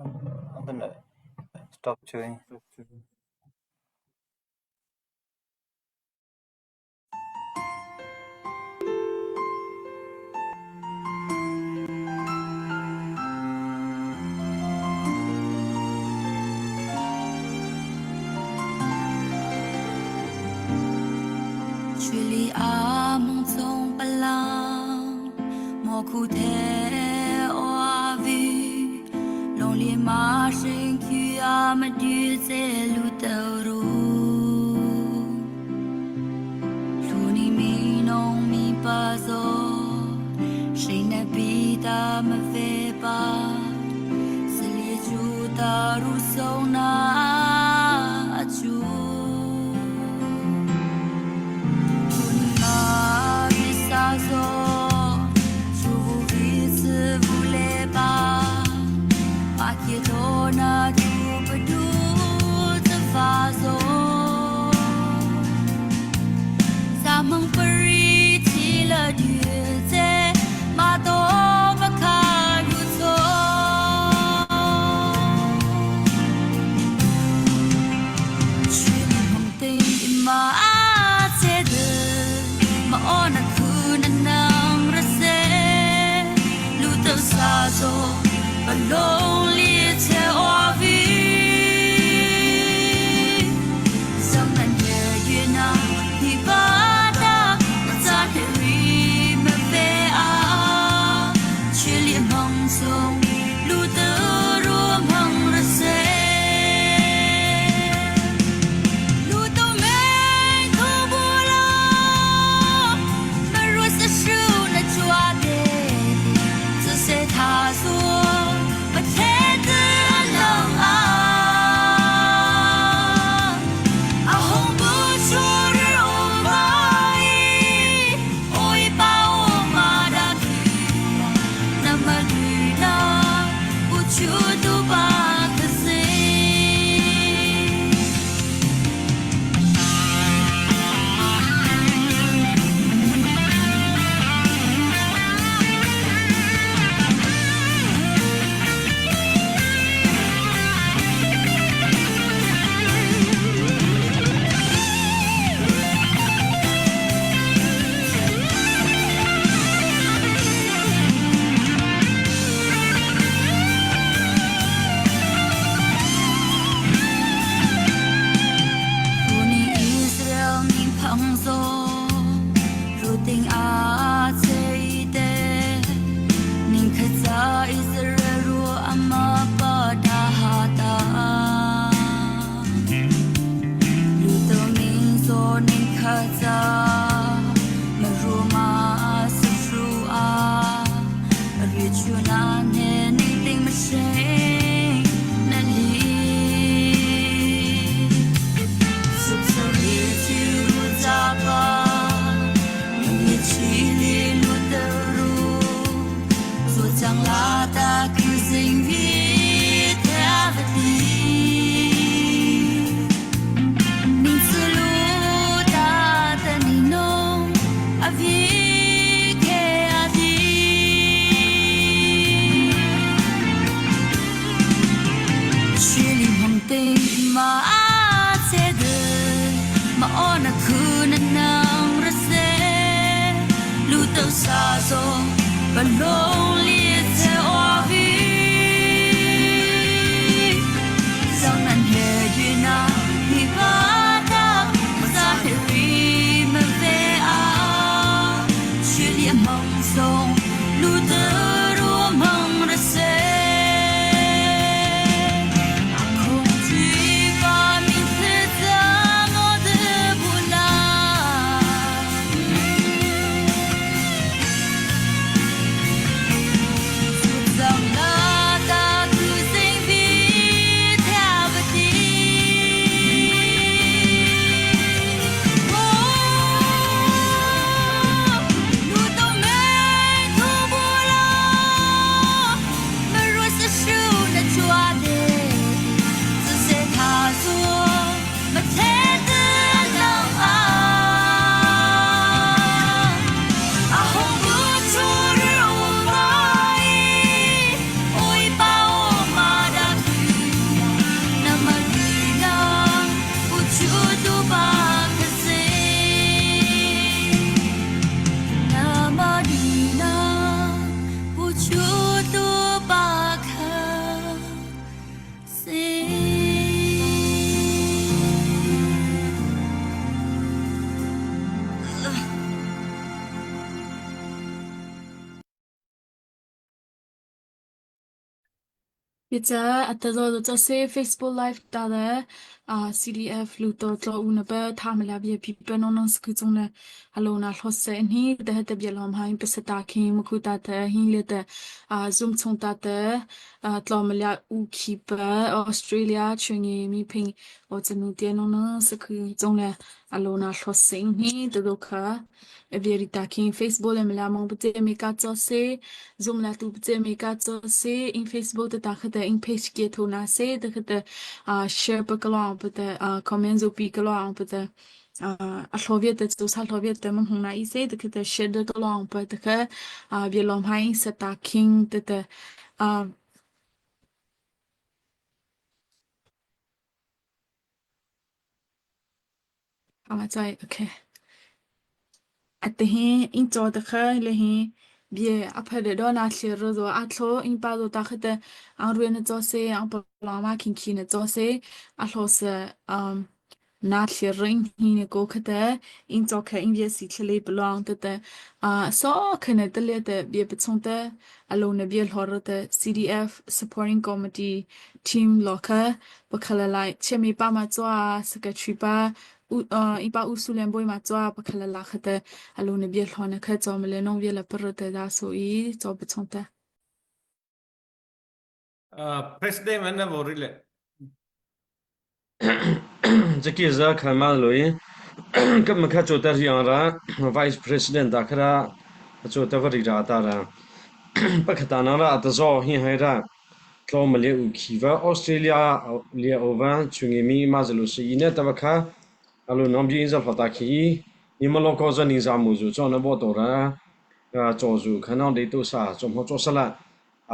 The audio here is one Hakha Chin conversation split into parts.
I'm gonna stop chewing. 雪里阿梦中不浪，莫哭太阿维，龙里马身躯阿么丢在路头路，路里咪农咪巴索，谁能比他们飞吧？斯里主大如松那主。Bica a tazaw ca se Facebook Live ta le CDF lu to tlo u na pa tha ma la bia pi pa non non sku chung le alo na hlo se ni de te bia lom hain pa ta khi mu khu ta te hin le te zoom chung ta te tlo ma la u khi pa Australia chungi mi phing o chanu te non non sku chung le alo na hlo se ni te do kha Bia ta khin Facebook le mala mong pute mi ka cho se Zoom la tu pute mi ka cho se in Facebook te ta khate in page ke tho na se te khate share pa kalong pute comment zo pi kalong pute a hloviet te chu sa hloviet te mang hung na i se te khate share de kalong pa te kha bia lom hai sa ta king te te ama chai okay. Atihi inn caw te kha lehi bia a phat le dawn a thlir ro zaw a thlo inn pa zaw ta kha te ang ruan na caw se ang palama khin khi na caw se a hlo se um na thlir ring hi ne ko kha te inn caw kha inn bia si thlele palong te te a so khane te le te bia pachung te alo na bia hlor te CDF supporting committee team lo kha pakhala lai chemi pa ma chwa secretary pa Ipa u su len bawi ma cua pakhat le la kha te alu na bia hlawn na kha chaw ma le nong bia la par te da so i chaw pa chong te. President man na vori le. Jackie za khan ma loi kam ma kha chota riang ra vice president da khara chota vari ra ta ra pakhata na ra ta zo hi hai ra Tlawm a leh u khi va Australia lia ova chungi mi ma zalu si i ne ta va kha alu nom bi in za hlota khi i ni ma lo ko za ning za mu zu cho na bo to ra cho zu kha nong de tu sa cho mo cho sala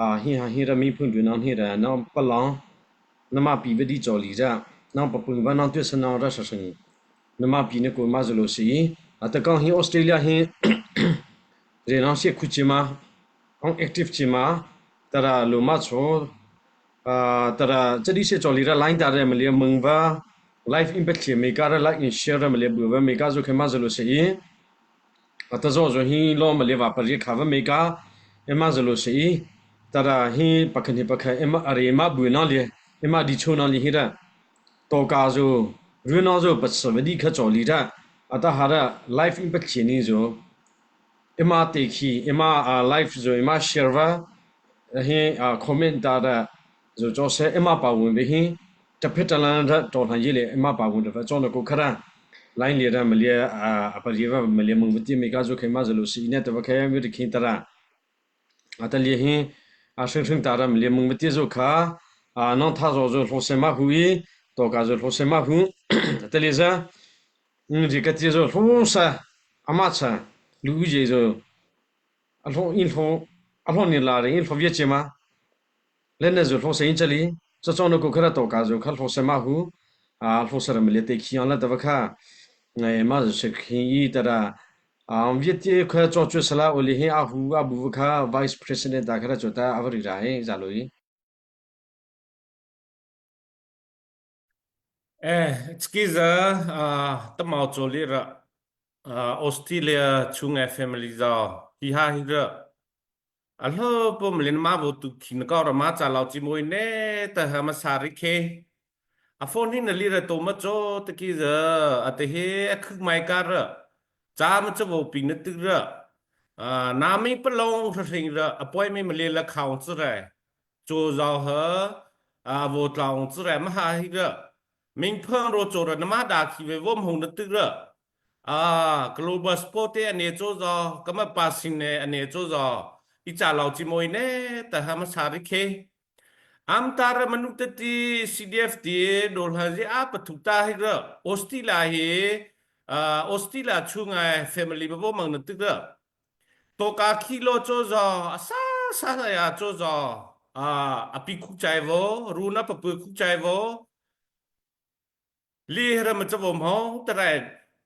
a hi ha hi ra mi phun du nong hi ra nong palong na ma pi va di cho li ra nong pa pung va nong tu sa nong ra sa sing na ma pi ne ko ma zalu si i a ta kong hi Australia hi re nong se khu chi ma ong active chi ma tara lu ma cho tara chadi se choli ra line ta re ma le mung va life in bet me ka ra like in share ra ma le bu va me ka zo khe ma zo se i ata zo zo hi lo ma le wa pari kha va me ka ema zo lo se i tara hi pakhan hi pakhan ema are ma bu na le ema di cho na li hi ra to ka zo ru na zo pat sa va di kha choli ra ata ha ra life in bet ni zo Ima te khi ima live zo ima share va hi comment ta da zo cho se ima pa wun ve hi taphet talan ra to han ye le ima pa wun va cho na ko khara line le ra ma le a pa ri va ma le mung ti me ka zo khe ma zo lo si ne ta va khe mi ri khin ta ra ata le hi a hring hring ta ra ma le mung ti zo kha a nong tha zo zo hlo se ma hu i to ka zo hlo se ma hu ta le za Ri ka ti zo hlo sa ama cha lu je zo a hlo in hlo a hlo ni la ri in hlo viet che ma len na zo hlo se in chali cha chong na ko khara to ka zo kha hlo se ma hu a hlo sa ram le te khiang la ta va kha ngai ma zo se khi i ta ra a viet ti kha cho chu sala oli hi a hu a bu kha vice president da khara chota avari ra he za loi. Excuse tamau choli ra Australia chung e family za hi ha hi ra a hlo pum lin ma bo tu khin ka ra ma cha lao chi moi ne ta ha ma sa ri khe a phone hi na li ra to ma cho ta ki za a te he a khuk mai ka ra cha ma cha bo ping na tu ra na mi palong hring ra appointment ma le la khaung chu rai 做饶河啊，我老子来嘛哈一个，明碰着做了那么大气为我们红的得了啊，global sport 的你做着，咁么百姓呢你做着，一家老姊妹呢，但他们差的去。am tar manu te ti CDF ti dol ha ji a pathuk ta hi ga Australia hi Australia chungai family ba bo mang na tik da Tawka khi law caw zaw a sa sa ya caw zaw a pi khuk chai vo run a papu khuk chai vo li ram cha vom ho tarai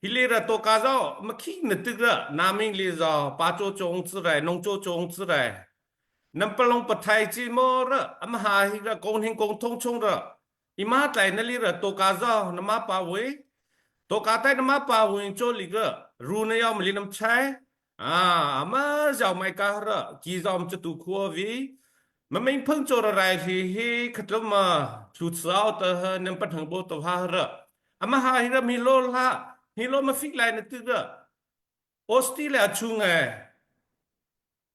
hi li ra tawka zaw ma khi na tik ra naming li zaw pa cho chong chi rai nong cho chong chi rai nam palong pathai chi mo ra ama ha hi ra kong hing kong thong chong ra ima tlai na li ra tawka zaw na ma pa we tawka tai na ma pa we cho li ra ru na yaw ma li nam chai Ah, ama zau mai ka ra ki zom chu tu khua vi. Ma ming phung cho ra rai hi hi khatlum ma thu chao ta ha nem pa thang bo to ha ra ama ha hi ra mi lo la hi lo ma fik lai na ti ra Australia chung e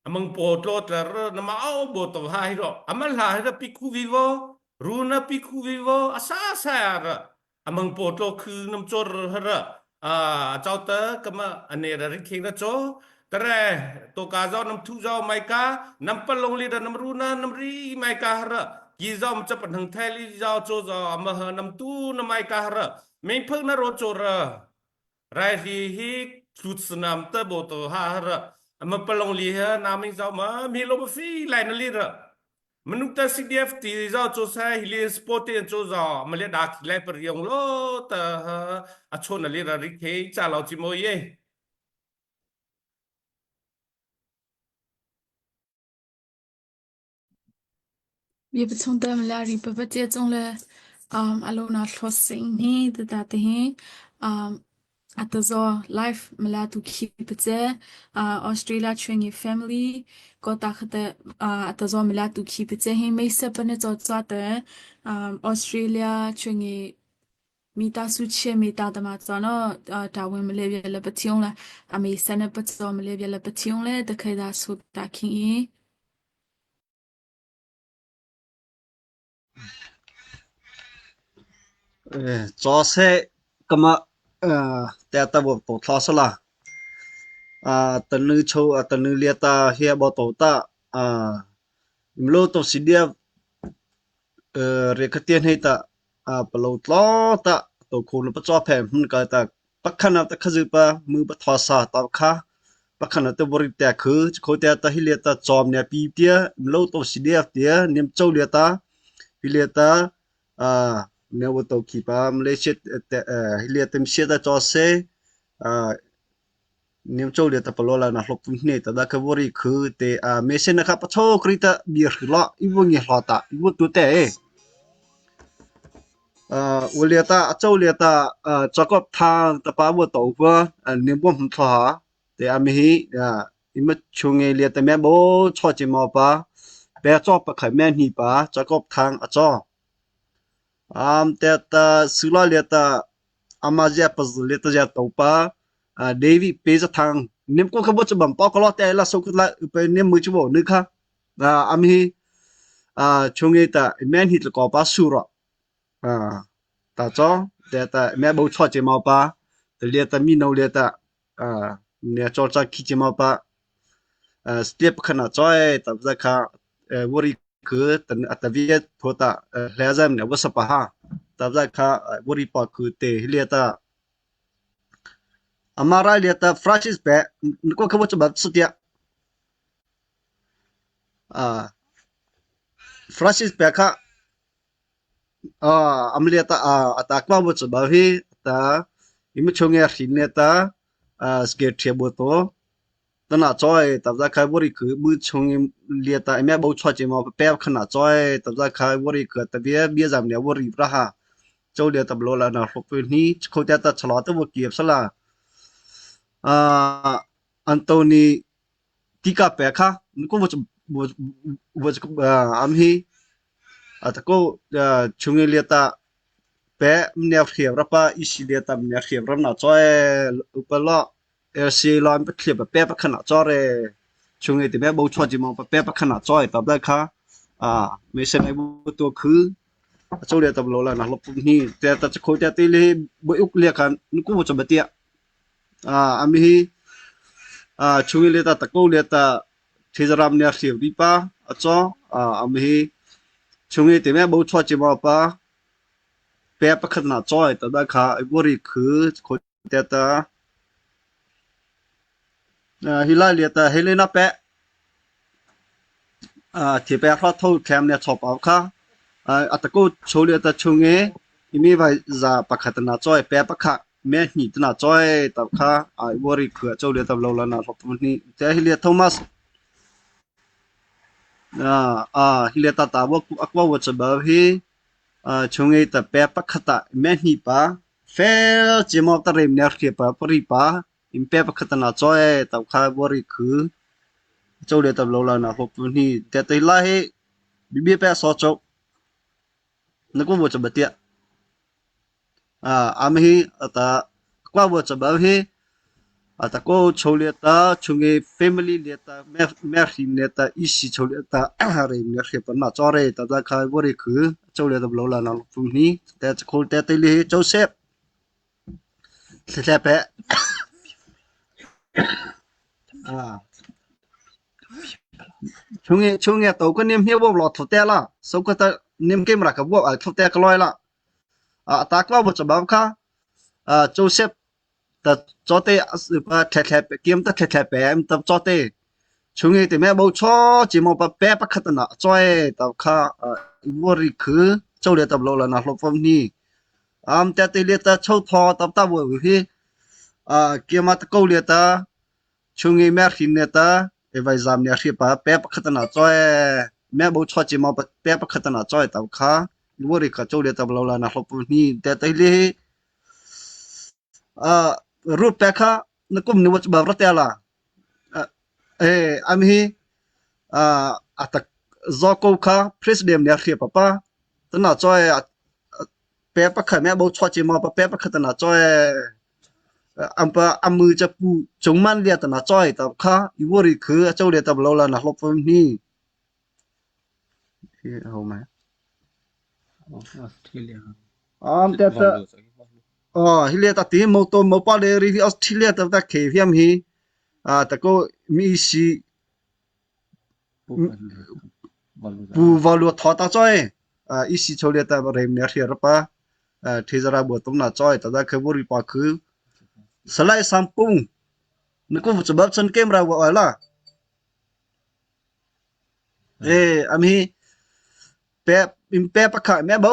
amang po tlo tlar na ma au bo to ha hi ro ama la hi ra pi khu vi vo ru na pi khu vi vo asa sa ra amang po tlo khu nam chor ha ra a chau ta kama ane ra ri kheng na cho tare to ka zo nam thu zo mai ka nam palong li ra nam ru na nam ri mai ka ra ki zo ma cha pan hang thai li zo cho zo ama ha nam tu na mai ka ra meng phak na ro cho ra Rai hi hi tlut sanam te bo to ha ra ama palong li ha na ming zau ma mi lo ma fi lai na li ra manuk ta CDF ti zau cho sa hi li sport te cho za ma le da ki lai par yong lo ta ha a chon na li ra ri the cha lo chi mo ye. Bia chung te mla ri pa pa che chung le alona thlos sing hi te ta te hi atazo life mla tu khi pa che Australia chungi family ko ta khate atazo mla tu khi pa che hi mei se pa ne cho cha te Australia chungi mi ta su che mi ta ta ma cha no ta win mle bia le pa thiong la ame sa ne pa cho mle bia le pa thiong le ta khai da su ta khing i. Chaw seh kama te ta bo to thla sala a tanu cho a tanu lia ta hia bo to ta a mlo to sidia re khatian hei ta a palo tlo ta to khun pa chaw phem hun ka ta pakhan ta khazu pa mu pa thwa sa ta kha pakhan ta bori ta khu kho ta ta hi lia ta chom ne pi tia mlo to sidia tia nem chau lia ta hi lia ta a ne wo to khi pa Malaysia hi lia tem sia ta chaw se a nem chau lia ta palo la na hlok pun hne ta da ka bori khu te a me se na kha pa cho kri ta bir lo i wo nge hlo ta i wo tu te e 我列ta châu列ta cho có thang ta pa bo to pa nem bom hum tha te a mi hi i ma chung nge le ta me bo cho chi mo pa pe cho pa khai me ni pa cho có thang a cho am te ta su la le ta ama ja pa le ta ja to pa David pe za thang nem ko kha bo chu bam pa ko lo te la so ku la pe nem mu chu bo nu kha am hi chung nge ta men hi ko pa su ro ta cho te ta me bo cho che mau pa te le ta mi no le ta ne cho cha khi che mau pa step khana cho e ta za kha wori ku tan ataviet thota hle zam ne wa sa pa ha ta za kha wori pa ku te le ta amara le ta Francis pe ko kha bo cha su tia Francis pe kha amliata ata kwa bo chu ba hi ta imi chunge hrin ne ta ske thia bo to tana choi ta za khai bori ku bu chung lia ta ime bo chwa che ma pe khana choi ta za khai bori ku ta bia bia jam ne bori ra ha chau lia ta blo la na hro pu ni kho ta ta chla ta bo kiep sala a Anthony tika pe kha ko bo bo bo am hi Atako chung i liata pe mne hriam rapa isi liata mne hriam ram na choe upalo LC lon pa thliap pe pa khana chore chung i ti me bo chwa ji mo pa pe pa khana choi pa bla kha a me se nai bu to khu cho le tam lo la na lop ni te ta kho te te le bo uk le khan ku bo cha batia a ami hi a chung i le ta ta ko le ta Thizaram nih a hriu dih pa a caw am hi chung i time bo chuah cimo pa pe pakhat na cawi ta da kha wari khu khoi te ta hi lai lia ta Helena pe thi pe hra tho kem ne chop au kha atako cholia ta chung i imi vai za pakhat na cawi pe pakhat me hni tana choi ta kha ai wori khua chau le tam lo la na hlop ni te hi le Thomas a hi le ta ta wo akwa wo cha ba hi chungi ta pe pakhata me hni pa fel chimo ta rem ne khia pa pari pa im pe pakhata na choi ta kha wori khu chau le tam lo la na hlop ni te te la hi. Bibi pe so chok na ko bo cha batia am hi ata kwa bo cha ba hi ata ko chole ta chungi family le ta me hrim le ta isi chole ta re me hre pan ma chore ta ta khai bo ri khu chole ta blo la na pum ni te chkhol te te li Joseph thle pe à Chungi chungi to ko nim hi bo lo thu te la so ko ta nim kim ra ka bo a thu te ka loi la a ta kwa bo cha ba kha a Joseph ta cho te pa the the pe kiam ta the the pe em ta cho te chungi te me bo cho chi mo pa pe pa khat na choi ta kha wo ri khu cho le ta lo la na hlo pom ni am te te le ta chho tho ta ta bo hi a kiama ta ko le ta Chungi me hrin ne ta evai zam ne hri pa pe pakhat na choi me bo cho chi ma pe pakhat na choi ta kha wori kha cho le ta lo la na hlop ni te tai le a ru pe kha na kum ni wach ba ra te la e am hi a atak zo ko kha president ne hri pa pa ta na choi pe pakhat me bo cho chi ma pa pe pakhat na choi Ampa amu cha pu chungman lia ta na choi ta kha iwori khu a cho le ta lo la na hlop fam ni ho ma am te ta oh hi le ta ti mo to mo pa le ri Australia ta ta khe hiam hi a ta ko mi si Pu valu tho ta choi i si chole ta rem ne hria pa thezara bo tum na choi ta da kheburi pa khu salai sampung ni ku chu bab chan kem ra wa la e ami pe im pe pakha me bo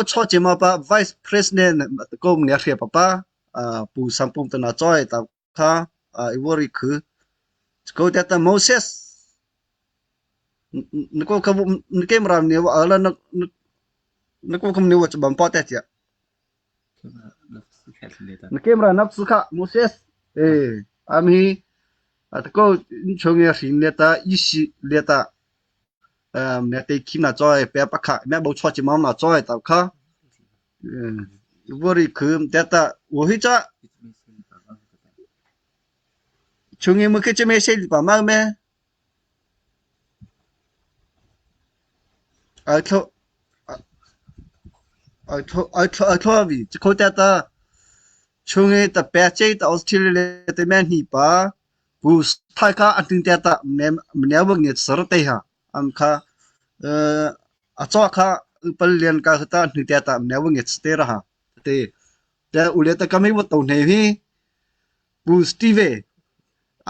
cho che ma pa vice president ko ne hria pa pa pu sampung ta na choi ta kha ivory khu ko ta ta Moses na ko ka na kem ram ne wa ala na na ko kam ne wa bam pa ta tia na kem ra nap su kha Moses eh ami at ko chong ya hrin le ta isi le ta me te kim na choi pe pa kha me bo cho chi mam na choi ta kha ivory khu ta ta wo hi cha chung i mu ke che me se li pa ma me ai tho ai tho ai tho ai tho vi ko ta ta chung i ta pe che ta Australia le te me ni pa pu thai kha an ting te ta me ne wa nge sar te ha am kha a cho kha pal lian ka ta ni te ta ne wa nge te ra ha te te ule ta kami wa to ne hi pu Steve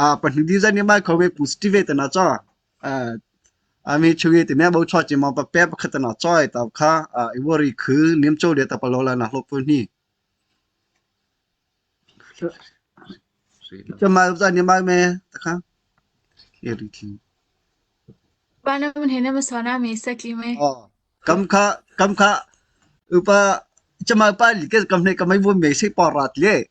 a pa ni di za ni mai kho we pu Steve ta na cha a ami chugi te me bo cho chi ma pa pe pa khat na choi ta kha a iwori khu nim cho le ta pa lo la na hlo pu ni 这买不在你买没？他看，也得听。 Paano man hina masona mi sa klime. 哦，咁卡咁卡，有把这买把你个咁你咁咪会未识博辣咧？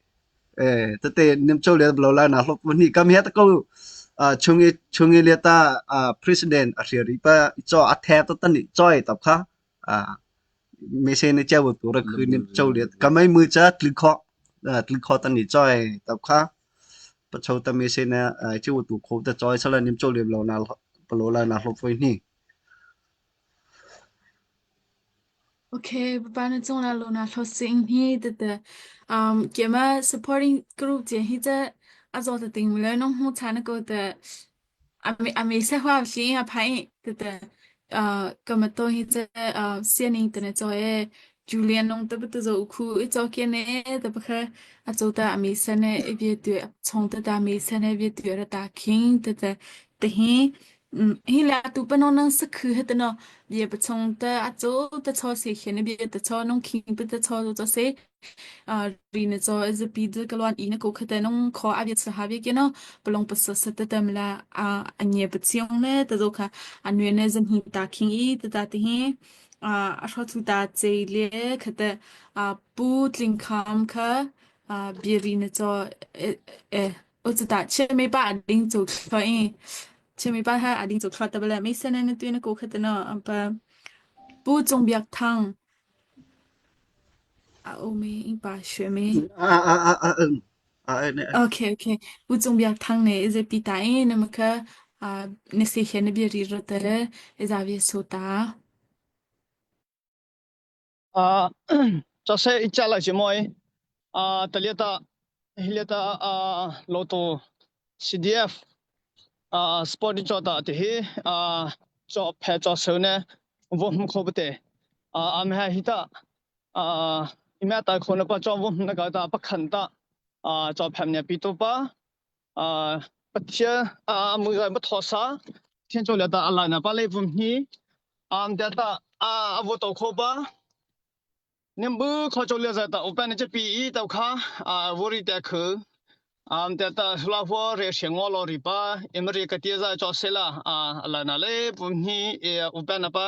诶，特地你做了落来那落你咁遐个啊，从伊从伊咧ta啊 president 啊是里pa cho a thep ta tan ni choi tập kha à ไม่ใช่ในเจ้าตัวระคือนี่เจ้าเลียก็ไม่มือจะตลิเคาะเอ่อตลิเคาะตันนี่จ้อยตับค่ะปะโชตะเมเซนะเอ่อเจ้าตัวโคตะจ้อยสละนิมเจ้าเลียบเหล่านาปะโลลานาหลบไว้นี่ Okay, paano chung la lo na hlo sing hi te te um kema supporting group je hi te a zo te ting le nong hu cha na ko te 阿美阿美说话是啊歹，对对，呃，咁么到现在呃，少年等来做个教练拢得不得做有苦，一早见呢，得不去啊做得阿美说呢，一边对，从得阿美说呢，一边对了打轻，对对，对嘿，嗯，迄俩都不侬能识去，迄等喏，也不从得啊做得操些，那边得操侬轻不得操做些。啊，ri zo is bi de galwan ina ko khate nong kho a bia ha bia ke no palong pa sa sa ta tam la a anye pa chiong le ta zo kha anwe ne zan hi ta khing i ta ta te hi a a hro thu ta che le khate a pu tling kham kha a bia ri na zo e o ta che me ba ding zo kho i. Chimi pa ha ading chu thwa tabala me sene na tu na ko khatana pa Pu Cung Biak Thang a o me ing pa shwe me A a a a eng a e ne. Okay okay Pu Cung Biak Thang ne ize pi ta e na maka ne se hian na bia ri ro tere iza vi so ta. Ah, chase icha la chimoi ah taliata hiliata ah loto CDF ah sport chota te hi ah cho phe cho seu ne vom kho bate ah am ha hita ah ima ta kho na pa cho vom na ka ta pakhan ta ah cho phem ne pi to pa ah Pathian ah mu ga ba tho sa thian cho le ta ala na pa le vom hi am ta ta a avo to kho pa nimbu kho cho le za ta open che pi i to kha a vori te khu am ta ta hla ho re she ngo lo ri pa emri ka ti za cho se la a ala na le vom hi e open na pa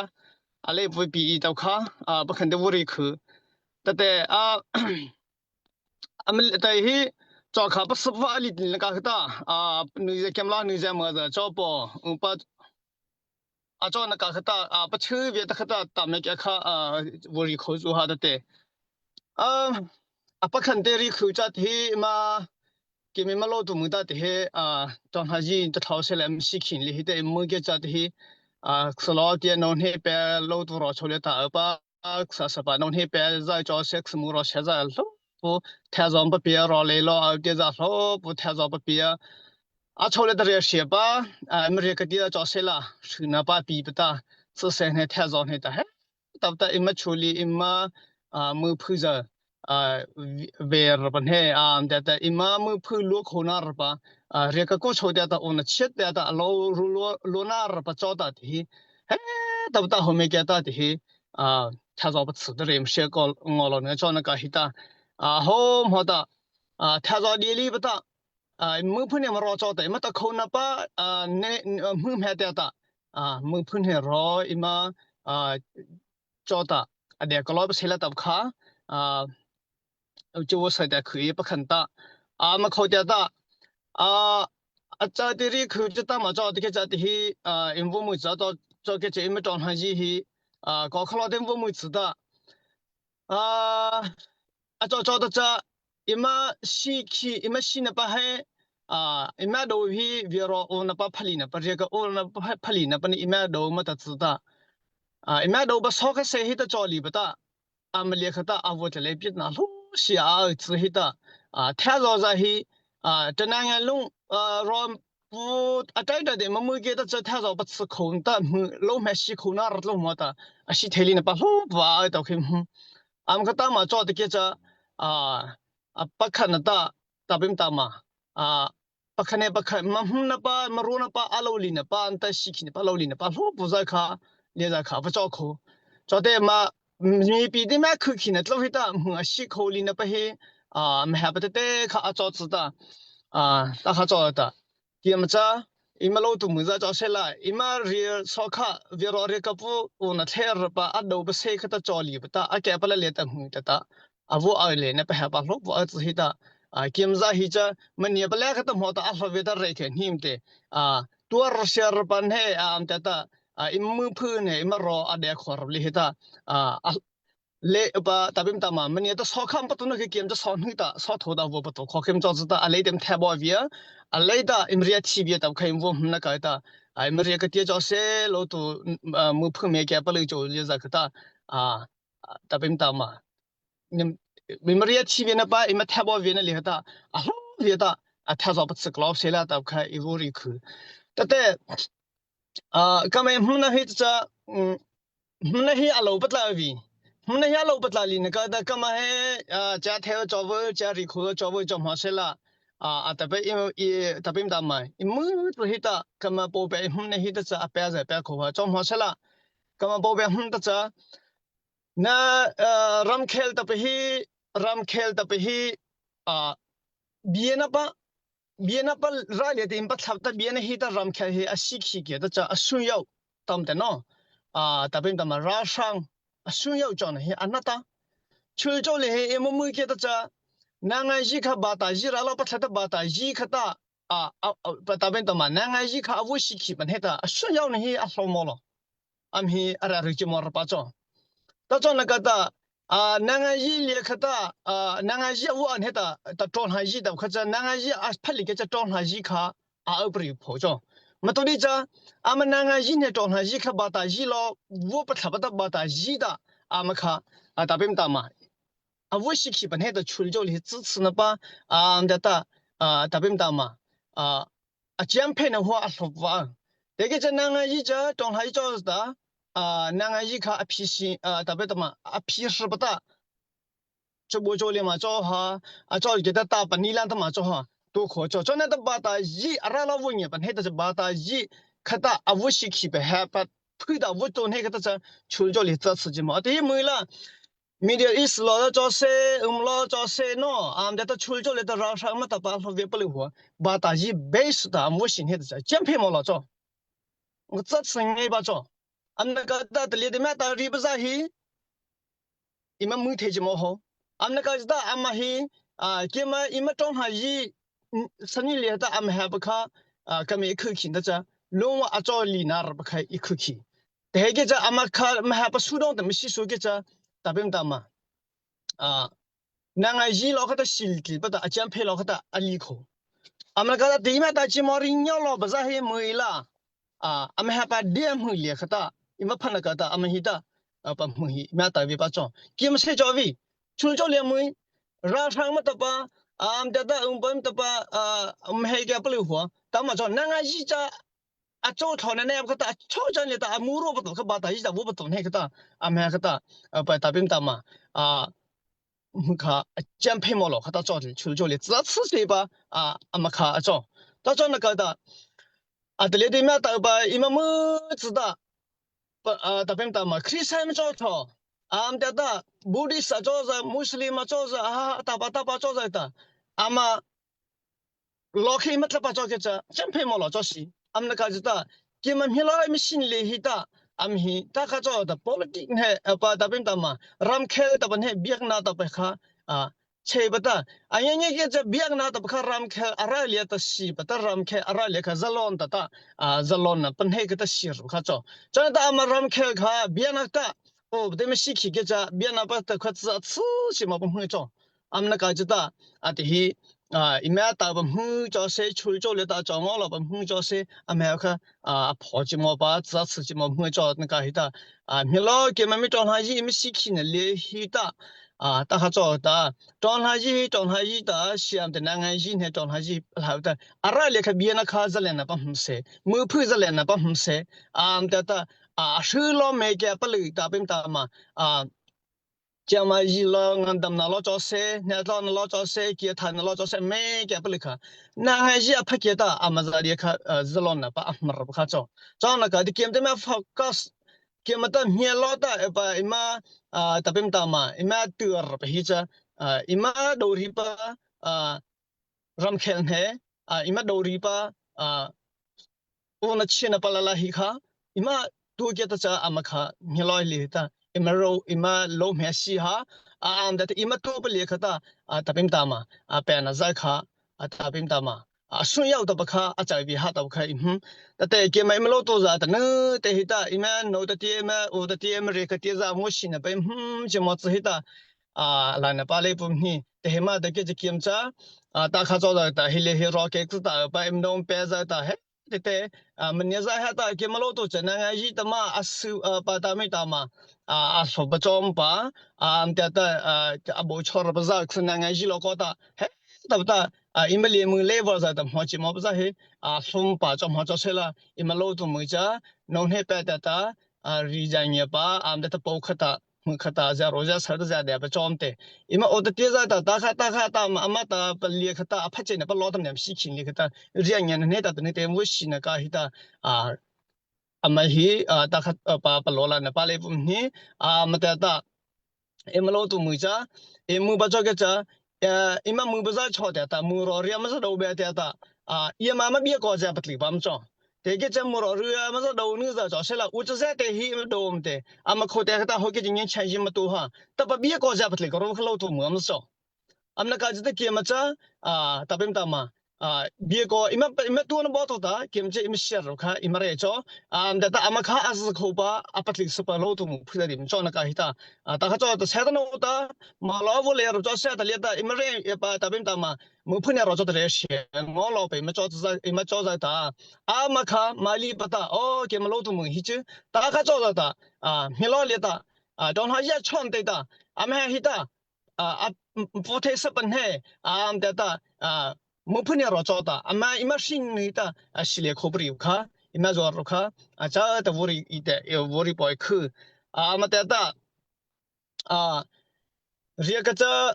ale voi pi i to kha a ba khan de vori khu ta te a Tai hi cho kha pa sap wa ali tin ka ta a nu ze kem la nu ze ma za cho po pa a cho na ka khata a pa chhu ve ta khata ta me kya kha a wo ri kho zu ha da te a a pa khan te ri khu cha thi ma ki mi ma lo tu mu ta te he a tong ha ji ta thau se le m si khin li hi te mu ke cha te hi a slo ti no he pe lo tu ro cho le ta pa sa sa pa non he pe za cho sex mu ro she za lo pu the zom pa pia ro le lo au te za lo pu the zo pa pia a cho le da re she pa a m re ka ti cho se la shi na pa pi pa ta su se ne the zo ne ta he ta ta imma chuli imma mu phu za ver pan he a da ta imma mu phu lu kho na ra pa re ka ko cho da ta on chet da ta lo ru lo lo na ra pa cho ta ti he ta ta ho me kya ta ti hi 啊，他早不吃的人些个我了，那叫那个希达啊，好么的啊，他早年里不大啊，没碰见么老早的，没得扣那把啊，那没买的的啊，没碰见老一嘛啊，早的啊，那个老不吃了都卡啊，就我说的可以不肯打啊，没扣掉打啊。啊，在这里看就打嘛，早这个在这些啊，因为我们知道这个这因为状态是些啊，高考了点我们知道啊，啊，早早的这因为西去因为西那把黑啊，因为都是为了我那把拍里那把这个我那把拍里那把你因为都没得知道啊，因为都把烧个谁的家里不打。阿们列克达阿沃特雷比那路西阿兹希达啊，太早在希啊，这那个龙呃让不啊对对对，么么给他这太早不吃空的，老买西空那老么的，啊西特里那把路不啊都可以，阿们个大嘛做的给这啊啊不看那大大兵大嘛啊。Pakhane pakha ma na pa ma ro na pa alo li na pa anta shi khi na pa lo li na pa lo bu za kha le za kha pa chaw kho chaw te ma mi pi de ma khu khi na tlo hi ta mu a shi kho li na pa he a ma ha pa te te kha a chaw chu ta a ta kha chaw ta ki ma cha ima lo tu mu za chaw se la ima ri so kha vi ro re ka pu u na ther pa a do ba se kha ta chaw li pa ta a ke pa la le ta mu ta ta a vu a le na pa ha pa lo bu a chu hi ta a kim za hi cha man ye pala kha ta mo ta a hlo ve ta re khe him te a tuar shar pan he a am ta ta a im mu phu ne im ro a de khor li hi ta a le pa tabim ta ma man ye ta so kham pa tu na ke kim ta so nu ta so tho da wo pa to kho kim cho ta a le dem the bo via a le da im ria chi bia ta khaim wo na ka ta a im ria ka ti cho se lo tu mu phu me ke pa le cho le za ka ta a tabim ta ma Maria chi ve na pa ima thabo ve na le ta a hlo ve ta a tha zo pat klop se la ta kha i vo ri khu ta te a ka me hmun na hi cha hmun na hi a lo patla vi hmun na hi a lo patla li na ka ta ka ma he cha the cho vo cha ri khu cho vo cho ma se la a ta pe i ta pim ta mai i mu tu hi ta ka ma po pe hmun na hi ta cha a pe za pe kho ha cho ma se la ka ma po pe hmun ta cha Na ramkhel ta hi ramkhel ta hi bia na pa bia na pa ra le te in pa thlap ta bia na hi ta ramkhel hi a si khi ke ta cha a sun yau tam te no a ta pin ta ma ra sang a sun yau chon hi anata chul cho le he emo mu ke ta cha na ngai ji kha ba ta ji ra la pa thla ta ba ta ji kha ta. 啊啊啊！ 大边的嘛，南安一卡无西去本黑的，炫耀呢阿什么了？ 阿咪阿拉瑞吉莫尔巴壮， 大壮那个的啊，南安一列克的啊， 南安一我按黑的， 大壮还一的， 可是南安一啊， 拍里个只壮还一卡啊， 二不有破壮。 嘛，到底这阿们南安一呢壮还一卡把打一咯， 我不差不多把打一的阿们卡啊， 大边打嘛。 啊， 我是基本黑的出了哩支持呢吧？ 啊， 得的啊， 大边打嘛啊。 啊，减配的话说不完， 这个在南安一家状态一家是的啊， 南安一卡啊 P 型啊， 特别的嘛啊 P 是不大， 这不做了嘛做哈啊做给他打把你两的嘛做哈都可做， 做那的把打一阿拉老五年把那的是把打一， 可打啊五十去呗， 把配到五做那个的这出咗嚟这刺激嘛， 第一没了。 Media is lo cho se um lo cho se no am da ta chul cho le ta ra sha ma ta pa lo ve pa le huo ba ta ji base ta mo xin he de jian pe mo lo cho 我这次爱把做， 俺那个到这里的买到里不在去， 你们没提什么好， 俺那个到俺们去啊， 这么你们装下一， 十年里的俺们还不靠啊， 这么一口气的这， 龙我阿做里那不开一口气， 第个这俺们靠，们还不主动怎么吸收个这， 大边大嘛， 啊， 那个一老个的心地不得， 阿江配老个的阿里口， 俺们个地面大鸡毛的鸟老不是还没了。 啊， 阿们还把脸红脸可大， 因为碰了个大， 阿们去的， 啊， 把红去， 买大尾巴装， 给们睡觉位， 睡觉脸门， 让上么的吧， 啊， 得得， 我们的吧， 啊， 我们还个不灵活， 但么着， 那个一家。 啊， 做头呢， 那个大， 超讲的大， 母肉不懂， 可把大一家我不懂那个大， 啊，买个大， 啊， 把大兵大嘛， 啊， 卡减配毛了， 可他做的， 出做的， 只要吃水吧， 啊， 阿么卡做， 他做那个的， 啊， 这里的面大吧， 伊们么知道， 不， 啊， 大兵大嘛， 克里斯坦做头， 啊， 得的， 穆斯林做着， 穆斯林嘛做着， 啊， 大巴大巴做着的， 阿妈， 老开么他把做个这， 减配毛了做事。 am na ka jita ki ma mi la mi shin le hi ta am hi ta kha cho da politic he pa ta pim ta ma ram khel ta ban he biak na ta pa kha a che ba ta a ye ye ke cha biak na ta kha ram khel ara le ta si ba ta ram khel ara le kha zalon ta ta a zalon na pan he ke ta si ru kha cho cha ta ma ram khel kha biak na ta o de me si khi ke cha biak na pa ta kha tsa chu si ma pa hu cho am na ka jita a ti hi 啊， 伊咩大部分做些， 出做了大做我老部分做些， 啊咩个啊跑节目把自吃节目分做那个去的， 啊， 你老给妈咪装下伊， 没死去呢，连去的， 啊， 大家做的， 装下伊， 装下伊的， 想的那个伊呢， 装下伊好的， 阿拉连个别那卡子来那帮唔些， 没配子来那帮唔些， 啊， 得的， 啊， 收了没给不累，大边大嘛， 啊。 将嘛伊老俺们那老早些， 那老那老早些， 给他那老早些没给不了看， 那还是拍给他， 阿么子里看呃日老那把阿么不看着， 早那个的给他们 focus， 给么的面老的把伊妈啊特别大嘛， 伊妈对儿不是这啊， 伊妈都是把啊让看呢啊， 伊妈都是把啊， 我那钱那巴拉拉去看， 伊妈都给他这阿么看， 你老里的。 ima ro ima lo me si ha a am that ima tu pa le khata a tapim ta ma a pe na za kha a tapim ta ma a sun yaw ta ba kha a chai bi ha ta kha im ta te ke ma ima lo to za ta ne te hi ta ima no ta ti ima o ta ti ima re ka ti za mo shi na pa hm che mo chi hi ta a la na pa le pum ni te he ma ta ke che kiem cha a ta kha cho da ta hi le hi ro ke ta pa im dong pe za ta he te te a man ya za ha ta ke ma lo to cha na nga yi ta ma a su pa ta me ta ma a a so ba chom pa a am ta ta a bo chor ba za khu na nga yi lo ko ta he ta ta a im le mu le wa za ta mo chi mo ba za he a sum pa chom ho cho se la im lo tu mu cha no ne pa ta ta a ri ja nya pa am ta po kha ta mu kha ta za ro za sa za de ba chom te ima o ta te za ta ta kha ta kha ta ma ama ta pa le kha ta a pha che na pa lo tam nem si khin le kha ta ria nya ne ta ne te mo shi na ka hi ta a ama hi ta kha pa pa lo la na pa le pum ni a ma ta ta e ma lo tu mu cha e mu ba cho ke cha ima mu ba za cho ta ta mu ro ria ma za do be ta ta a ye ma ma bi ko ja patli bam cho te ke cha mu ro ria ma za do nu za cho se la u cha za te hi ma do te ama kho te ta ho ke jing chen ji ma tu ha ta pa bi ko ja patli ko ro khlo tu mu am so am na ka ji te ke ma cha a ta pim ta ma. Bia ko ima ima tu na bo to ta kim che ima share ro kha ima re cho da ta ama kha az kho pa apatlik supa lo tu mu phila dim cho na ka hita ta kha cho ta se ta no ta ma lo vo le ro cho se ta le ta ima re pa ta bim ta ma mu phun ro cho ta re she ngo lo pe ima cho za ima cho za ta ama kha mali pa ta o ke ma lo tu mu hi chu ta kha cho za ta mi lo le ta don ha ya chon te ta ama hi ta a pu the sa pan he am ta ta mu phun ro cho ta ama ima shin ni ta a shile khobri kha ima zor ro kha a cha ta vori i te vori poi khu a ma ta ta a ria ka cha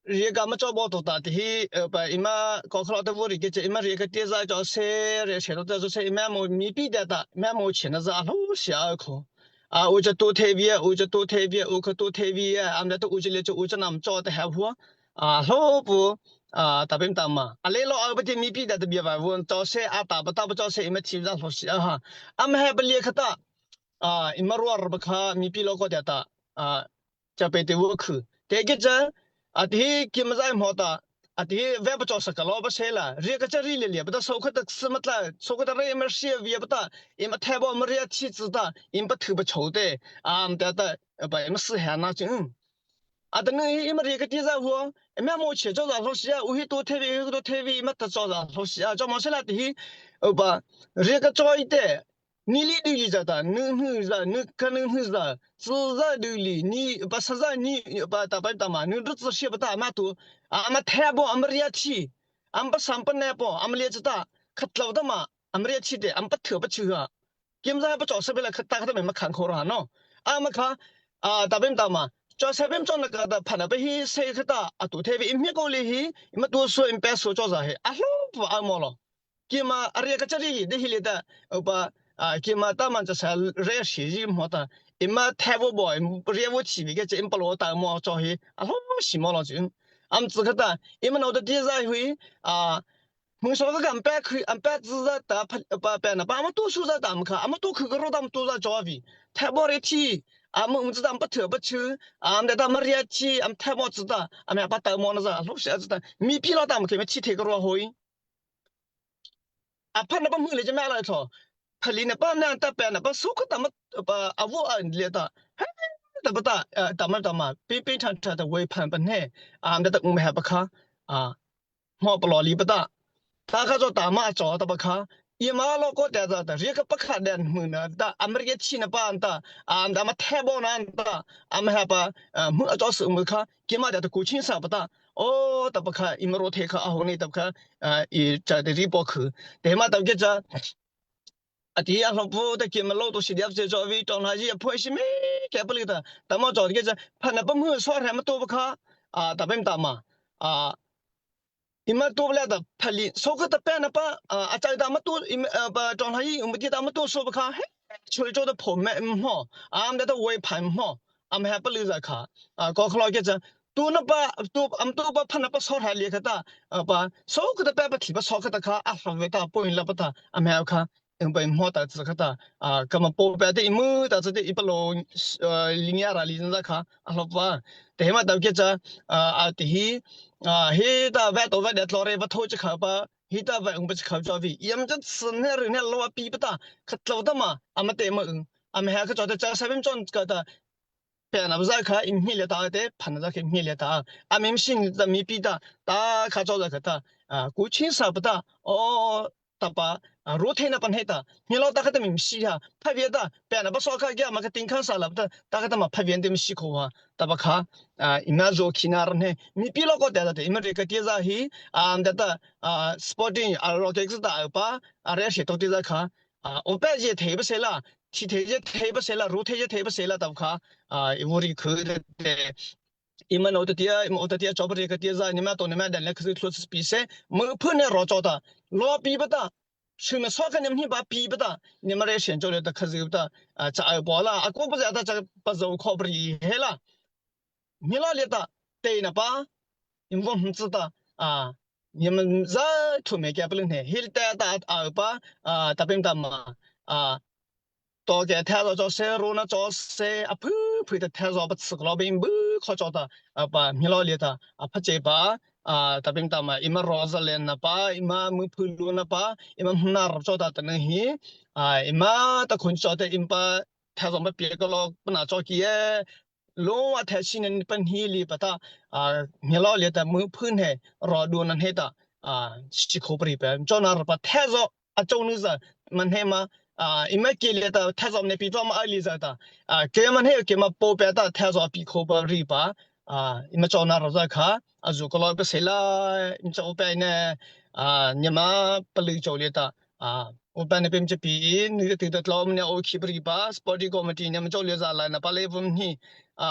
ria ka ma cho bo to ta ti hi pa ima ko khlo ta vori ke che ima ria ka ti za cho se re she to ta cho se ima mo mi pi da ta ima mo chen na za lo xia kho 啊，我就多特别，我就多特别，我可多特别啊！俺们都我就来就我就那么做的还好啊，好不啊，大边大嘛，啊来了啊不对，米比的特别吧，我早些啊打不打不早些，没听上好戏啊哈，俺们还不列克大啊，一没罗不卡米比老高点大啊。 จะไปติวคือแต่ก็จะอาทิกิม在么的อาทิเว็บจอสกลอบ่เชล่ะเรียกจะรีเลยบ่ตาโซคตสมตละโซคตเรมเชียเวียบ่ตาอิมแทบ่มเรียที่子的อิมบ่ถือบ่โฉ的啊มแต่แต่บ่อิม是还那就啊等你อิมเรียกที่在หัวแม่โมเชจอซาโซเชียอุฮิตัวเทวีตัวเทวีมาตจอซาโซเชียจอมเชล่ะที่เออบ่เรียกจอยเต 你里里里在的，你你在，你可能是在，自在里里，你把实在你把大把大嘛，你日子写不大嘛多，俺们太不俺们热气，俺不上班那不，俺们列子大，可老的嘛，俺们热气的，俺不特不去啊，现在不找设备了，可大家都没看口了喏，俺们看啊大边大嘛。cho sebem cho na ka da phana be hi se khata atu the bi immi ko li hi ima tu so im pe so cho za he a lo pu a mo lo kima arya ka chari de hi le da ba kima ta man cha sa re shi ji mo ta ima the bo bo re wo chi bi ke che im pa lo ta mo cho hi a lo shi mo lo ju am zi ka ta ima no da di za hui a 蒙说个俺白去俺白子在打把白呢，把俺们读书在打么看，俺们都去个罗他们都在教育，太不的体，俺们知道不特不去，俺们在们热气，俺们太不知道，俺们把打么那是，老师知道，米皮老打么可以气体个罗会。啊，怕那把门里就买了一套，怕里那把那打白那把手可打么把阿我啊列的，嘿，打不打？呃，打么打嘛，边边场场的微盘不呢，啊，那得我们还不看啊，我不老里不打。ta kha cho ta ma cho ta ba kha i ma lo ko ta za ta ri ka pa kha den mu na ta america chi na pa an ta an da ma the bo na an ta am ha pa mu a cho su mu kha ki ma da ta ku chin sa pa ta o ta pa kha i ma ro the kha a ho ni ta kha i cha de ri bo khu te ma ta ke cha a ti a lo bu ta ki ma lo to si dia che cho vi tong la ji phoi shi me ke pa li ta ta ma cho ke cha pha na pa mu so ra ma to ba kha a ta bem ta ma a ima to bla da phali so ka ta pa na pa a cha da ma to ba zhong la yi um ti da ma to so ba kha he 吹做的破咩唔好，俺们的微盘唔好，俺们还不留在卡啊，高考老个子。都那把都俺们都把判那把烧台里个哒，啊把烧个的办不提把烧个的卡啊，稍微大不用了不哒，俺们还要看。嗯，被摸到这个哒啊，那么波白的一摸到这的一不落呃，零亚啦，零在卡啊老板，对嘛到个这啊啊第啊嘿到外头外的老人不偷吃口吧。hi ta va ung ba khau cho vi yam cha tsin ne ri ne lo pi pa ta khat lo ta ma ama te ma ung am ha ka cho ta cha sa bim chon ka ta pe na za kha im hi le ta te phan za ke mi le ta a mim shin da mi pi ta ta kha cho za ka ta a ku chin sa pa ta o ta pa ro the na pan he ta mi lo ta kha ta mim si ha pha bia ta pe na ba so kha kya ma ka ting khan sa la ta ta kha ta ma pha bian te mi si kho ha ta ba kha ima zo khina ran he mi pi lo ko ta ta ima re ka ti za hi a da ta sporting a ro te ta pa a re she to ti za kha o pa je the ba se la thi the je the ba se la ro the je the ba se la ta kha a i wo ri khu de ima no ta tia ima ta tia cho ba re ka ti za ni ma to ni ma dan le khu thu pi se mu phu ne ro cho ta lo pi ba ta 是么说个你们把比不得，你们来选择了的可是的啊，这二包了，啊，我不知道这不是我考不厉害了，你那里的对了吧？你们不知道啊？你们这土没给不能的，现在打二包啊，大边打嘛啊。到给太早做些路呢，做些啊，噗噗的太早不吃个老饼不可做的啊，把米老里的啊，不结巴。A tapim tama ima Rosalind na pa ima mu na pa ima hnar cho ta tan hi a ima ta khun cho te impa tha zong ba pi ko lo na cho ki e lo wa the chin an pan hi li pata a ngelo le ta mu phun he ro du nan he ta a chi kho pri pe cho na ra pa the zo a cho nu za man he ma a ima ke le ta the zo ne pi to ma ali za ta a ke man he ke ma po pe ta the zo pi kho pa ri pa a ima cho na ra za kha a zu ko lo pe se la im cho pe ne a nyama palu cho le ta a upan ne pem che pi in ni ti ta tlom ne o khi pri pa sporting committee ne ma cho le za la na pa le vum ni a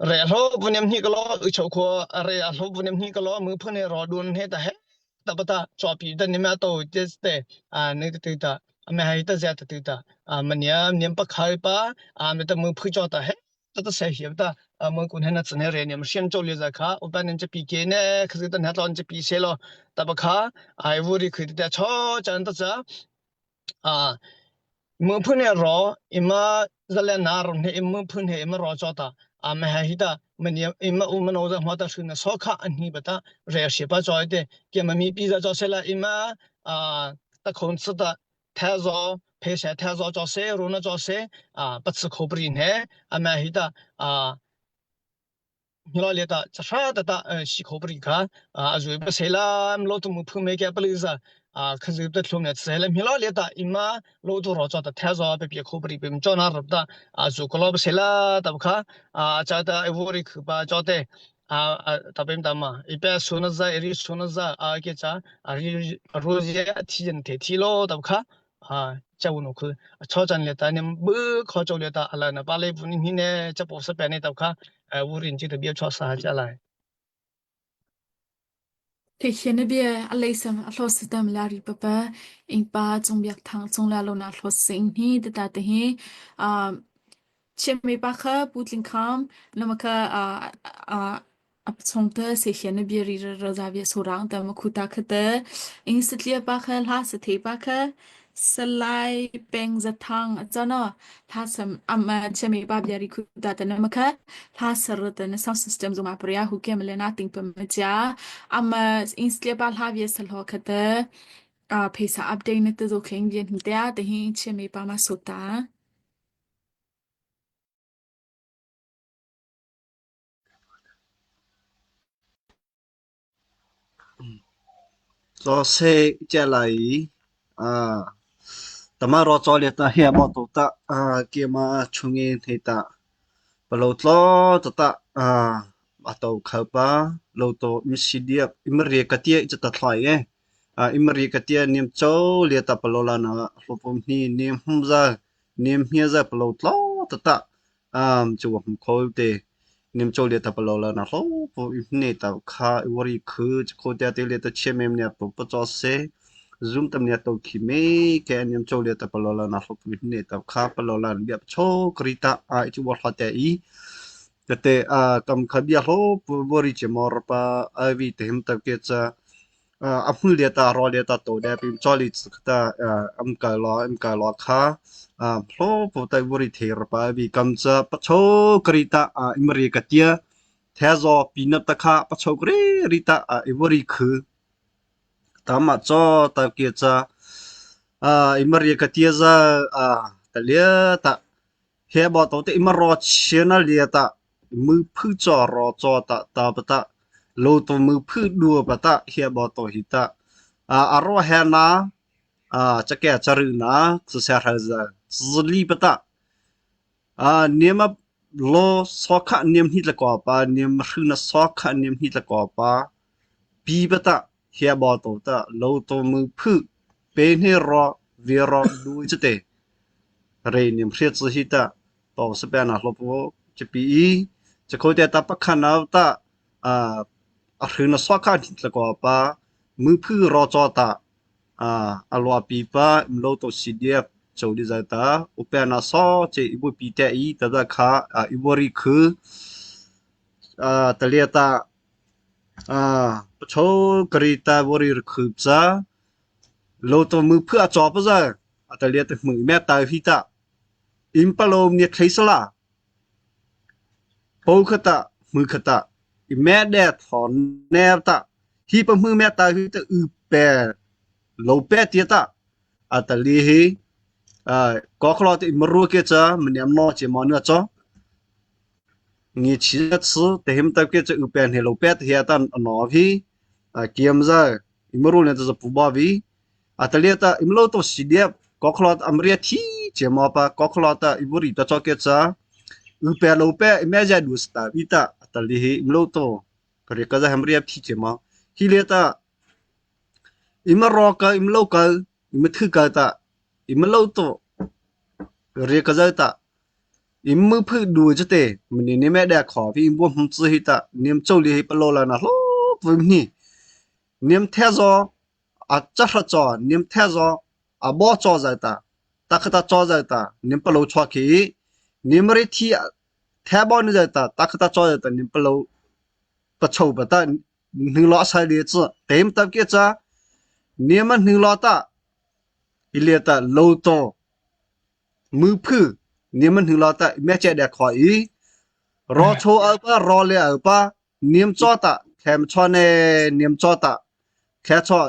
re hlo vunem ni ka lo u cho kho re a hlo vunem ni ka lo mu phun he ro dun he ta he ta pa ta cho pi ta ni ma to tes te a ni ti ta a me hai ta za ta ti ta a mania niam pa khai pa a me ta mu phu cho ta he ta ta se hiam ta a mu kun he na chne re niam sian cho le za kha upan che pi ke ne khasi ta na tlon che pi se lo ta pa kha ai vu ri khi ta cho chan ta cha a mu phun he ro ima zale na ron he imu phun he ima ro cho ta a me ha hi ta mani ima u mano za hma ta shu na so kha an hi bata re she pa choi te ke ma mi pi za cho se la ima a ta khon sa ta tha zo phe se tha zo cho se ro na cho se a pa chi kho pri ne a ma hi ta a Hmilai ta chahra ta ta shi kho pari kha a zui pa sela lo tu mu phu me kya pali za a khazu ta thlum ne sela hmilai le ta ima lo tu ro cha ta tha zo pe pi kho pari pe cho na rap ta a zu ko lo sela ta kha a cha ta evori khu pa cho te a ta pem ta ma i pe su na za ri su na za a ke cha a ri ro je thi jen the thi lo ta kha 啊，这我侬看，超战了，但你不考做了，但阿拉那巴雷布尼呢，这不是白呢，都看，哎，无人机特别超啥下来。 Thekhian bia a leisam a hlo sitam la ri papa ingpa chungbiak thang chung la lo na hlo sing hi tata te hi Chiami pa kha Pu Tling Kham nama kha a chungte sehian na bia ri ra bia surang ta ma khuta khate ing satlia pa kha hla sathe pa kha salai peng zathang achana hla sam am chiami pa bia ri khuta ta nama kha hla sar ta na sound system zuma priya hu ke male na ting pa ma cha am ing satlia pa hla bia salho khate a phaisa update na te zo kheng bien hi te te hi chiami pa ma sota. Caw che lai i tama ro caw le ta he bo to ta ke ma chungi thei ta palo tlo ta ta a to khal pa lo to msidiap imri katia cha ta thlai e imri katia niam cho le ta palo la na hlopom ni niam humza niam hia za palo tlo ta ta chu hum kho te nim cho le ta palo la na hlo po ne ta kha wori khu kho te te le ta che mem ne to pa cho se zoom tam ne to khi me ke nim cho le ta palo la na hlo po ne ta kha palo la bia cho krita a chu wa hla te i te te a kam kha bia hlo po wori che mor pa a vi te him ta ke cha a hmul le ta ro le ta to de pim choli ta am ka lo am ka lo kha hlo po tai wori the ra pa vi kam cha pa cho kri ta imri ka tia the zo pinap ta kha pa cho kri ri ta iwori khu ta ma cho ta ke cha imri ka tia za ta le ta he bo to te ima ro chena le ta mu phu cho ro cho ta ta pa ta lo to mu phu dua pa ta he bo to hi ta a a ro he na a cha ke cha ru na chu sa ra za zli pa ta a niam lo so kha niam hi tla ko pa niam hru na so kha niam hi tla ko pa pi pa ta he bo to ta lo to mu phu pe ne ro vi ro du che te re niam hriat chu hi ta to se pe na hlo po che pi i che kho te ta pakhan na ta a a hru na so kha tla ko pa mu phu ro cho ta a a lwa pi pa mlo to CDF cho di za ta upe na so che ibu pi te i ta da kha iwori khu a talia ta a pacho kari ta wori khu cha lo to mu phu a cho pa za a talia te mu me ta hi ta im palom ni thlei sala po khata mu khata. I me de thon ne ta hi pa mu me ta hi ta u pe lo pe ti ta a ta li hi a ko khlo ti maru ke cha mniam no che mo na cho ngi chi tsu te him ta ke cha u pe ne lo pe ti ta no hi a kiam za i maru ne ta pu ba vi a ta le ta imlo to si dia ko khlo amria thi che mo pa ko khlo ta iburi ta cho ke cha u pe lo pe me ja du sta vi ta ta li hi imlo to kare ka za hamria thi che ma hi le ta ima ro ka imlo ka ima thu ka ta ima lo to re ka za ta im mu phu du che te mni ni me da kho vi im bo hum chi hi ta niam chou li hi pa lo la na hlo pu ni niam the zo a cha hra cho niam the zo a bo cho za ta ta kha ta cho za ta niam pa lo chwa khi niam ri thi the bo ni za ta ta kha ta cho za ta niam pa lo pa chou pa ta hning lo sai li chu tem ta ke cha niam a hning lo ta ile ta lo to mu phu niam a hning lo ta me che de kho i ro cho al pa ro le al pa niam cho ta khem cho ne niam cho ta khe cho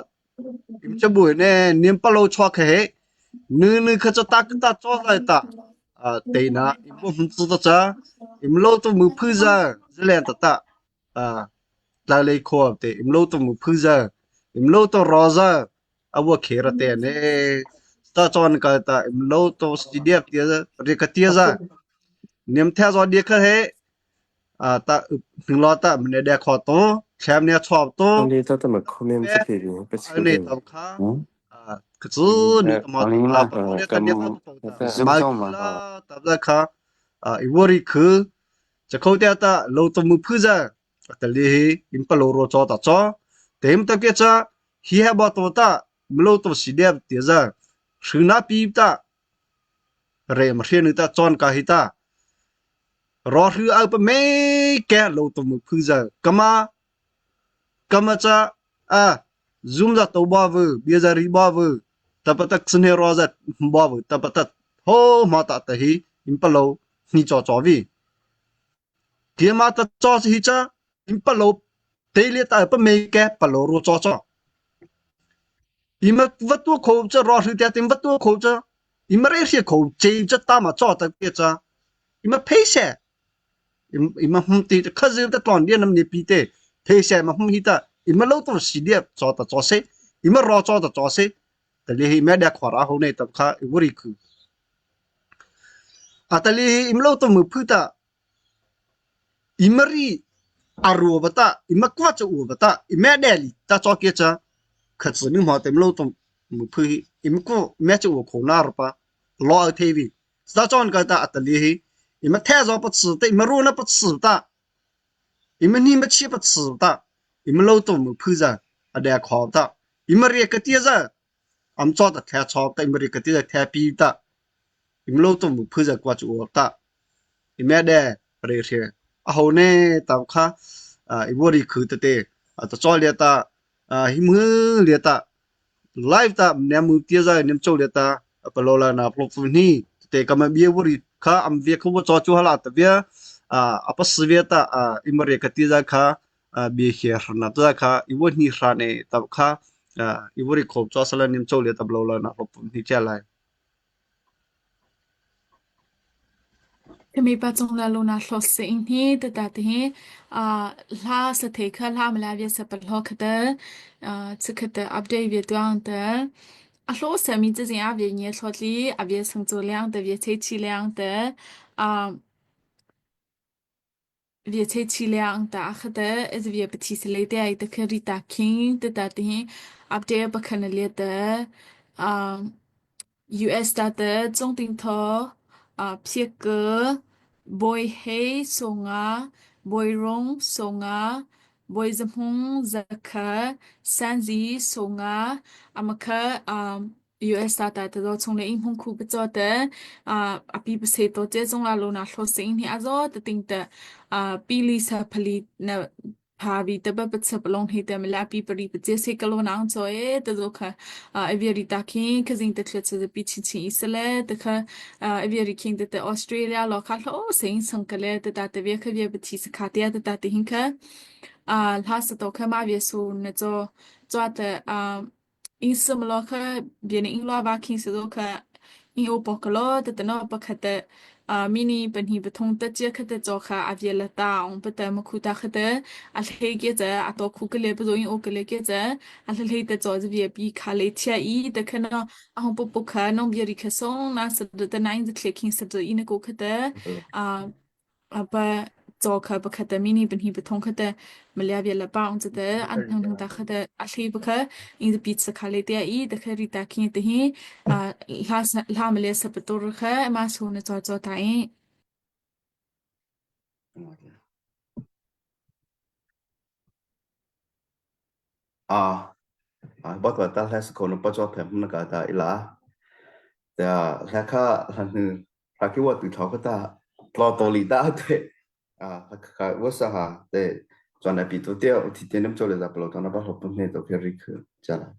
im cha bui ne niam pa lo cho khe he nu nu kha cho ta ta cho lai ta a te na im bo hum chu ta cha im lo to mu phu za zlen ta ta a tla lei kho te im lo to mu phu za im lo to ro za awa khe ra te ne ta chon ka ta im lo to studio ti re ka ti za niam the zo dia kha he a ta hing lo ta mne de kho to khem ne chop to 你这怎么可能 pe 这边不 a ne 吃的？ ta kha 嗯， a kzu ni ta ma 王林 ta 嘛， pa to ne ta 跟 ne ta to 那 ta 个 zoom ma 上 ki 嘛， la ta la kha a iwori khu cha khau te ta lo to mu phu za ta li hi im pa lo ro cho ta cho tem ta ke cha hi ha ba to ta mlo to si de te za shina pi ta re ma hrian ta chon ka hi ta ro hru au pa me ke lo to mu phu za kama kama cha a zoom za to ba vu bia za ri ba vu ta pa tak sne ro za ba vu ta pa ta ho ma ta ta hi im pa lo ni cho cho vi kia ma ta cho hi cha im pa lo te le ta pa me ke pa lo ro cho cho ima va tu kho cha ro hru ta tim va tu kho cha ima re hri kho che cha ta ma cho ta ke cha ima phe she ima hum ti kha zi ta ton dia nam ni pi te phe she ma hum hi ta ima lo to si dia cho ta cho se ima ro cho ta cho se ta le hi me da khwa ra ho ne ta kha wori khu a ta le im lo to mu phu ta imari aru ba ta ima kwa cha u ba ta ima de li ta cho ke cha kha chi ni ma tem lo to mu phu hi im ko me cha u kho na ro pa lo a the vi sa chon ka ta ta li hi ima the zo pa chi te ima ru na pa chi ta ima ni ma chi pa chi ta ima lo to mu phu za a da kho ta ima re ka ti za am cho ta the cho ta ima re ka ti za the pi ta im lo to mu phu za kwa chu ta ima de re re a ho ne ta kha a iwori khu te te a ta cho le ta a hi mu le ta live ta ne mu ti za nem cho le ta pa lo la na plo fu ni te ka ma bie wori kha am ve khu cho chu hala ta bia a apa si ve ta a imare ka ti za kha a bi he na ta kha iwo ni hra ne ta kha a iwori khop cho sala nem cho le ta lo la na plo fu ni cha lai ခမေပါကျုံလာလိုနာလှော့စင်ဟီတတတဲ့အာလာစထေခလာမလာပြစပလောခတဲ့အာစခတဲ့ update ပြတောင်းတဲ့အလှော့ဆမီစင်အပြညေဆော့လီအပြဆုံချိုလျောင်းတဲ့ပြချေချီလျောင်းတဲ့အာ ပြချေချီလျောင်းတာခတဲ့စပြပတိစလေးတဲ့တခရီတာခင်းတတတဲ့ update ပခနလေတဲ့အာ US 的总顶头啊，撇个 boy hey songa boy rong songa boy zamhung zakha sanzi songa amaka um US တာတတော်ချုံလေအင်းဟုန်ခုပကြောတဲ့အာအပိပစေတော့ကျဲစုံလာလို့နာလှောစင်းနေအစောတတင်တဲ့အာပီလီဆာဖလီန Phavi te ba pa palong he te mala pi pari pa che se kalo nang cho e te zo kha aviari ta khin khazing te thlet che pi chi chi isale te kha aviari khing te te Australia lo kha hlo sing sang kale te ta te ve kha ve pa chi sa kha te te ta te hin kha a hla sa to kha ma ve su na cho cho te a in sum lo kha bia ni in lo va khin se zo kha in o pok lo te te no pa kha te a mini pahnih pathum te chia kha te cho kha a via la ta ong pa te ma khu ta kha te a hlei ke che a to khu ke le pa zo in o ke le ke che a hlei te cho je pi kha le thia i te kha no a hong pu pu kha nong bia ri kha song na sa de te nine the king sa de in ko kha te a apa chaw kha pakhat te mini pahnih pathum kha te malia bia la paung che te an hnung hnung ta kha te a thli pakha in the pizza kha le te i te kha ri ta khi te hi a hla hla malia sa patur kha ma su na chaw chaw ta i À, à, bắt đầu ta sẽ có nó bắt cho phép nó cả ta ila. 对啊，那卡那那他给我对头个ta，老道理大对，啊，他我说哈，对，转来比多掉，提点点做了咋不老，转来把好不那都可以去，这样。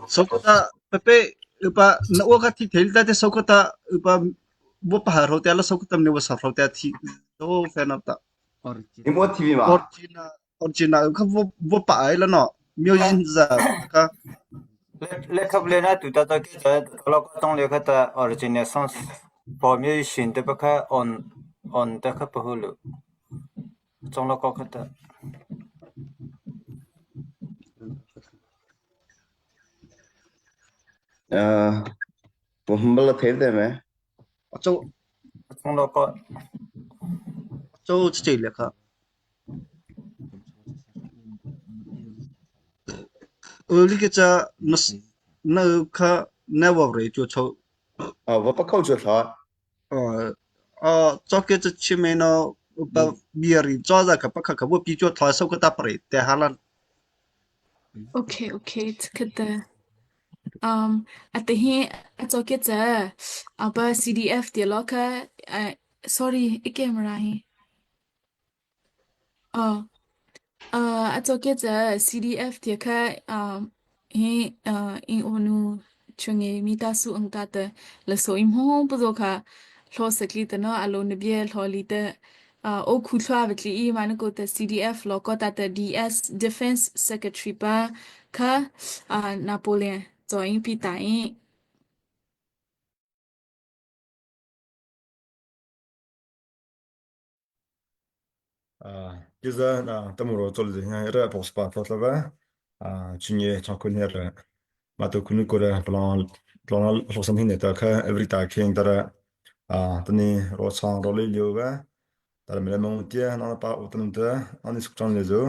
Sokota pepe upa na uka thi thel ta te sokota upa bo pa ro te ala sokotam ne wa sa ro te thi do fan of ta 你摸 TV 吗？ original original kha bo bo pa ai la no music za ka le khap le na tu ta ta ke ta lo ko tong le kha ta original songs po mi shin te pa kha on on ta kha pa hu lu chong lo ko kha ta 呃，我们了睇的没？ cho chong lo ko cho che le kha li ke cha na na kha na wa re cho cho 啊，我不扣住他。 ờ cho cái chi mê nó ba bia ri cho ra ka pa kha ka bo pi cho thla so ka ta pre te halan Okay okay 这个的 um 啊等下啊做个这啊把 CDF 的咯个呃 sorry 一个没啦嘿哦 呃，啊，做个这 CDF 的个啊，嘿呃，因我努全个米大数恩达的，了所以么不做卡，罗实力的呢，阿罗那边罗里的，啊，我苦出来不里伊嘛那个的 CDF 罗个达的 DS Defense Secretary 吧，卡啊拿破仑做因比答应。 啊，就是那等我做了这个博士吧，做了吧，啊，去年唱过那个，嘛都可能过来，不让不让学生听的，看 every 大听的了，啊，等你我唱到里溜吧，但是没来问题，那把我等的，那你是讲的就，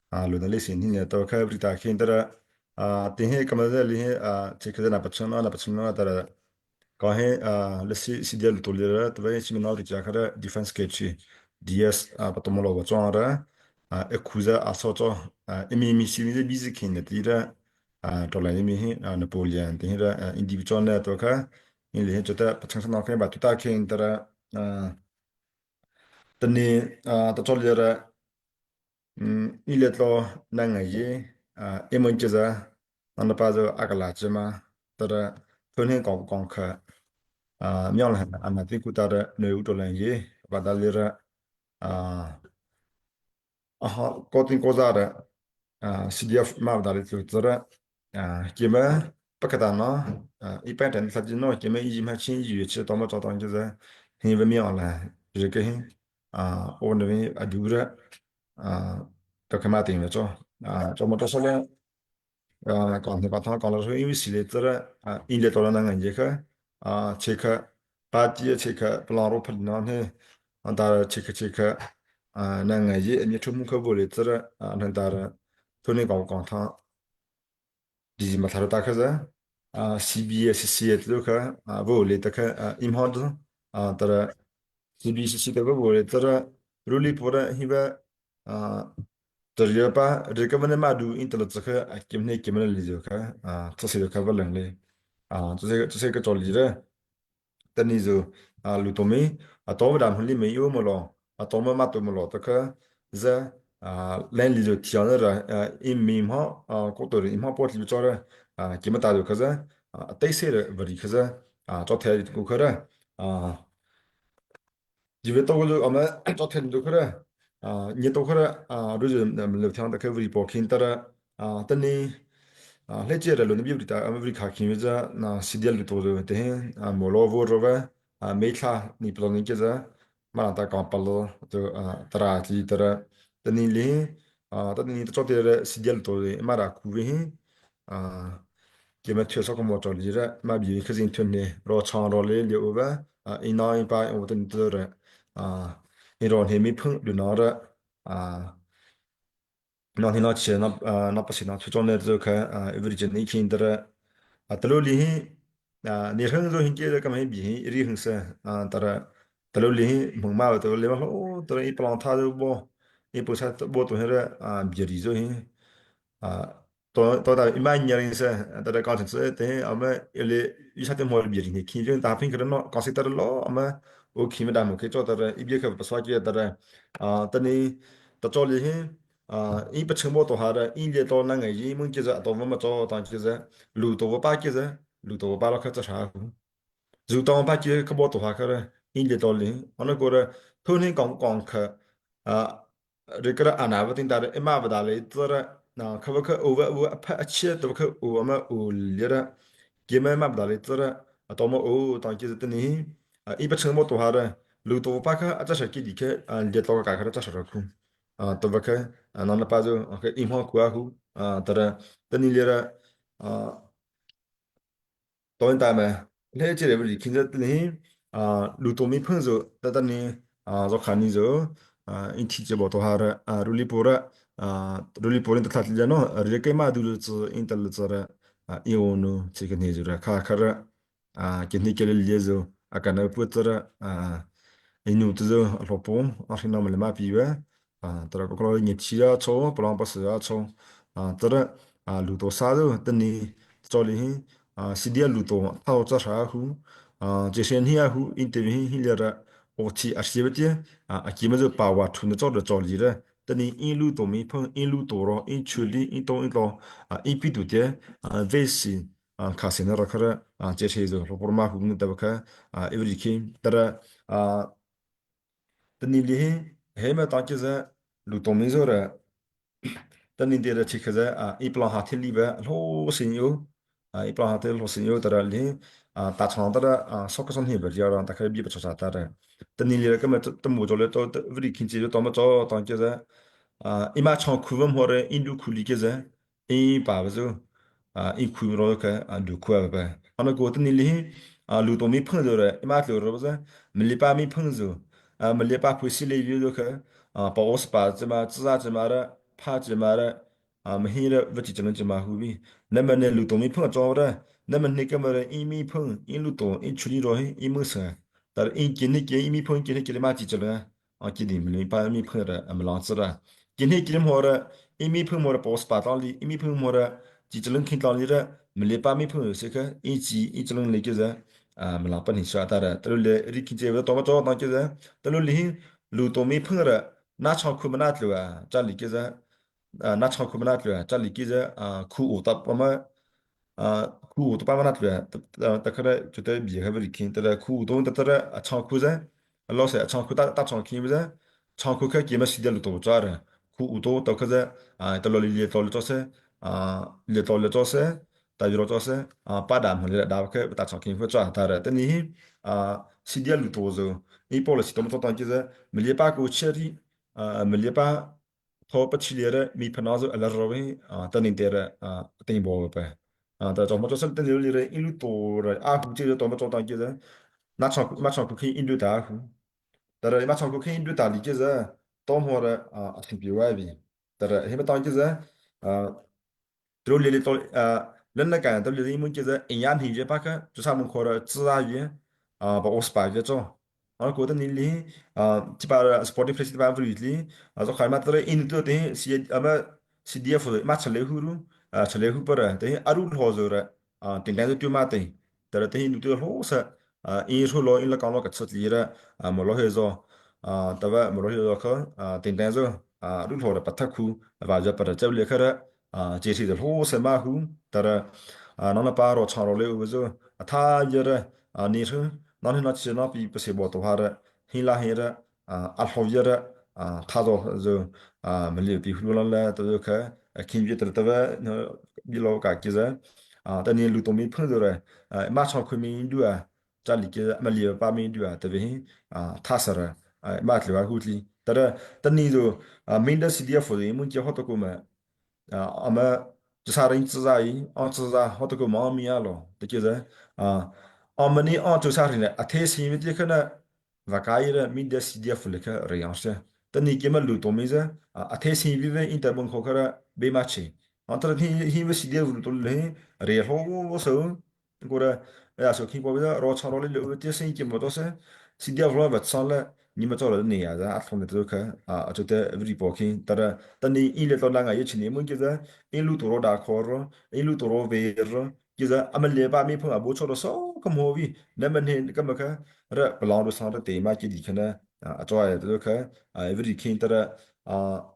啊，轮到你先听的，到看 every 大听的了，啊，等下干嘛的？你啊，这个在那不吃那那不吃那的了。 ကဟဲအာလစီစီဒီယယ်တိုလီရတဝဲချီမနာရီချာခရ defense ကချီ DS အပတမလောဝချောရအခုဇာအဆောချောအမီမီစီမီဘီဇခင်နတီရအာတော်လိုင်းမီဟနပိုလီယန်တင်ရအင်ဒီဗီချွန်နဲ့တော့ခအင်းလေချတဲ့ပချန်စနာခဲဘတူတာခင်တရအာတနေအာတတော်လီရအီလက်လောနိုင်ငံကြီးအာအမွန်ချဇာနန္ဒပါဇောအကလာချမတရ thun hin kong kong kha အာမြောက်လဟန်အနာတိကုတာရနေဥတလန်ရေဘာဒါလီရအာအဟာကိုတင်ကိုဇာရအာ CDF မဒါလီတူရအာကိမပကတာနော်一般的他就弄ကိမ一嘛ချင်းယူချတော့မတော့တော့ကျစဟင်းဝမြောက်လာရကဟင်းအာအိုနဝင်းအဒူရအာတကမတင်ရချောအာချောမတော့ဆလဲ啊，刚才把他讲了说，因为是来这个啊，印度到了那个一个啊，切克巴基切克布朗罗普里那呢，啊，到切克切克啊，那个一你出门可不来这个啊，那到了，昨天讲讲他，ဒီမှာသာတာခဇာအာ CBSC လို့ခအာဘိုလေတခအာအင်ဟောဒအာတရ CBSC တဘိုလေတရရူလီပေါ်ဟိဘအာတရပါရကမနမဒူအင်တလစခအကိမနေကိမနလီဇခအာသစီခဘလန်လေအာသစီသစီကတော်လီရတနီဇအာလူတိုမီအတော်ဒါမလီမေယိုမလောအတော်မမတုမလောတခဇာအာလန်လီဇတီယန်ရအင်မီမအာကိုတော်အင်မပေါ်လီချောရအာကိမတာဒုခဇာအတိတ်ဆေရဗရီခဇာအာတော့ထဲကူခရအာ ဒီဝတော့လို့အမတော့ထဲဒုခရအာညတော့ခရအာရုဇမလထန်တခဗရီပေါ်ခင်းတရအာတနီအာလက်ကျရလို့နဘီတာအမဗရီခါခင်းဝဇနာစီဒီယလတိုတဲ့အာမောလောဝရဝအာမေခလာနိပလနကိဇာမနာတာကပလတော့တရာတီတရတနီလီအာတနီတော့တဲ့စီဒီယလတိုမရာကူဝင်းအာ ကိမထွေဆောကမောတော်လီရမဘီခစင်ထွနေရောချောင်းရောလေလျိုဘအင်းနိုင်ပိုင်အိုတန်တရအာအရောနေမိဖုန်လူနာရအာနော်ဟိနော်ချေနော်နော်ပစီနော်ချွန်နေဇခအာအဗရီဂျနီခင်းတရအတလူလီဟအာနေဟန်ဇိုဟင်ကေကမဟိဘီဟိရီဟန်ဆအာတရတလူလီဟမငမာတလေမဟိုတရအပလန်သာဘောအပစတ်ဘောတဟရအာဘီရီဇိုဟင်အာ တော့တော့ဒါအမညာရင်စတဲ့ကောင်းစတဲ့အမလေဤစားတဲ့မော်ဘီရီခင်းကျတာဖင်ကရနော်ကောစီတရလောအမအိုခိမဒါမခေချောတရဣဘခပစဝကြတရအာတနီတတော်လီဟင်အာဤပချမောတော့ဟာရအင်းလေတော့နငယ်ကြီးမင်းကျစတော့မမတော့တန်ကျစလူတော့ပါကျစလူတော့ပါလခချာခုဇူတော့ပါကျကဘောတော့ဟာခရအင်းလေတော့လီအနကိုရထိုးနေကောင်ကောင်ခအာရကရအနာဝတင်တာအမဝဒါလေတရ နာခဘခအိုဝဝအဖအချေတဘခအိုအမအိုလရကေမမဘဒါလေတရအတော်မအိုတန်ကျစတနီအီပချငမောတော့ဟာရလူတော့ပါခအချရှကိဒီခေလေတော့ကခရချရှရခုအာတဘခနနပါဇိုအအင်ဟကွာခုအာတရတနီလရအာတော့တာမဲလေချေရဘီခင်စတနီအာလူတော်မီဖန်ဇိုတတနီအာဇခာနီဇိုအာအင်တီချဘောတော့ဟာရအာရူလီပိုရ 啊，如里柏林的他这喏，日个嘛都是印度了这个啊，因为呢，这个呢就是卡卡了啊，今天给了列zo，啊，可能不这个啊，因为这个老婆，啊，是那么的嘛比呗，啊，这个可能热气啊炒，不让不是啊炒，啊，这个啊，路多啥都等你做里啊，是点路多，他做啥乎啊，这些天啊乎，因对面那个，我去啊，是不的啊，啊，基本就把我出的做的做里了。 တနီအင်းလူတော်မီဖန်အင်းလူတော်ရောအင်းချူလီအင်းတော်အင်းတော်အင်းပီတူတဲ့ဝေစီခါစင်ရခရကျေချေဇောပရမဟုနတဘခအဗရီခိတရတနီလီဟဲမတာကျဇလူတော်မီဇောရတနီတေရချိခဇအီပလဟာသီလီဘလောစင်ယိုအီပလဟာတေလောစင်ယိုတရလီတာချောင်းတရဆော့ကစန်ဟိဘရရတခဘီပချာတာရတနီလီကမတမူကြောလေတော့ဗရီခင်ချီတော့မချောတန်ကျဇ 啊，伊嘛唱苦文或者印度苦里个噻，因爸爸说啊，因苦罗个啊，路苦啊不，啊那个等你里啊，路东没碰着了，伊妈走了不是，没里巴没碰着，啊没里巴不是里有个啊，把我是把怎么自然怎么的，怕怎么的，啊没黑了不记怎么怎么后面，那么呢路东没碰着的，那么那个么的，因没碰，因路东因处理了，因没事，但是因今天今因没碰，今天今天嘛记着了，啊今天没把没碰的，没啷子了。今天今天的一米喷么的保斯巴当里，一米喷么的几只人看当里的，没来把米喷是个一几一只人来就是啊，没老把你说的，都来你看这个多么早当就是，都来路多米喷的，那长裤没那路啊，这里就是啊，那长裤没那路啊，这里就是啊，裤我到我们。Khu to pa mana tlu ta khara chute bi kha bri khin ta khu to ta ta a chang khu za lo se a chang khu ta ta chang khin za chang khu kha ki ma si de lu to cha ra khu u to to kha za a ta lo li le to le to se a le to le to se ta ro to se a pa da mo le da kha ta chang khin khu cha ta ra ta ni hi a si de lu to zo ni po le si to mo to ta ki za mi le pa ko che ri mi le pa tho pa chi le re mi phana zo ala ro hi tanin te re ting bo pe ta cho mo cho sel ten le re in lu to re a hu che to mo cho ta ki ze na cha ma cha ku khi in lu ta hu ta re ma cha ku khi in lu ta li che ze to mo re a thing pi wa bi ta re he ma ta ki ze 都里里到呃，人那干都里里们就是营养品就把个就啥门口的自然鱼啊，把28月做。啊，觉得你里啊，这把 Spotify 这把不里啊，就开嘛，这印度的是阿么 CDF 嘛出来呼噜啊，出来呼不了，等于阿鲁好做了啊，订单就丢嘛等，但是等于你都好是啊，印出来印了讲了个出来了啊，没落去做啊，对吧？没落去做可啊，订单做啊，鲁好了不太苦，把这把这里去了。啊，这是罗什马虎，但是啊，那那巴罗长罗了有就啊，他也是啊，你说那你那去那比不是我的话的，很拉很的啊，阿好也是啊，他就就啊，没有比如了嘞，都是看看见的对吧？那比老个其实啊，但你路东没碰着嘞，啊，马上昆明路啊，这里个没里巴明路啊，特别啊，踏实了，啊，马里瓦古里，但是但你就啊，明的 CDF 的，我们结好多个嘛。啊，我们就啥人自在伊，俺自在好多个猫咪啊咯，这就是啊，我们呢俺做啥人呢？啊，太幸运的可能，勿介意了，免得 CDF 来个这样些。等你给么路多没子啊，啊，太幸运的应该门口可能没嘛钱，啊，他天因为 CDF 都来，然后我说。过来，哎呀，手听过不是，老长老的路，这生意节目都是，是第二路不上了，你们做了你啊，啊，从那头看啊，就得微博看，但是但你一来到那个一起，你们就是一路多少大考了，一路多少为了，就是俺们礼拜没碰啊，不错的少个毛病，那么你干嘛看？这不让路上的对嘛，就离开呢啊，做哎都看啊，微看但是啊。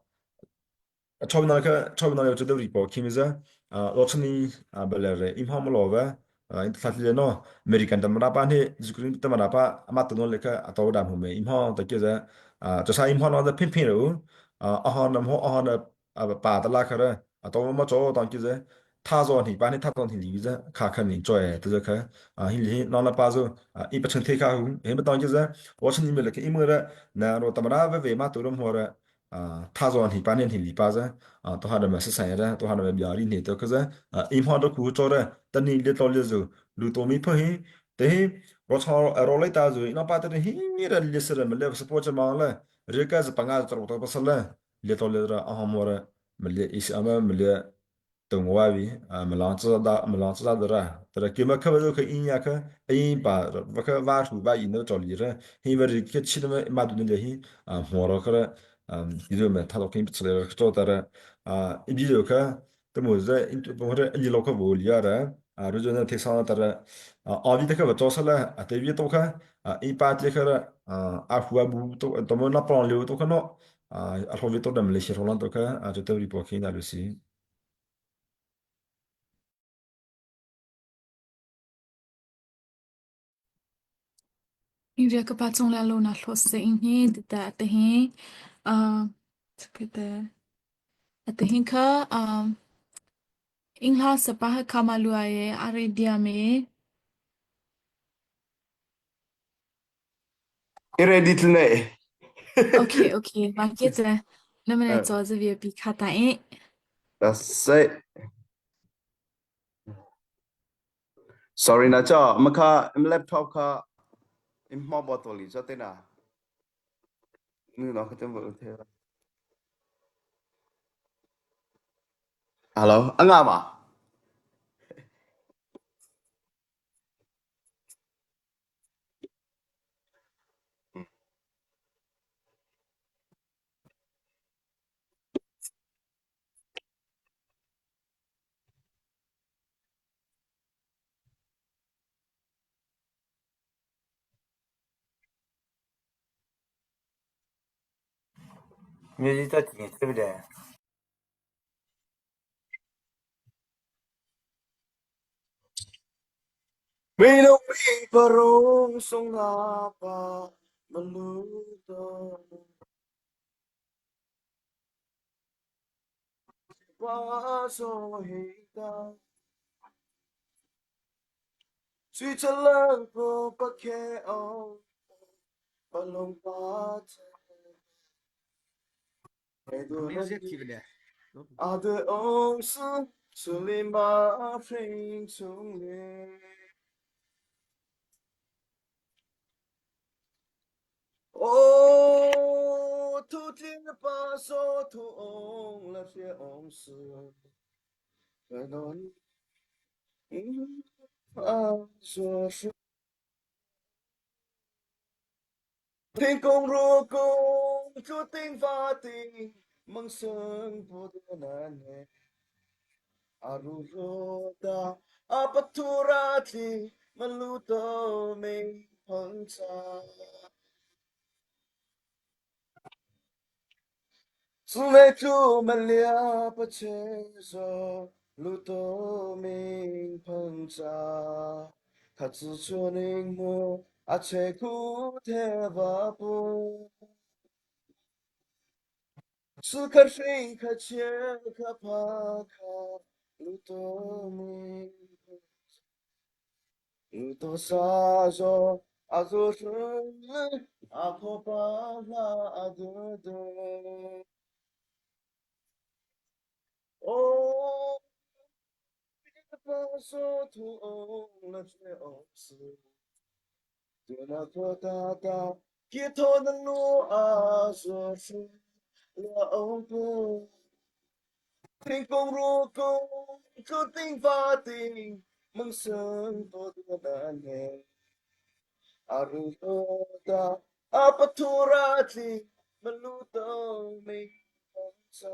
처음날 처음날 어쩌다 우리 뭐 김이자 아 로천이 아 발레레 임하물로베 아 인터살레노 아메리칸 담라파니 주크린 담라파 아마토노레카 아토담 후메 임하 타케자 아 저사 임하노 핀핀로 아 아하남 호 아하나 아 바달라 카라 아 도마 저 당기자 타존 히바니 타존 히리자 카카니 조에 드저카 아 힐리 나나 파조 아 이ಪ천 테카후 헤메 당기자 워천님을 이므라 나로 담라베 베마 도롬 호라 啊，他做你半年你礼拜噻，啊，都还得么是啥的，都还得么表里你都可是啊，银行都苦做的，等你列到列走，路多没碰嘿，等我操，罗来打走，那把的嘿，你的历史了，没来是波这忙了，这个是把俺做到不是了，列到列了，啊么的，没列一些俺们没列。等我为啊，没啷子打，没啷子打的啦，对了，给么可不就可阴呀可阴把不可挖出把阴都找里了，因为这个吃的么嘛都能的很啊，活了可了，嗯，比如么他都可以出来做的了啊，你比如可，这么子，不或者你老可无聊的啊，如果那太上的了啊，阿里的可不做出来啊，对比都可啊，一般这个了啊，阿胡啊不都都么那帮流都可喏啊，阿后面都那么来些roland都可啊，就都里包可以那就是。 အိန္ဒိယကပါချုံလာလို့နာလှစေင်းဟင်းတတဟင်းအာစကတဲ့အတဟင်းခအာအင်္ဂလာစပါခမလူအယေအရေဒီယာမေ Ready tonight. Okay okay မာကေတဲ့နမနေစောစဗီပီခတာအင်း That's it. Sorry na cho mà kha em laptop kha em mò bỏ tổ lý cho tên à. Nó cái tên vợ thế. Alo, anh ngà mà. မြေကြီးတက်ကြည့်对不对？ Minung mi parung sung na pa maluto pa so hita Sui chalang ko pa ke o palong pa che Music thi bile. A de ong su su li ma phring chung le Oh, thu thiên pa so thu ong la phía ong su non a so su Thiên công ru cung chu tinh va tinh măng sương bu de na ne aru ro ta apathura thi malu to ming phang cha Su ve chu malia pa che zo lu to ming phang cha kha chu chu ning mu a che ku te va pu 此刻谁可切可怕可路多明路多萨若阿若是阿婆巴拉阿德德哦，巴索图了却哦斯，那个大大铁头的路啊，说是了不。天公若公，注定发定，梦生多的难年。阿如罗达阿巴图拉提，门路都没走。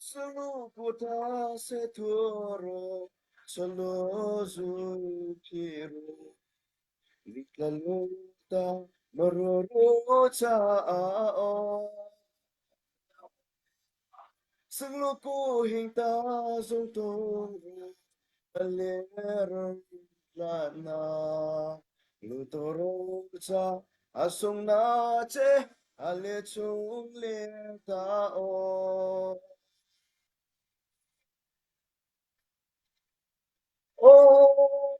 Sulu se turo, solo zukiru, Liklaluta, maruru chao. Sulu hingta zong toro, alero lana. Lutoro cha asung na che, ale chung le ta o. 哦，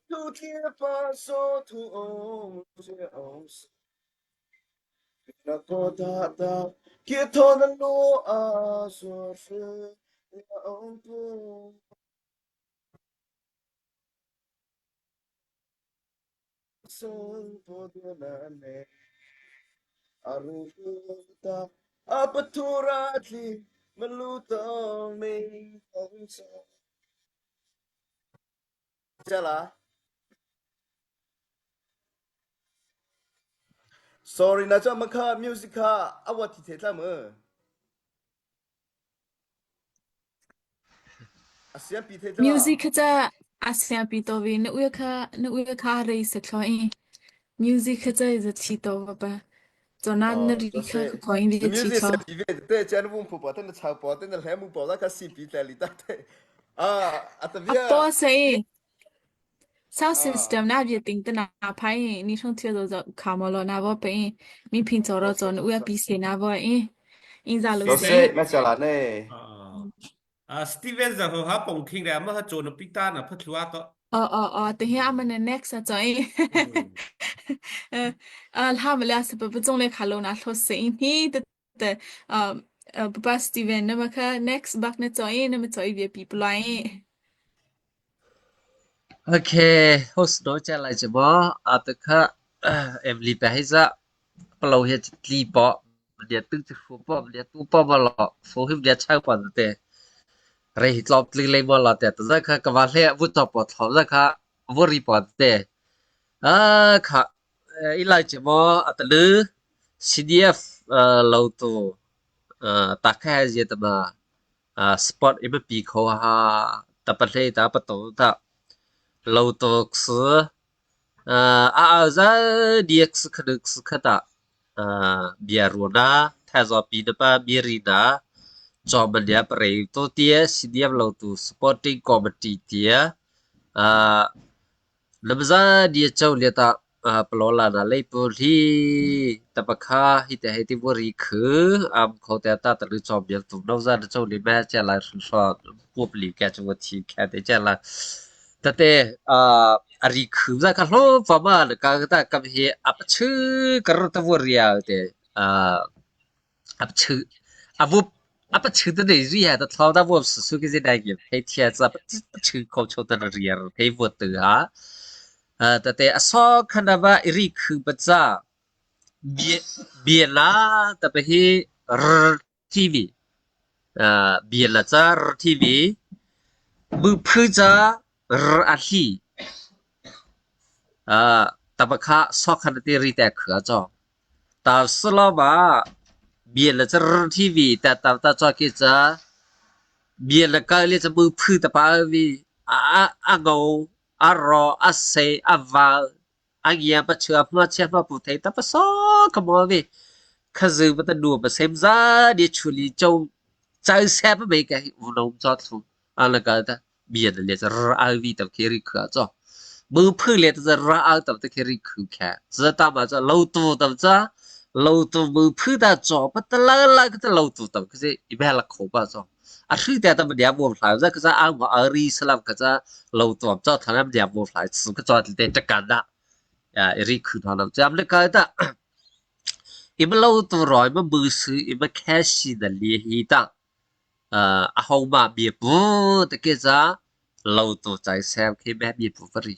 土铁发索土翁这翁是那个大大铁头的路啊，说是两不生不的难呢，阿鲁达阿巴图拉提马鲁多米红色，下来。Sorry 那这么卡 music 卡啊，我提提咱们。啊，先比提 Music ခကြအဆင်ပြေတော့ပြီနဥခနဥခရေစခေါင်း music ခကြရချီတော့ပါဇနာန 哦， ရီ 就 ခ 是 ခေါင်း the ရချီ music ချော 是比对，讲的我婆婆，等的唱播，等的海木包，那个是比在里大对。啊，啊特 အ 别 ပေါ်စေ sound 啊， system နာပြတင်တနာဖိုင်းနိထုံထွေတော့ခါမလောနာဘောပင်မိဖင်စော 哦 တော့ဇ 是 နဥ 是， ပီစေနာဘောအင်းအင်းစားလို့ 就 စေ 是没下来呢。 啊啊，Steven 就好下蹦倾咧，乜做到必单啊，不出啊个。 အော်အော်အော်တဟင်အမန next အကြောင်း 嗯， အဲအလာမလာစပပစုံလေခါလုံးနာလှစေဟီတတအပပစတီဗန်နမခ next back နေကြောင်းနမကြောပြပြပလိုင်း Okay, host do cha lai cha bo atakha emily pa hi za palo he tli po dia tu chu fu po dia tu po ba lo fu hi dia chau pa te re hi tlop tli le bo la te ta za kha ka wa hle vu to po tho za kha vu ri po te a kha i lai cha bo atalu CDF lo to Ta kha zia ta ma sport i pi kho ha ta pa hle ta pa to ta lo to ks a a za diak s kha s kha ta bia ru na tha zo pi na pa bia ri na chaw ma lia pre to tia CDF lo tu supporting committee tia Lamza dia cho lia ta palola na lei pu hi tapakha hi te hei ti vori khu am kho te ta ta lu chom biak tum no za na cho li ma cha la shun sho pup li ka chu thi kha te cha la ta te a ri khu za kha hlo pa ma ka ta kam hi ap chu kar ta voria te 啊不吃，啊不啊不吃的那瑞啊，他操他我是说给这那个黑天子不不吃口吃的那瑞儿黑不得啊，呃，แต่แต่อสอขนาดว่าอีรีคือปัจจาเบียเบียลาแต่ไปที่รทีวีเอ่อเบียลาจ้ารทีวีมือพื้จ้ารอาฮีเอ่อแต่ปะคะสอขนาดที่รีแต่เขือจอ ตาสลามาเบียลจะรทีวีแต่ตาตาจอกิจะเบียลก็เลยจะมือพื้ตะปาวีอาอาเงาอารออาเซอาวาอาเงียปะเชื่อมาเชื่อมาปุเทตะปะซอกมอวีขจือปะตะนัวปะเซมซาเดียชุลีเจ้าใจแซ่บไม่แกอุนมจอดฟุอันละก็ตะเบียลเลยจะรอาวีตะเคริคือจอมือพื้เลยจะรอาตะเคริคือแค่จะตามมาจะเลาตัวตะจะ lâu tu mư phư ta cho bắt ta la la cái ta lâu tu tập cái gì ibe là khổ ba cho à khi ta ta mình đem buồn phải ra cái ra ăn mà ở ri salam cái ra lâu tu cho thằng em đem buồn phải sự cái cho thì chắc chắn đó à ri khử thằng nào chăm lấy cái ta im lâu tu rồi mà mư sư im开始的联系到呃啊后嘛别不的cái ra lâu tu chạy xem khi bé biệt bù vẫn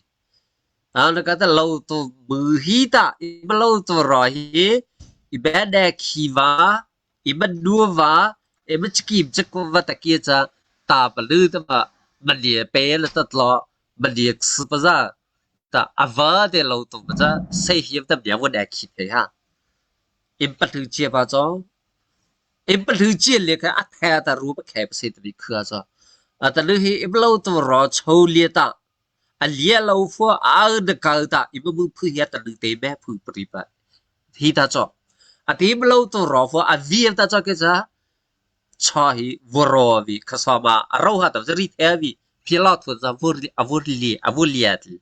啊，那个的老多无希的，一不老多罗希，一般的去哇，一般努哇，一般这个这个哇，大家子大不了的嘛，没连白了的了，没连吃不上，但阿娃的老多不着，谁晓得别我来去的哈？一不头结巴着，一不头结了个阿太的如不开不谁的比可着，啊，但你一不老多罗抽咧的。 အလျက်လောဖောအာဒကာတာအဘမှုဖူရတလူတေမဲဖူပရိပတ်ဟီတာချောအတိမလို့တော့ရောဖောအဗီတာချောကေချာချာဟီဝရောဗီခဆာမအရောဟာတဇရီသေးဗီဖီလာထွဇဝရအဝလီအဝလီယတ်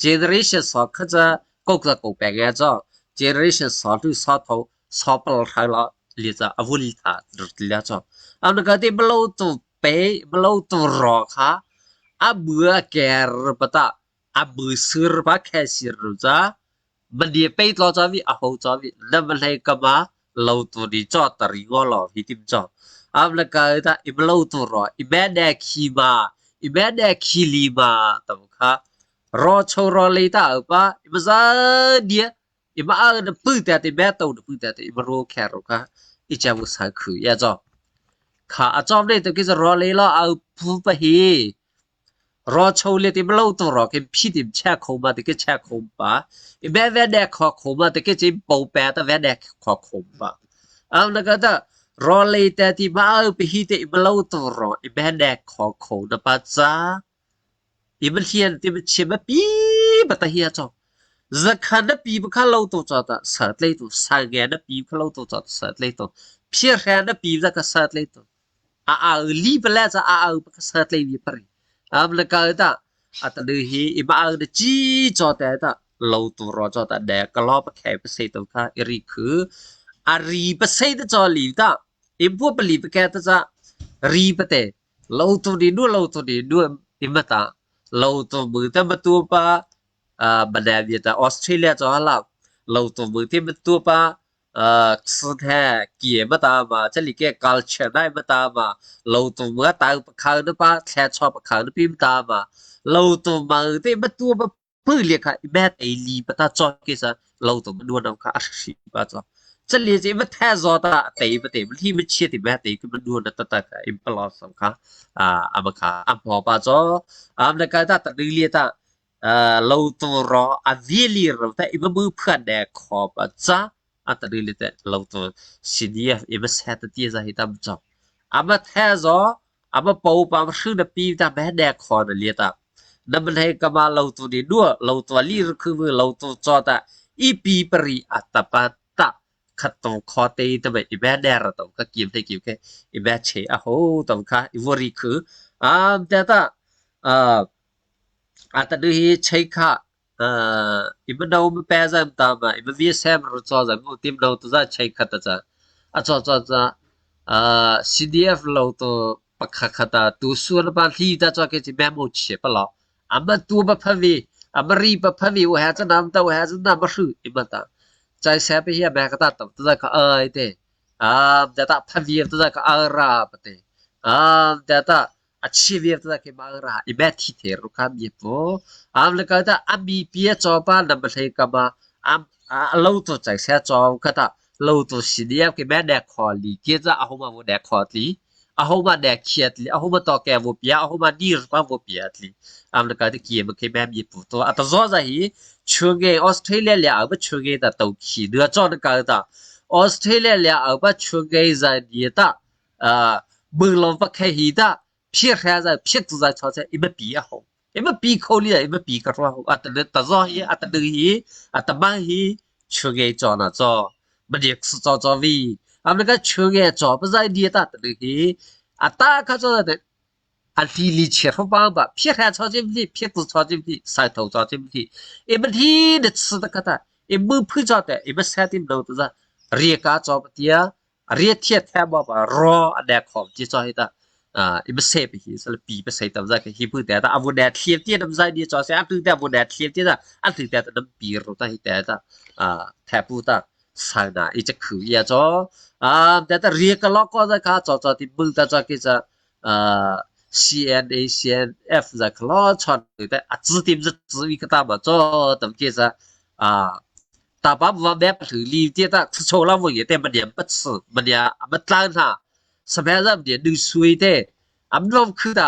generation ဆောခချာကောက်ကကောပဲငါချော generation ဆောလူဆောထောဆောပလခလာလီဇာအဝလီတာလျာချောအမကတိဘလို့တူပေဘလို့တူရောခါ အဘူကဲရပတာအဘူဆရပခဲစီရဇာမဒီပေလောချာဝီအဟောချာဝီနမလေကမလောတူဒီချောတရီဂောလောဟီတိချောအဘလကာတာအဘလောတူရောအဘဒခီမာအဘဒခီလီမာတမခါရောချိုရောလေတာပအမဇာဒီအမအာနပူတဲ့တဲ့ဘဲတော့ပူတဲ့တဲ့အမရိုခဲရောခအချဝဆာခုရကြောခါအကြောင်းတဲ့တကိစရောလေလောအဖူပဟီ รอโชเลติมโลตัวรอกินพี่ติมแช่คงมาติกแช่คงปะอีแม่แวแดกขอคงมาติกจิมปูแปตะแวแดกขอคงปะเอาแล้วก็ตรอเลยแต่ที่มาเอาไปฮีติมโลตัวรออีแม่แดกขอคงนะปะจ้าอีมันเฮียนที่มันเชื่อมาปีบัตเฮียจอဇခနပီဘခလောတော့ကြတာဆတ်လေတော့ဆာငယ်နပီခလောတော့ကြတာဆတ်လေတော့ဖြစ်ရနပီဇကဆတ်လေတော့အာအာလီပလက်အာအာဘခဆတ်လေပြပရိ am la ka ta at lu hi i ma de chi cho ta ta lo tu ro cho ta de ka lo pa khe pa se to kha i ri khu a ri pa se ta cho li ta i bu pa li pa ka ta cha ri pa te lo tu di nu lo tu di nu i ma ta lo tu bu ta ma tu pa အာဗဒဗီတာဩစတြေးလျကျော်လာလောတူမတိမတူပါ 呃，斯坦给么大嘛，这里个 culture 那么大嘛，老多么大不靠的吧，菜炒不靠的并大嘛，老多么的么多么不厉害，一般地里把它做给啥，老多么多那个28做。这里这么太热的，对不对？你们切的蛮对，个么多的得得个，一不老什么啊，阿么卡阿婆把做，阿么那个他得里的，呃，老多了，阿维里了，他一不不破的可不咋。Atari le te lo to CDF i ma se ta ti za hi tam chok. Ama the zo ama po pa ma hru na pi ta me ne kho na li ta. Na man he kama lo tu ni nua lo to li ru khu mu lo tu cho ta i pi pari atapa ta khat to kho te ta me i me ne ra to ka kim te kim ke i me che a ho to kha i wori khu am te ta a atanu hi chei kha i ma no ma pe zam ta ma i ma vi sem ru cho zam mu tim no tu za chei khat ta cha a cho cho cha CDF lo to pakha khata tu su na pa hli ta cho ke chi memo che pa lo ama tu ba phavi ama ri pa phavi u ha cha nam ta u ha cha nam ma hru i ma ta chai se pe hi ma ka ta ta ta ka ai te a da ta phavi ta ka a ra pa te a da ta a chi vi ta ke ma ra i ma thi the ru kha mi po am le ka ta ami pi cho pa na ma hlei ka ma am a lo to chai se cho ka ta lo to si dia ke ma da kho li ke za a ho ma wo da kho tli a ho ma da khiat li a ho ma to ke wo pia a ho ma dir pa wo pia tli am le ka ta ki ma ke ma mi pu to a ta zo za hi chunge Australia le a ba chunge ta to khi de cho na ka ta Australia le a ba chunge za ni ta မလောပခဲဟီတာဖြစ်ခဲစားဖြစ်သူစားချောချဲအမပီအဟောအမပီခိုလီအမပီကရောအတလတဇောဟီအတဒဟီအတမန်ဟီချွေကြောနာကြောမဒီခစကြောကြောဝီအမကချွေကြောပဇိုင်ဒီတာတဟီအတာခကြောတဲ့အလီလီချေဖပန်းပါဖြစ်ခဲချောချင်းဖြစ်ဖြစ်သူချောချင်းဖြစ်ဆိုင်ထောချောချင်းဖြစ်အမဒီတဲ့စတကတာအမဖူကြတဲ့အမဆက်တင်လို့တစားရေကာကြောပတီယာ riat thiat tha ba ba ro a da khom chi cho hi ta a i ba se pi hi sal pi ba se tam za ke hi pu ta ta avu da thliam ti dam zai ni cho se a tu ta avu da thliam ti ta a tu ta dam pi ro ta hi ta ta a tha pu ta sa na i cha khu ya cho a ta ta ria ka lo ko za ka cho cho ti bu ta cho ki cha a CNA CNF za klo chon ta a zhi tim za zhi ka ta ma cho tam ki za a 大把不买不头里点的吃错了我也得没点不吃没点没赚他，什么人点流水的，俺们老去的，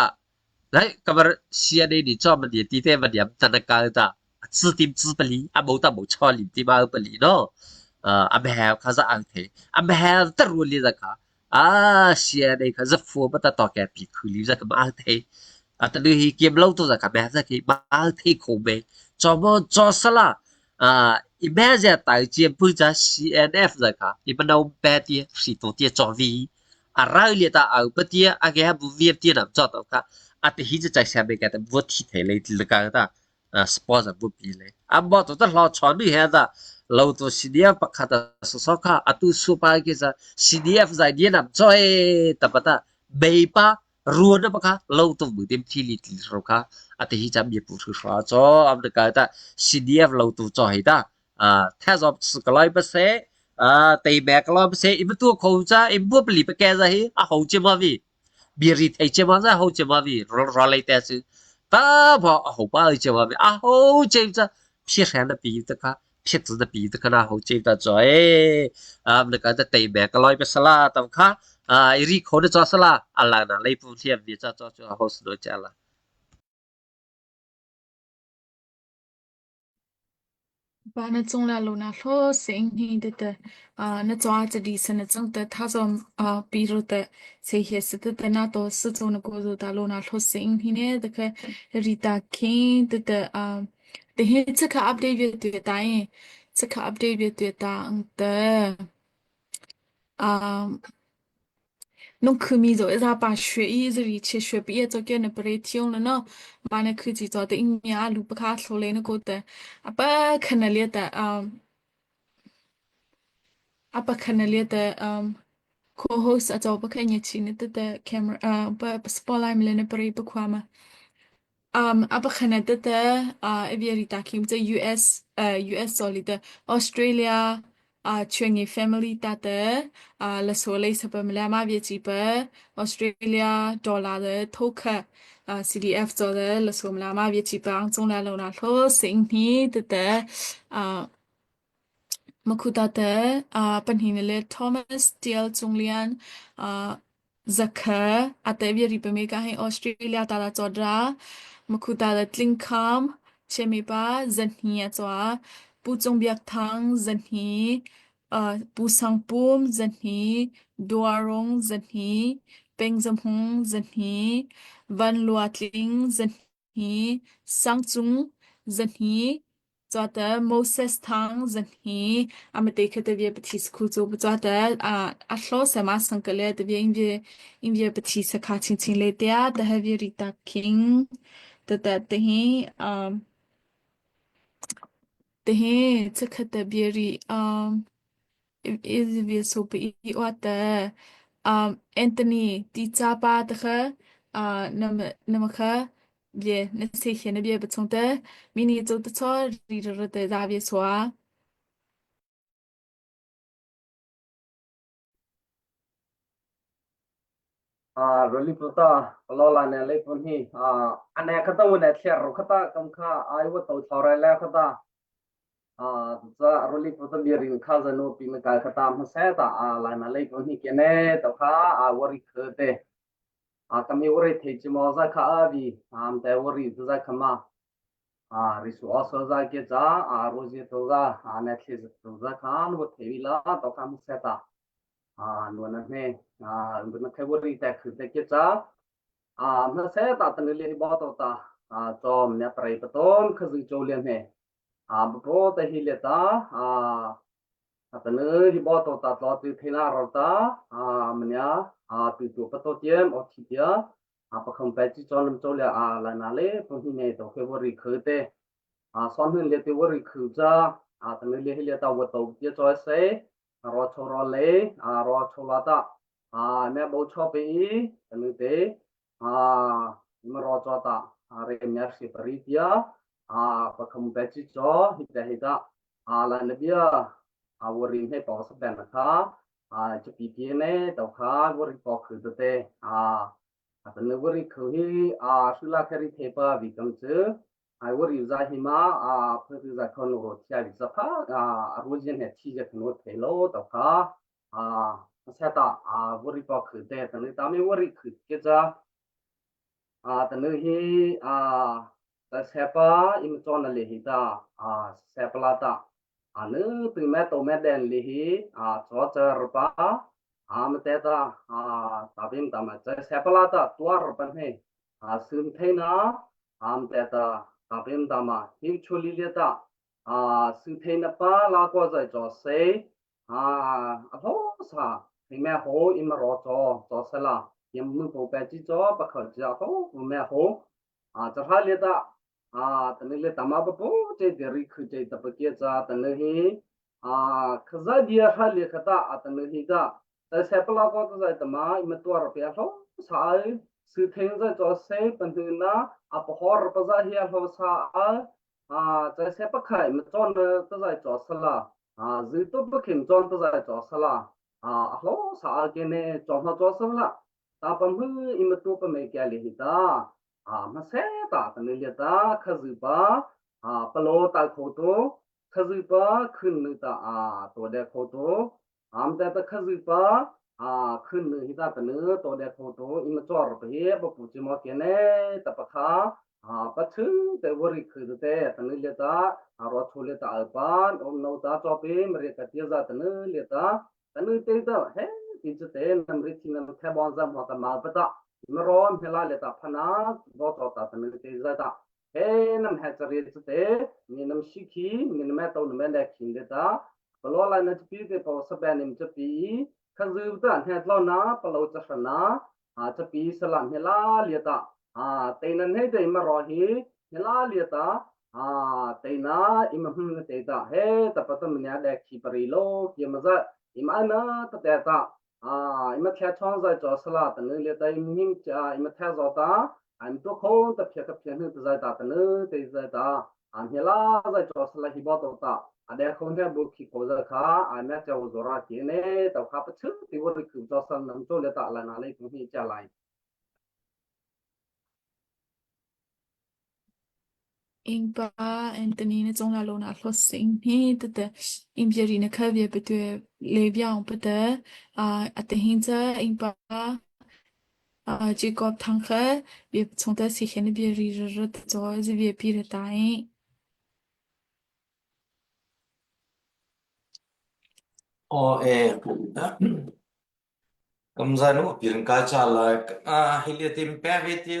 来，哥们西安的你专门点地点没点在那搞的，指点指不离，俺没得没错里地嘛不离咯，俺们还开始安排，俺们还得努力着看，啊，西安的可是富不得到个比库里这个嘛安排，啊，等于给老多人看，买这个嘛安排可没，怎么做死了？啊，一般在大街不在 CNF 在看，一般都白的是多点装备，啊，绕里的后不点，啊个还不 V 点了，做到看，啊，对，一直在下面个的我体体嘞，这个的，啊，sport 不比嘞，啊，冇做得老长女孩子，老多 CDF 不看的是说看，啊，都说把个是 CDF 在点了，做诶，得不得，没把。ruan na baka lo tu bu tim thi li ti ro kha a te hi cham ye pu thu sha cho am de ka ta CDF lo tu cho hi ta a tha job su ka lai ba se a te ba ka lai ba se im tu kho cha im bu pli pa ke za hi a ho che ma vi bi ri thai che ma za ho che ma vi ro ro lai ta su ta pho a ho ba che ma vi a ho che cha 撇开的比的卡撇子的比的卡那好这的做哎啊那个的对面个来不是啦，都卡啊一里口的做是啦，啊啦那雷布天别做做做好事都讲了。 ဘာနကျုံလာလိုနာလို့စင်ဟင်းတဲ့တဲ့အာနကြွားကြဒီစနကျုံတဲ့他说啊比如的这些是的的那都是中的过度的罗那လို့စင်ဟင်းတဲ့ကရီတာခင်းတဲ့တဲ့အာတဲ့ဟင်းချက်ခ update ပြတဲ့တိုင်းချက်ခ update ပြတဲ့တန်တဲ့အာ 侬看面就一直把学艺这里去学毕业做给你不来听了呢，把那科技做的一年路不卡出来那个的，阿不可能列的啊，阿不可能列的嗯，co-host 啊做不可以去那的的 camera 啊不不 spotlight 么那不来不夸嘛。Um, a bachan的啊，一边里打开在 US 呃 US 所里的 Australia 啊，全嘅 family 打的啊，来所里是不么来嘛别几本 Australia ဒေါ်လာ的偷客啊 CDF 做的来所么来嘛别几本中来楼那罗新年的的啊。မခုတာတဲ့အာပန်ဟင်းလေ Thomas TL ကျုံလျန်အာဇခအတေဗီရီပမေကဟင်ဩစတြေးလျတာလာချောဒရာမခုတာတဲ့တလင်ခမ်ချေမီပါဇန်ဟီအချွာပူကျုံဘျက်ထန်းဇန်ဟီ Pu Sang Pum zahnih, Duarung zahnih, Pengzahmung zahnih, Vanlua Tling zahnih, Sangcung zahnih, Cawte Moses Thang zahnih, amate kha tavia pathi school cu cawte a hlo sema sangkale tavia in via pathi sakha chingching le tia tahavia rita king tata tehi Tehe chikkhat te bia rih. Anthony ti ca pa te kha na kha bia na se hian na bia pa chung te mi nih cu te chaw ri ra te za bia sua. Roli puta lola ne le pun hi ane khata wune thler ro khata kam kha ai wo to thore le khata cha roli puta birin kha zanu pi ma kai khata ma se ta a lai ma le pun hi ke ne to kha a wori khe te a kami wori thei chi mo za kha a bi am te wori za khama a risu aso za ke cha a rozi to za a ne thli to za kha nu thei la to kha ma se ta nuan hme na February te khu te ke cha a na se ta tan le bo to ta a chom ne prai paton khazu cho le hme a bo te hi le ta a a tan hi bo to ta tlo tu thina ro ta a mnya a tu tu pato tiam o thi tia a pakham pe chi chon lam cho le a la na le pu hi ne to February khu te a son hun le February khu cha a tan le hi le ta wo to tia choi se ro cho ro le ro cho la ta me bo cho pe i tanu te ma ro cho ta re nya si pari tia pa kham pe chi cho hi te hi ta la na bia a wo rin he pa sa ben kha a chu pi pi ne to kha wo ri po khu te a a tanu wo ri khu hi a shula khari the pa vi kam chu ai wo ri za hi ma a phe ri za khon ro thia vi za pha a ro jin he thi je khno the lo to kha a sa ta a wo ri pa khu te ta ni ta mi wo ri khu ke cha a ta ni hi a ta se pa im chon na le hi ta a se pa la ta a nu tu me to me den le hi a cho cha r pa a ma te ta a ta bim ta ma cha se pa la ta tuar pa he a sim the na am te ta ta bim ta ma him chuli le ta a su the na pa la ko zai cho se a a ho sa thei me ho im ro cho cho se la yam mu po pe chi cho pa kha cha ho me ho a cha ha le ta a ta ni le ta ma pa po che de ri khu che ta pa ke cha ta ni hi a khaza dia ha le khata a ta ni hi ta ta se pa la ko ta zai ta ma im tuar pe ho sa ai su theng za cho se pan tu na a pa hor pa za hi a ho sa a a cha se pa khai ma chon ta zai cho sala a zi to pa khim chon ta zai cho sala a a hlo sa a ke ne cho ma cho sala ta pam hu im tu pa me kya le hi ta a ma se ta ta ne le ta kha zu pa a palo ta kho to kha zu pa khun nu ta a to de kho to am ta ta kha zu pa a khun nu hi ta ta nu to de kho to im chor pa he ba pu chi mo ke ne ta pa kha a pa thu te wori khu te ta nu le ta a ro thu le ta al pan om no ta cho pi mre ka tia za ta nu le ta ta nu te ta he ti chu te nam ri thi nam the bon za mo ta mal pa ta ma ron hela le ta phana bo to ta ta nu te za ta he nam he chari chu te ni nam shi khi ni nam to nam le khin de ta palo lai na pi te po sa ben im chu pi kha zu ta he tlo na palo cha na a cha pi salam he la lia ta a te nan he te ma ro hi he la lia ta a te na im hum na te ta he ta pa ta mnya de khi pari lo ki ma za im ana ta te ta a im thya chong za cho sala ta ne le ta im him cha im thya zo ta an to kho ta phya ka phya nu ta za ta ta ne te za ta an he la za cho sala hi ba to ta a de khong the bu khi ko za kha a na cha zo ra ki ne ta kha pa chu ti wo ri ku cho san nam cho le ta la na le ku hi cha lai Ingpa Anthony na cong la lo na hlo sing hi tete inbia na kha bia pete le biang pete a ate hin cha ingpa Jacob thang kha bia chung ta si khen bia ri ra ra cho zi bia pi ra tai. Aw e. Kamzanu pirin ka cha la a hilia tim pe ve ti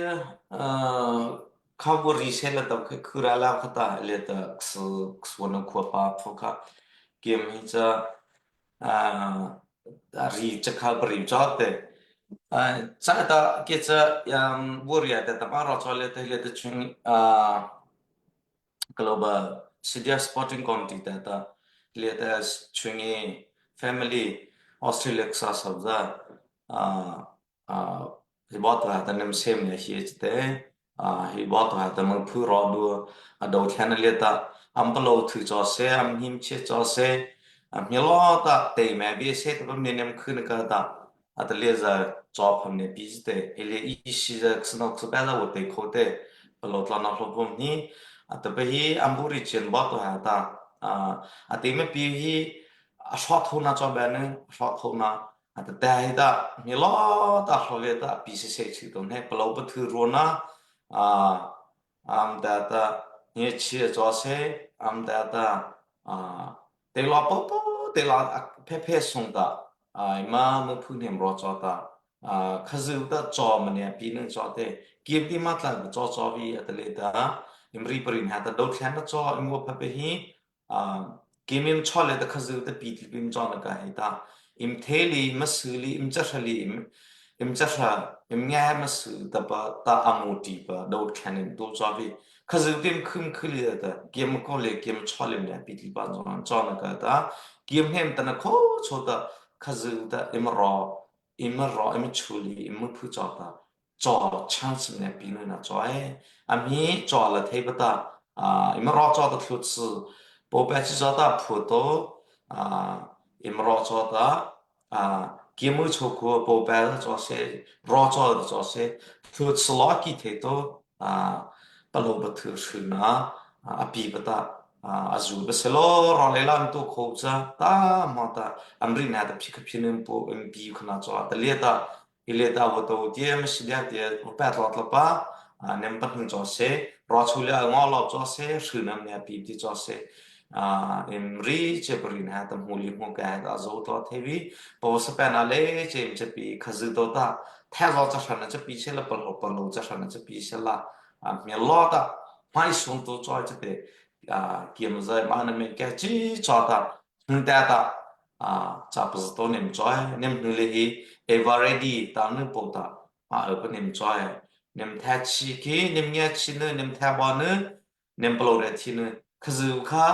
kha bu ri se la tam kha khura la khata le ta ksu ksu na khua pa pho kha kem hi cha a ri cha kha bari cha te cha ta ke cha bu ria te ta pa ro cha le te le te chung Global City Sporting Committee ta ta le ta chung i family Australia sa sabza hi bot ha ta nem sem ne hi te hi bot ha ta mang phu ro du a do thlan le ta am palo thu cho se am him che cho se am mi lo ta te me bi se ta me nem khun ka ta a ta le za cho pham ne pi te ele i si za ksno kso pa la wo te kho te palo tla na hlo bom ni a ta pe hi amburi chen bot ha ta a te me pi hi a shot tho na cho ba ne shot tho na a ta ta hi ta mi lo ta hlo ve ta pi se se chi to ne palo pa thu ro na a am ta ta ni chi cho se am ta ta a te lo po po te lo phe phe sung ta ai ma mu phu nem ro cho ta a khazu ta cho ma ne pi nang cho te kim ti ma tla cho cho vi atale ta imri prin ha ta do thlan na cho imwo pha pe hi Kimim chawle ta khazu ta pi tlipim chaw na ka hei ta. Im theli masuli im chahrali im im chahra im nga masu ta pa ta amu ti pa do thlan in tu chaw vi khazu tim khum khuli ta kiem ko le kiem chawle ne pi tlipa chaw chaw na ka ta kiem hem ta na kho cho ta khazu ta im ro im ro im chuli im mu phu chaw ta chaw chance ne pi nu na chaw e a mi chaw la thei ba ta im ro chaw ta thlu chi po pa chi chaw ta phu to im ro chaw ta ki mu chu ku po pa chaw se ro chaw ta chaw se thlu chi lo ki the to pa lo ba thu shu na a pi ba ta a zu ba se lo ro le lan tu kho cha ta ma ta amri na ta phi kha phi nim po im pi khana chaw ta le ta Ileta wo to tie ma si dia tie wo pa tlo tlo pa nem pa hnu cho se ro chu le ngo lo cho se shri nam ne pi ti cho se im ri che prin ha tam hu li hu ka da zo to the vi po sa pa na le che im che pi khazu to ta tha zo cha shan cha pi che la pal ho pal lo cha shan cha pi se la mi lo ta mai sung to cho che te kiam zai ma na me ka chi cho ta hnu ta ta ca to nem choi nem hnu le hi ever ready ta nu po ta ma e pa nem choi nem tha chi ki nem ngia chi nu nem tha ba nu nem plo re thi nu khazu kha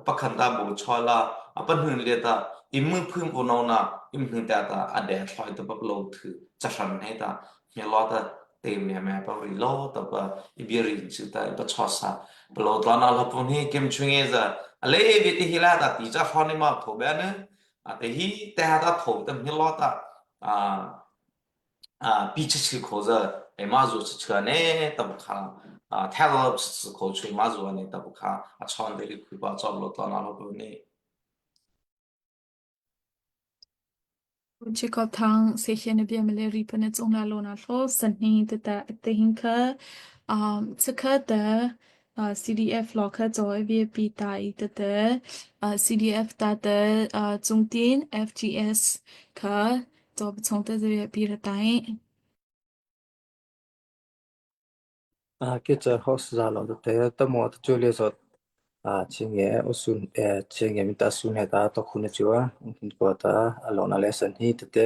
pakhan ta bu choi la apa hnu le ta im mu phum u no na im hnu ta ta a de thloi ta pa lo thu cha hran he ta me lo ta te me me pa ri lo ta pa i bi rin chu ta pa cho sa plo tla na la pun hi kem chung e za ale vi ti hi la ta ti cha hron ni ma tho ba ne a te hi te ha ta tho ta mi lo ta a a pi chi chi kho za e ma zu chi cha ne ta bu kha a tha lo chi chi kho chu ma zu ne ta bu kha a chon de li khu ba cha lo tla na lo bu ni Jacob Thang se hian bia mele ri pane chung la lo na hlo sani te ta te hin kha um chakha ta CDF lo kha choi bia pi ta i te te CDF ta te chung tin FGS kha cho chung te bia pi ra tai. Ke ca host za lo tete tamo te chu le zot chinge usun chinge mi ta sun he ta to khun chu a hun ko ta alona le san hi tete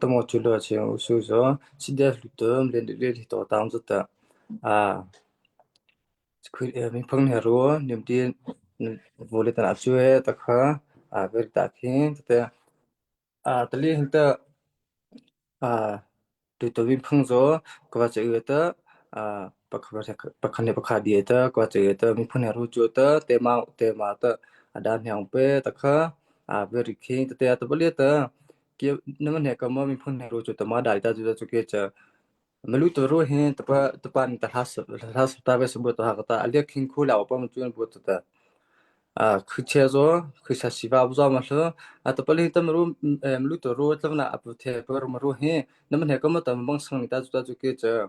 tamo chu lo ching usu zo CDF lu tum le le le to tam zo ta mi phang ne ro nim ti vole ta na chu e ta kha ver ta khin tete tali hin ta Tuitawi phung cu ka va ceih ta pakhat le pakhat dia ta ka va ceih ta miphun he ru cu ta tema tema ta adan hniang pe ta kha a very king te ta bali ta ki naman he kama miphun he ru cu ta ma dai ta ju chu ke cha malu to ru he ta pa ta pan ta has has ta ve sabu ta ha ta alia king khu la pa mu chu bu ta 佢车咗佢实时话不咗嘛咯，啊特别你他们如诶路都路怎么那不贴不么路嘿，那么那个么他们帮上你打做打做给这，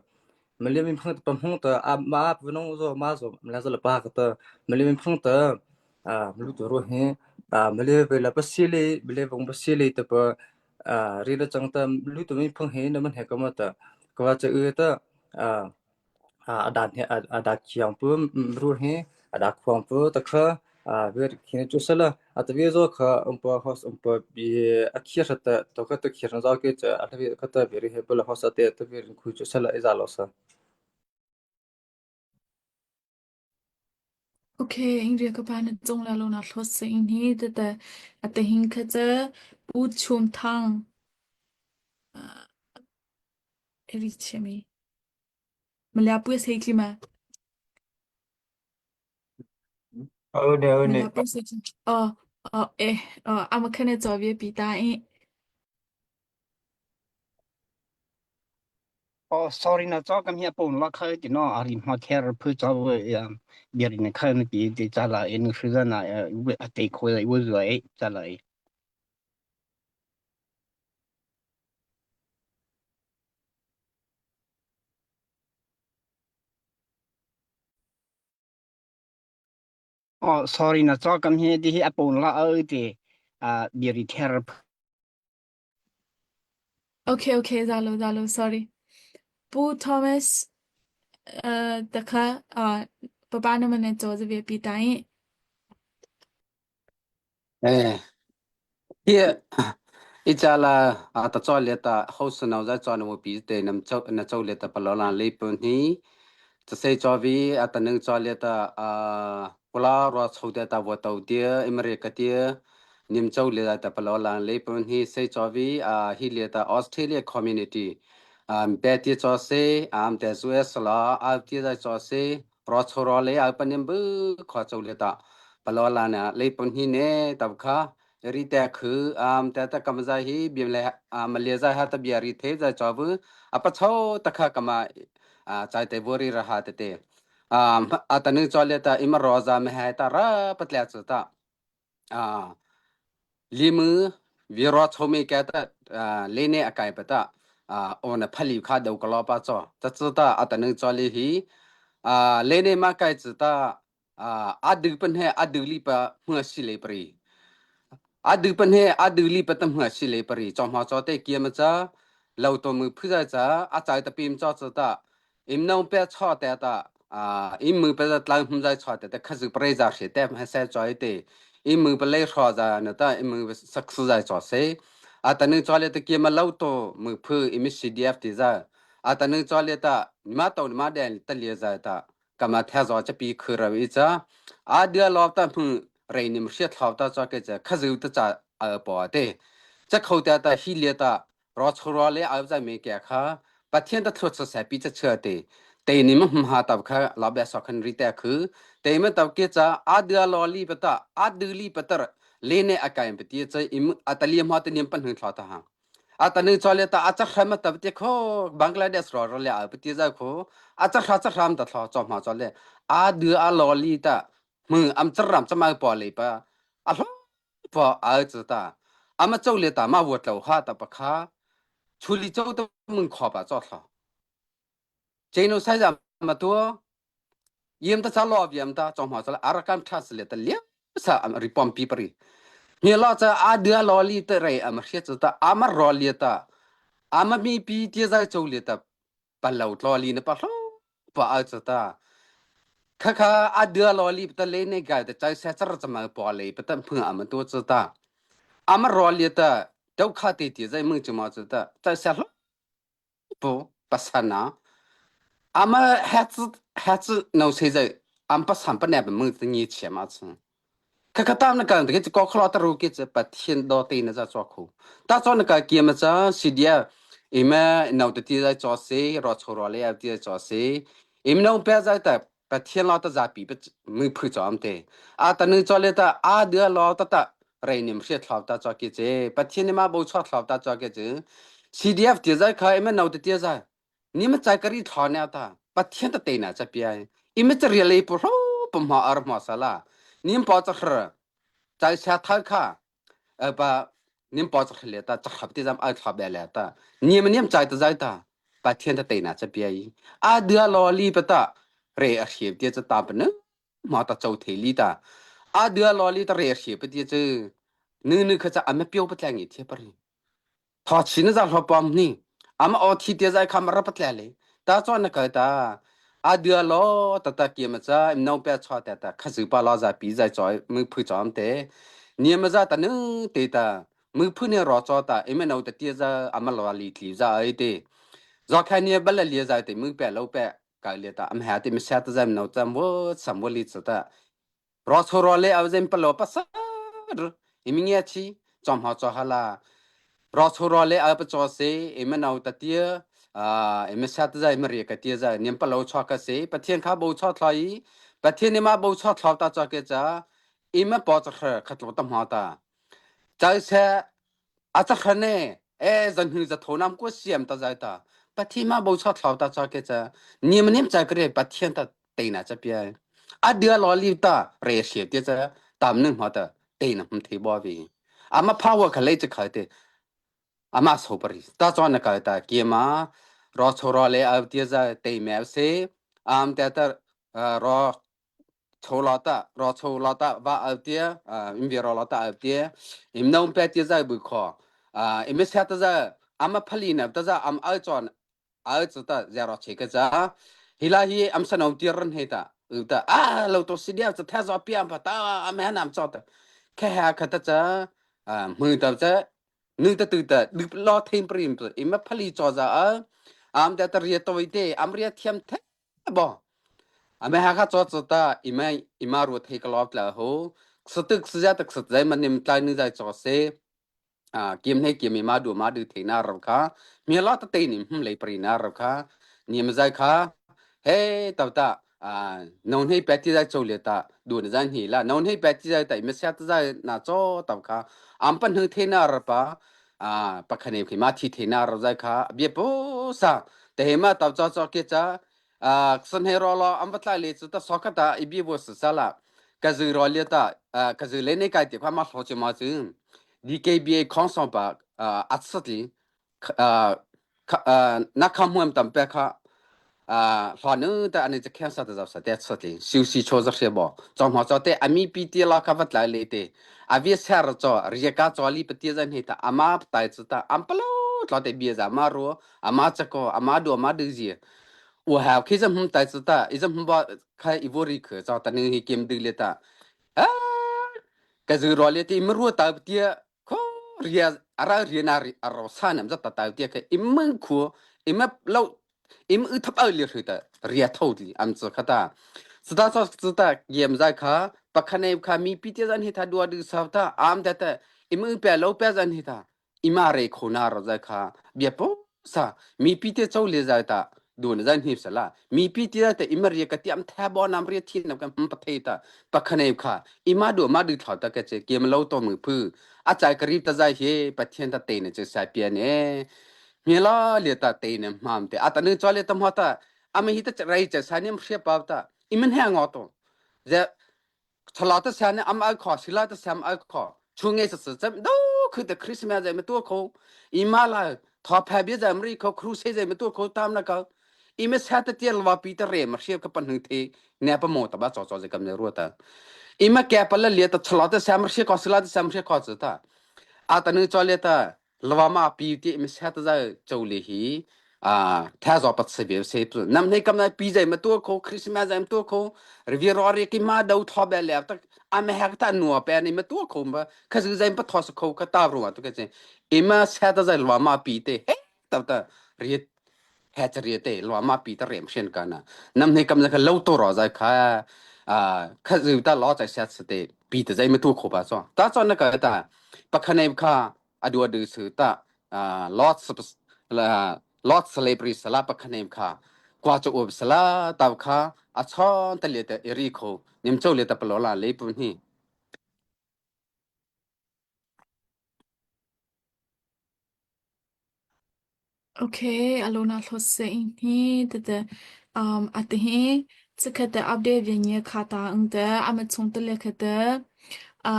么里面碰的碰的啊妈不弄做妈做，么来做了八个的，么里面碰的啊路都路嘿。Male ve la pasile bile vong pasile te pa ri la chang ta lu tu mi phang he na man he kama ta kawa cha u ta a dan he a da khiang pu ru he a da khuang pu ta kha ver khi chu sala a ta ve zo kha umpa hos umpa bi a khia ta to kha ta khia za ke cha a ta ve kha ta ve ri he pula hos ate ta ve khu chu sala iza lo sa. Okay, Ingria ka pa na cung la lo na thlos sa in hi te te ate hing kha che Pu Chum Thang eri chemi Malia pu sei kli ma. Oh ne oh ne. Malia pu sei kli. Oh oh eh oh ama khane chaw vi pi ta in. Oh sorry na cho kam hi pon la khai ti no ari ma kher phu cho ya bir ni khai ni pi ti cha la in shi za na a te kho la wo zoi cha la. Oh sorry na cho kam hi ti hi a pon la a ti a bir ther. Okay okay zalo zalo sorry. Pu Thomas uh takha uh papa na mane chaw zavi pi ta in. Eh, hi i chala a ta cho le ta house nau za cho na mo pi te nam cho na cho le ta palo la le pun hi cha sei cho vi a ta nang cho le ta a kula ro chho te ta wo tau tia imre ka tia nim cho le ta palo la le pun hi sei cho vi a hi le ta Australia community um pe ti cho se am te su es la a ti za cho se ro chho ro le a panim bu kho cho le ta palo la na le pun hi ne tab kha ri te khu am te ta kam za hi bim le a ma le za ha ta bia ri the za cho bu a pa chho ta kha kama a chai te bori ra ha te te a ta nu cho le ta ima ro za me ha ta ra patla chu ta a limu vi ro chho me ka ta le ne akai pa ta a ona phali kha do ka lo pa cho ta chu ta a ta nu cho le hi a le ne ma kai chu ta a du pan he a du li pa hma si le pri a du pan he a du li pa tam hma si le pri cho ma cho te kia ma cha lo to mu phu za cha a chai ta pim cho cha ta im nong pe cho te ta a im mu pe tlang hum za cho te ta kha zu pre za she te ma se choi te im mu pe le sho za na ta im mu sak su za cho se a ta nu cho le te kia ma lo to mu phu im CDF ti za a ta nu cho le ta ma to ma den ta le za ta kama thya zo cha pi khu ra wi cha a dia lo ta hmu rei nim hriat thlau ta cha ke cha khazu ta cha a po te cha khau ta ta hi le ta ro chro le a za me ke kha pathian ta thlut sa pi cha chha te te ni ma ha ta kha la ba sa khan ri ta khu te ma ta ke cha a dia lo li pa ta a du li pa tar le ne a kai pa ti cha im atali ma ta niam pan hu thla ta ha a tanu chole ta a chahram ta te kho Bangladesh ro ro le a ti za kho a chahra chahram ta thlo cho ma chole a du a lo li ta mu am charam chama po le pa a hlo po a chu ta ama chau le ta ma wo tlo ha ta pa kha chuli chau ta mung kho pa cho thlo genocide ma tu yem ta cha lo yem ta chong ma cha arakan thas le ta le sa am ripom pi pari ni lo cha a dia lo li te re am hria chu ta ama ro li ta ama mi pi ti za chou le ta pa lo tlo li na pa hlo pa a chu ta kha kha a dia lo li ta le ne ga ta chai sa char cha ma po le pa ta phung ama tu chu ta ama ro li ta dau kha ti ti zai mung chu ma chu ta chai sa hlo 不不散呐，俺们孩子孩子农村在，俺不散不那不门子年钱嘛吃。可可当那个这个高考老的路给这把天到对那在做苦，但做那个给么子是的，你们脑子地在做事，老错了嘞，地在做事，你们弄别在的把天老的在比不没配做么的，啊，但能做了的啊，得老的的。れにもしทลาตาจอกิเจปะเทียนมาบ่ชอทลาตาจอกิเจ CDF ติ在开ไม่เอาติ在你们在个里ทเนี่ยตาปะเทียนตะเตนะจะเปียอีไม่จะเรียเลยปุ๊บมาอารมาสลานี่ปอจะครใจเสียท้ายค่ะเออปะนี่ปอจะเลตาจะขับที่จำไอ้ขับแบบเลตานี่มันนี่ใจตะใจตาปะเทียนตะเตนะจะเปียอาเดือลอลีปะตะเรอเขียบเดียจะตามปะเนมาตะเจ้าเทลีตา A dua lo li ta re hri pa ti chu nu nu kha cha ama pio pa tla ngi thia pari. Tho chin za hlo pom ni ama o thi te zai kham ra pa tla le ta cho na ka ta a dua lo ta ta ki ma cha im no pe cha ta ta kha zu pa lo za pi zai choi mu phu chom te ni ma za ta nu te ta mu phu ne ro cho ta im no ta ti za ama lo li tli za ai te zo kha ni ba la li zai te mu pe lo pe ka le ta am ha te mi sha ta zam no cham wo sam wo li cha ta ro cho ro le au zem palo pa sa imi nge chi chom ha cho hala ro cho ro le au pa cho se imi nau ta tia a imi sha ta zai mari ka tia za niam palo cho ka se pathian kha bo cho thlai pathian ni ma bo cho thlau ta cho ke cha imi po cha kha khatlo ta ma ta chai se a cha khane e zan hu za thonam ko siam ta zai ta pathi ma bo cha thlau ta cha ke cha niam niam cha kre pathian ta te na cha pia a dia lo li ta re she te cha tam nung ma ta te na hum the bo vi ama power kha le cha kha te ama so pari ta cha na ka ta ke ma ro cho ro le a ti za te me se am ta ta ro 抽老大，老抽老大，把二爹啊，你别老老大二爹，你们弄白爹在不靠啊，你们晓得在，俺们拍里呢，但是俺们二庄儿子的热了这个子，伊拉伊俺们是弄爹人黑的，有的啊，老多是了，这太早变不大，俺们还难做的，看下看得这啊，没得这。นึกตะตื่นแต่ดึกลอเทมปริมตัวอิมพลีจอจะอามแต่ตะเรียตัวเตอามเรียเทียมเทบ่ အမေဟာခါချောချတာအမေအမရူထေကလောပလာဟိုစတုစကြတစကြမနိမတိုင်နကြချောစေအာကိမနေကိမမာဒူမာဒူထေနာရခာမြေလာတတေနိဟမ်လေပရိနာရခာနိမဇိုင်ခာဟေတတအာနုံဟိပတိဇိုင်ချိုလေတာဒူနဇန်ဟီလာနုံဟိပတိဇိုင်တိုင်မဆတ်ဇိုင်နာချောတခာအမ်ပန်ဟထေနာရပါအာပခနေခိမာတီထေနာရဇိုင်ခာအပြေပိုစာတေမတောက်ချောချောကေချာ 啊，生海绕了，俺不来来，只得烧个哒，一边我是啥了？可是绕了哒，啊，可是来那个地方嘛，好久嘛就，你给别康上吧，啊，阿次的，啊，啊，那看我们当别看。啊，反正的安尼只看啥的啥的吃的，休息确实是无，装好做的阿米比的拉卡不来来的，阿维车了做，日家做里不的人黑的，阿妈不带子的，俺不喽，老得别人马路，阿妈这个阿妈多妈都是。我还可以这么带子的，一这么把开一窝里去，找他那个金地里的，啊，可是罗里的没入到的，可riya ara riya na ro sa nam za ta ta tie ke im khu im lo im u thap au li hu ta riya tho di am chu kha ta sda so sda yem za kha pakhane kha mi pi te zan he tha dua du sa ta am ta ta im u pe lo pe zan he ta ima re khona ro za kha bia po sa mi pi te chau le za ta du na zan hip sala mi pi ti ta ima ri ka tiam tha bo nam ri thin nam ka hum pa the ta pakhane kha ima du ma du tha ta ka che kem lo to mu phu a chai karib ta zai he pathian ta te ne che sa pia ne mi la le ta te ne mam te ata nu chale tam ha ta ame hi ta rai che sa nem hria pa ta imen ha ngo to je 除了的想呢，俺们爱考，除了的想爱考，除爱是是这都可得 Christmas 在么多考，伊妈啦，他派别在么里考，苦些在么多考，他们那个，伊们写的点了比的人嘛，写个不能提，那不毛的吧，早早就咁样弱的，伊们给不了列的，除了的想么写考，除了的想么写考子的，啊，等你做列的，老妈比的，伊们写的在做里去。啊，太早不吃别谁不，那么你刚才比在么多口，Christmas 在么多口，vi ro ri ki ma dau tho be le ta a me ha ta nuo pe ni ma tu ko ma kha zu zain pa tho su kho ka ta ro tu ke chen e ma sa ta zai lo ma pi te he ta ta ri he cha ri te lo ma pi ta rem shen ka na nam ne kam ka lo to ro zai kha a kha zu ta lo zai sa te pi te zai ma tu kho ba so ta cho na ka ta pa kha ne kha adu adu su ta a lots la lot celebrity sala pa kha ne kha kwa cho ob sala ta kha a chon ta le ta eri kho nim cho le ta plo la le pu ni Okay alona hlose in hi tete um atihi tsikhat te update vye nye khata ang te ama chung te le khate a.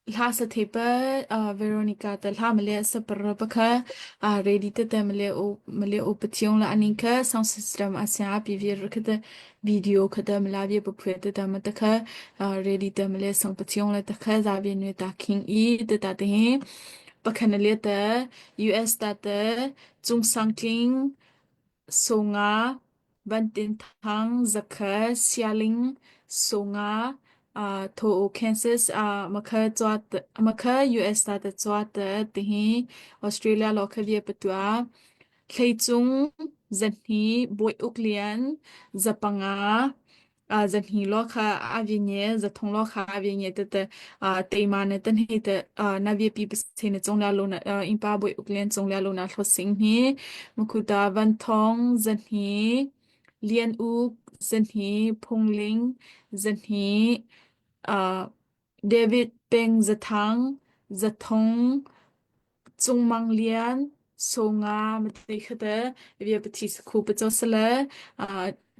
Hla sa the pa Veronica te hla male sa par pa kha ready te te male o male o pathiong la aning kha sound system asya pi vir kha te video kha te mala vi pa phwe te te ma te kha ready te male sang pathiong la te kha za vi nwe ta khing i te ta te he pakhan le te US ta te chung sang tling Songa, Vantinthang, Zakhat, Sialing, Songa, Tho Kansas, Makha Makha US ta ta cua ta tihi Australia law kha bia patua. Thleicung zahni Bawi Uk Lian zapanga zahni law kha a vi nge zathong law kha a vi nge te te teima ne tan hi te na vi pi se ne chong la lo na inpa boi uklen chong la lo na thlo sing hi mukhuta van thong zahni lian uk zahni phungling zahni David Peng Zathang Zathong Cung Mang Lian, Songa mate kha te bia pathi sakhu pacho sale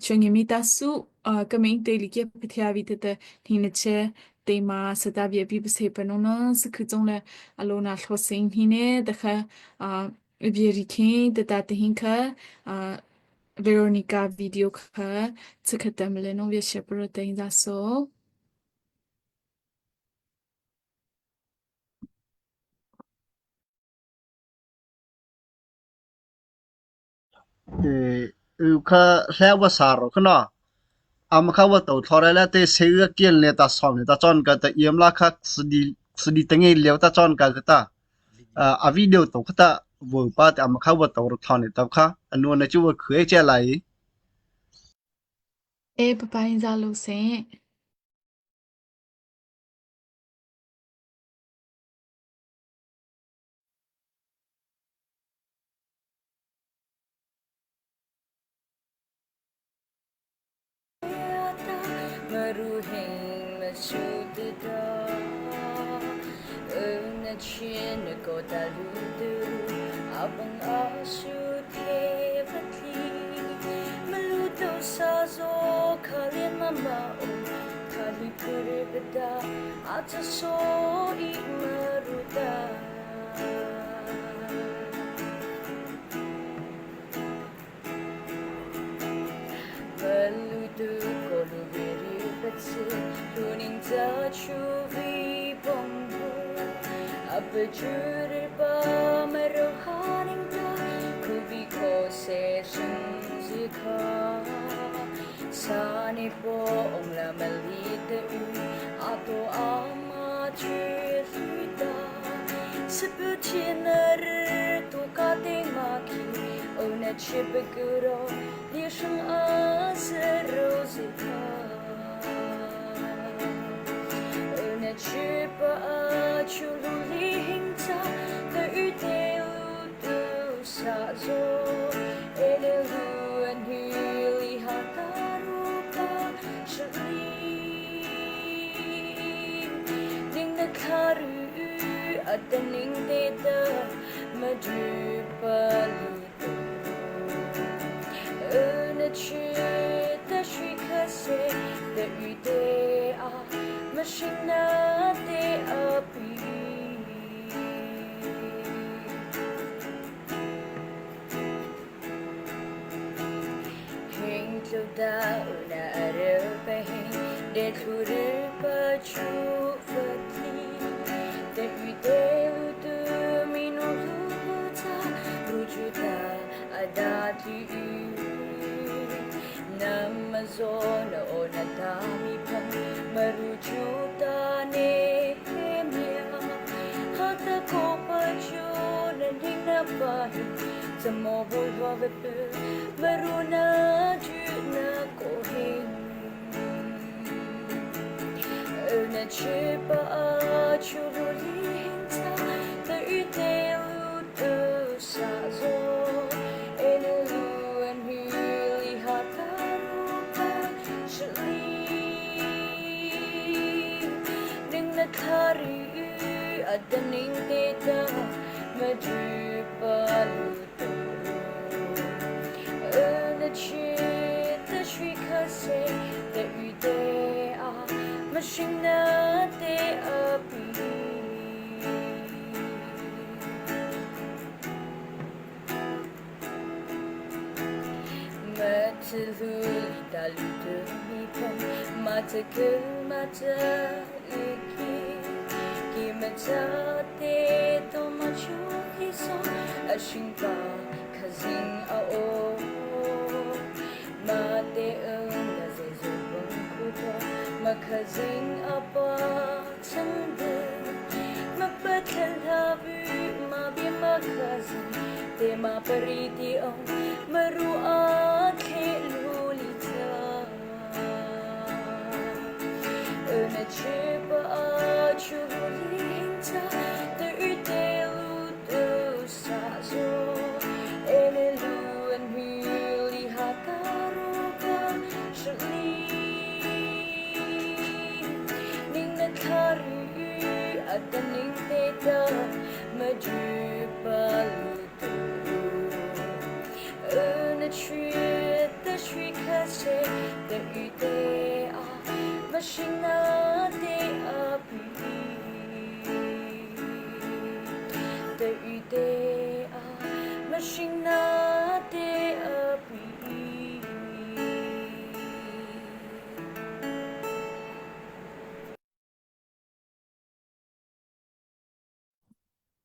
chungimi ta su kaming te li ke pathia vi te te ni na che te ma sata bia pi pase pano na sakhu chong le alona thlo sing hi ne ta kha bia ri khin te ta te hin kha Veronica video kha chakhatam le no bia she pro te in za so. Kha hle wa sa ro khna am kha wa to thlore la te se ga kian le ta som le ta chon ka ta yem la kha sdi sdi tange lew ta chon ka ta a video to kha ta wo pa te am kha wa to ro thon ta kha anu na chu wa khue che lai. E papa in za lo se.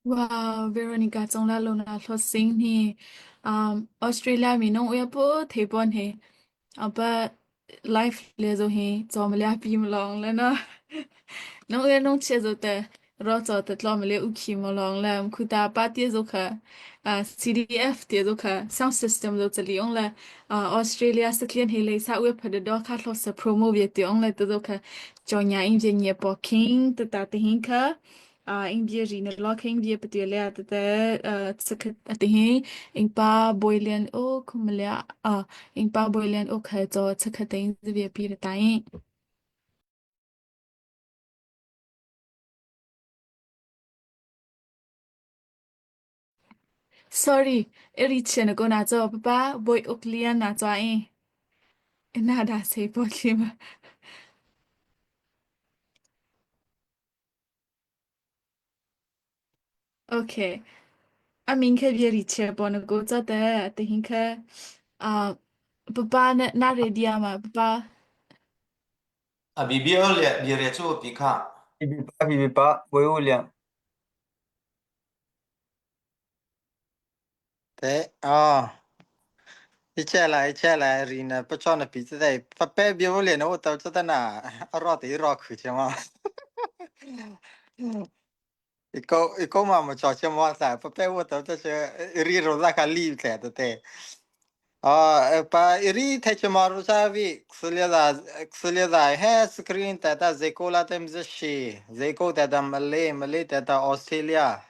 Wow, Veronica 总来路那说新呢，啊，Australia 米侬我也不提半嘿，啊不，life 咧就嘿，做么了比不浪了呢，侬也侬切就得，老早得做么了有去么浪了，看到八点就去，啊 CDF 点就去，sound system 就这里用了，啊 Australia 是练起来啥会拍得到卡老师 promo 别点了，都就去，叫伢应接捏 booking 得打得hin 去。 Ing bia ri na lo ing bia patia te te sakhat ate hi ing pa boilian o khumlia a ing pa boilian o kha cho sakhat ing bia pi ra tai. Sorry, eri chen ko na cho papa boy uk lian na cho in na da sei po kim. Okay. အမင်ခေပြရီချေပေါ်နကိုစတဲ့တဟင်ခေအာပပနဲ့နာရေဒီယာမှာပပ 啊，比比二咧，比咧做比卡，比比八比比八，维五两。对哦，一起来一起来，人呢不穿的鼻子在，不白比我脸呢，我都知道呢，绕的绕口去嘛。一个一个嘛没找钱嘛噻，不白我都这些里头那个理财的对。啊，把里太去嘛路啥位，吃了啥吃了啥，还 screen 带到这个了，他们是西，这个带到马来马来带到 Australia，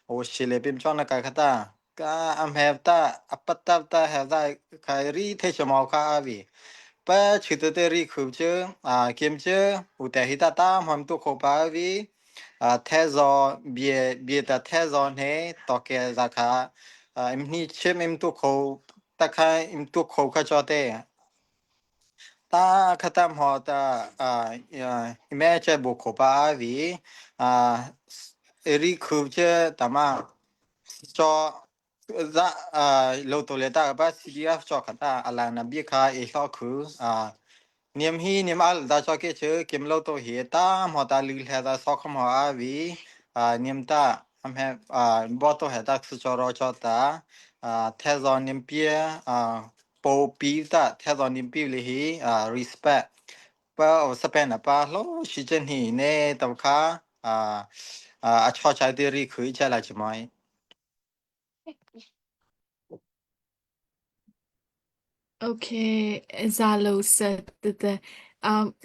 我西嘞边装那个看到，个俺还到阿不到到还在开里太去嘛卡阿位。ปะชื่อเตรีคุเจอ่ากิมเจอุแต่หิตาตามหอมตุโคปาวีอ่าเทซอเบียเบียแต่เทซอเนตอเกซาคาอ่าอิมนี่เชมอิมตุโคตะคาอิมตุโคคาจอเตตาคตามหอตาอ่าอิเมเจบุโคปาวีอ่าเอรีคุเจตามาจอဇာအာလောတိုလေတာဘာ CDF ချောခတာအလာနဘီခာအေဆောခုအာ niam hi niam al da cho ke che kim lo to hi ta mo ta lu the da so kham ha vi a niam ta am he a bo to he ta su cho ro cho ta a the zo niam pie a po pi ta the zo niam pi le hi a respect pa o sa pen pa lo shi chen hi ne to kha a a cho chai de ri khu cha la chi mai Okay, zalo sa tete.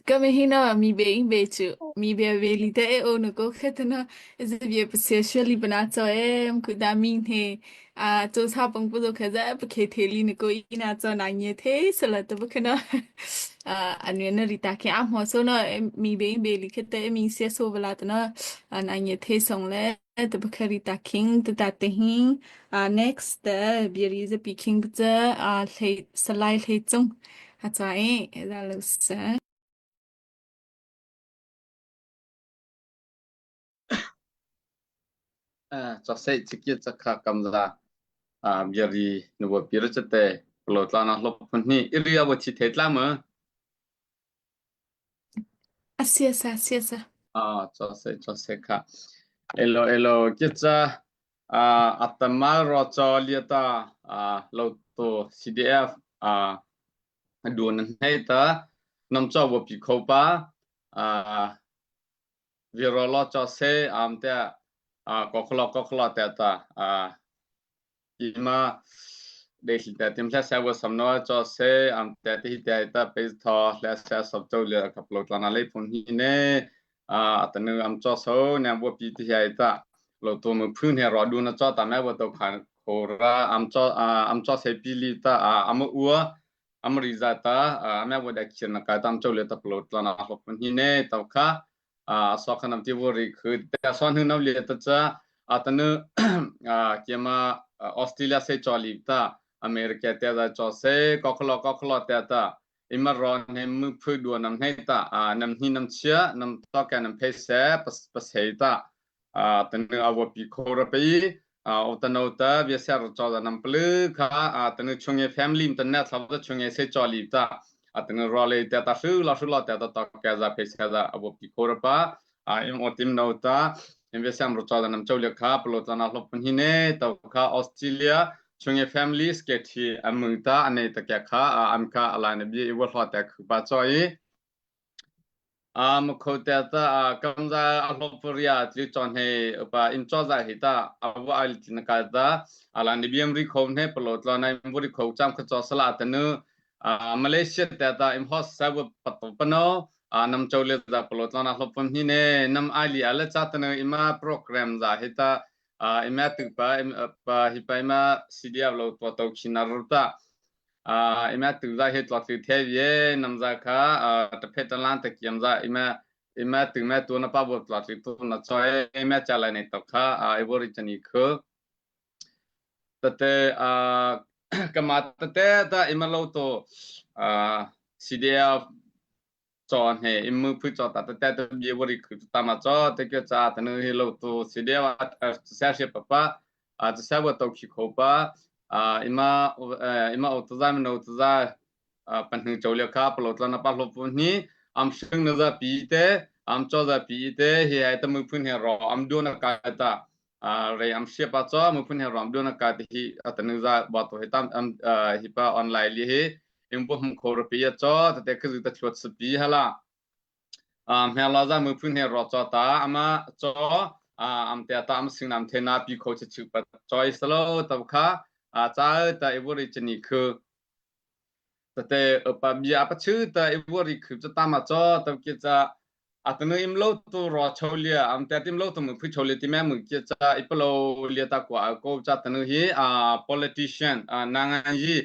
Kami hina mi be in be chu mi be be li te e o no ko khetna is bi pse sheli bana cho em ku da min he a cho sa pong pu do kha za pa khe the li no ko ina cho na nye the sala te bu khna a anwe na ri ta ke a mo so no mi be in be li khe te mi se so bala te na na nye the song le te bu kha ri ta king te ta te hin next the biri ze pi king ze a hlei salai hlei cung a ca i za lo sa. 啊，作势直接即刻咁啦，啊，biari 你话别咗只。Lo tla na hlop phun hi iria wo chi the tla ma? Asia sa asia sa. Ah, cho se cho se kha. Elo elo kicha atamal ro cho liata lo to CDF duan nei ta nam cho wo pi kho pa viro lo cho se am te ko khlo ko khlo te ta ima de hi te tim hla sa wo sam no cho se am te te hi te ta pe tho hla sa sop cho le ka plo tla na le phun hi ne a tanu am cho so ne wo pi ti hai ta lo to mu phun he ro du na cho ta me wo to khan kho ra am cho am cho se pi li ta am ua am ri za ta ame wo da khir na ka tam cho le ta plo tla na ho phun hi ne to kha a so khanam ti wo ri khu te so nu no le ta cha atanu kiama Australia se choli ta America te da cho se ko khlo ko khlo te ta ima ron he mu phu du nam he ta nam hi nam chia nam to ka nam phe se pas he ta tanu awo pi kho ra pe o tano ta bia ser cho da nam plu kha tanu chunge family ta na thaw da chunge se choli ta atanu ro le ta ta shu la shu la ta ta ta ka za phe se za awo pi kho ra pa im otim no ta im ve sam ro cho da nam chau le kha plo ta na hlop hi ne to kha Australia chunge family ske thi amu ta ane ta kya kha am kha ala ne bi i wo hlo ta khu pa choi A mukho te ta kamza a hlopria tli chon he pa im cho za hi ta awa al tin ka ta ala ni biam ri khom he plo tlo na im buri kho cham kha cho sala ta nu Malaysia te ta im hos sa bu pat pano nam chole za plo tlo na hlopon hi ne nam ali ala cha ta nu ima program za hi ta ima tu pa pa hi pa ima CDF lo to to khinar ta ima tu za he tlok tu the ye nam za kha ta phet ta lan ta kiam za ima ima tu ma tu na pa bo tlok tu na choi ima cha lai nei to kha a ibori chani khu tate a kama tate ta ima lo to a CDF cho he imu phu cho ta ta ta bi wori khu ta ma cho te ke cha ta nu hi lo tu si de wa sa she pa pa a sa wa to khi kho pa a ima ima o tu za no tu za pan hnu cho le kha plo tla na pa lo pu ni am shing na za pi te am cho za pi te hi ai ta mu phun he ro am du na ka ta re am she pa cho mu phun he ro am du na ka te hi atanu za ba to he tam am hi pa online li hi im po hum kho ro pi ya cho ta te khu ta chuat pi hala a hme la za mu phun he ro cho ta ama cho am te ta am sing nam the na pi kho chu pa choi slo ta kha a cha ta ibori chani khu tate pa bia pa chu ta ibori khu cha ta ma cho ta ki cha atanu im lo tu ro cholia am te tim lo tu mu phu cholia ti me mu ki cha iplo lia ta kwa ko cha tanu hi a politician nangan yi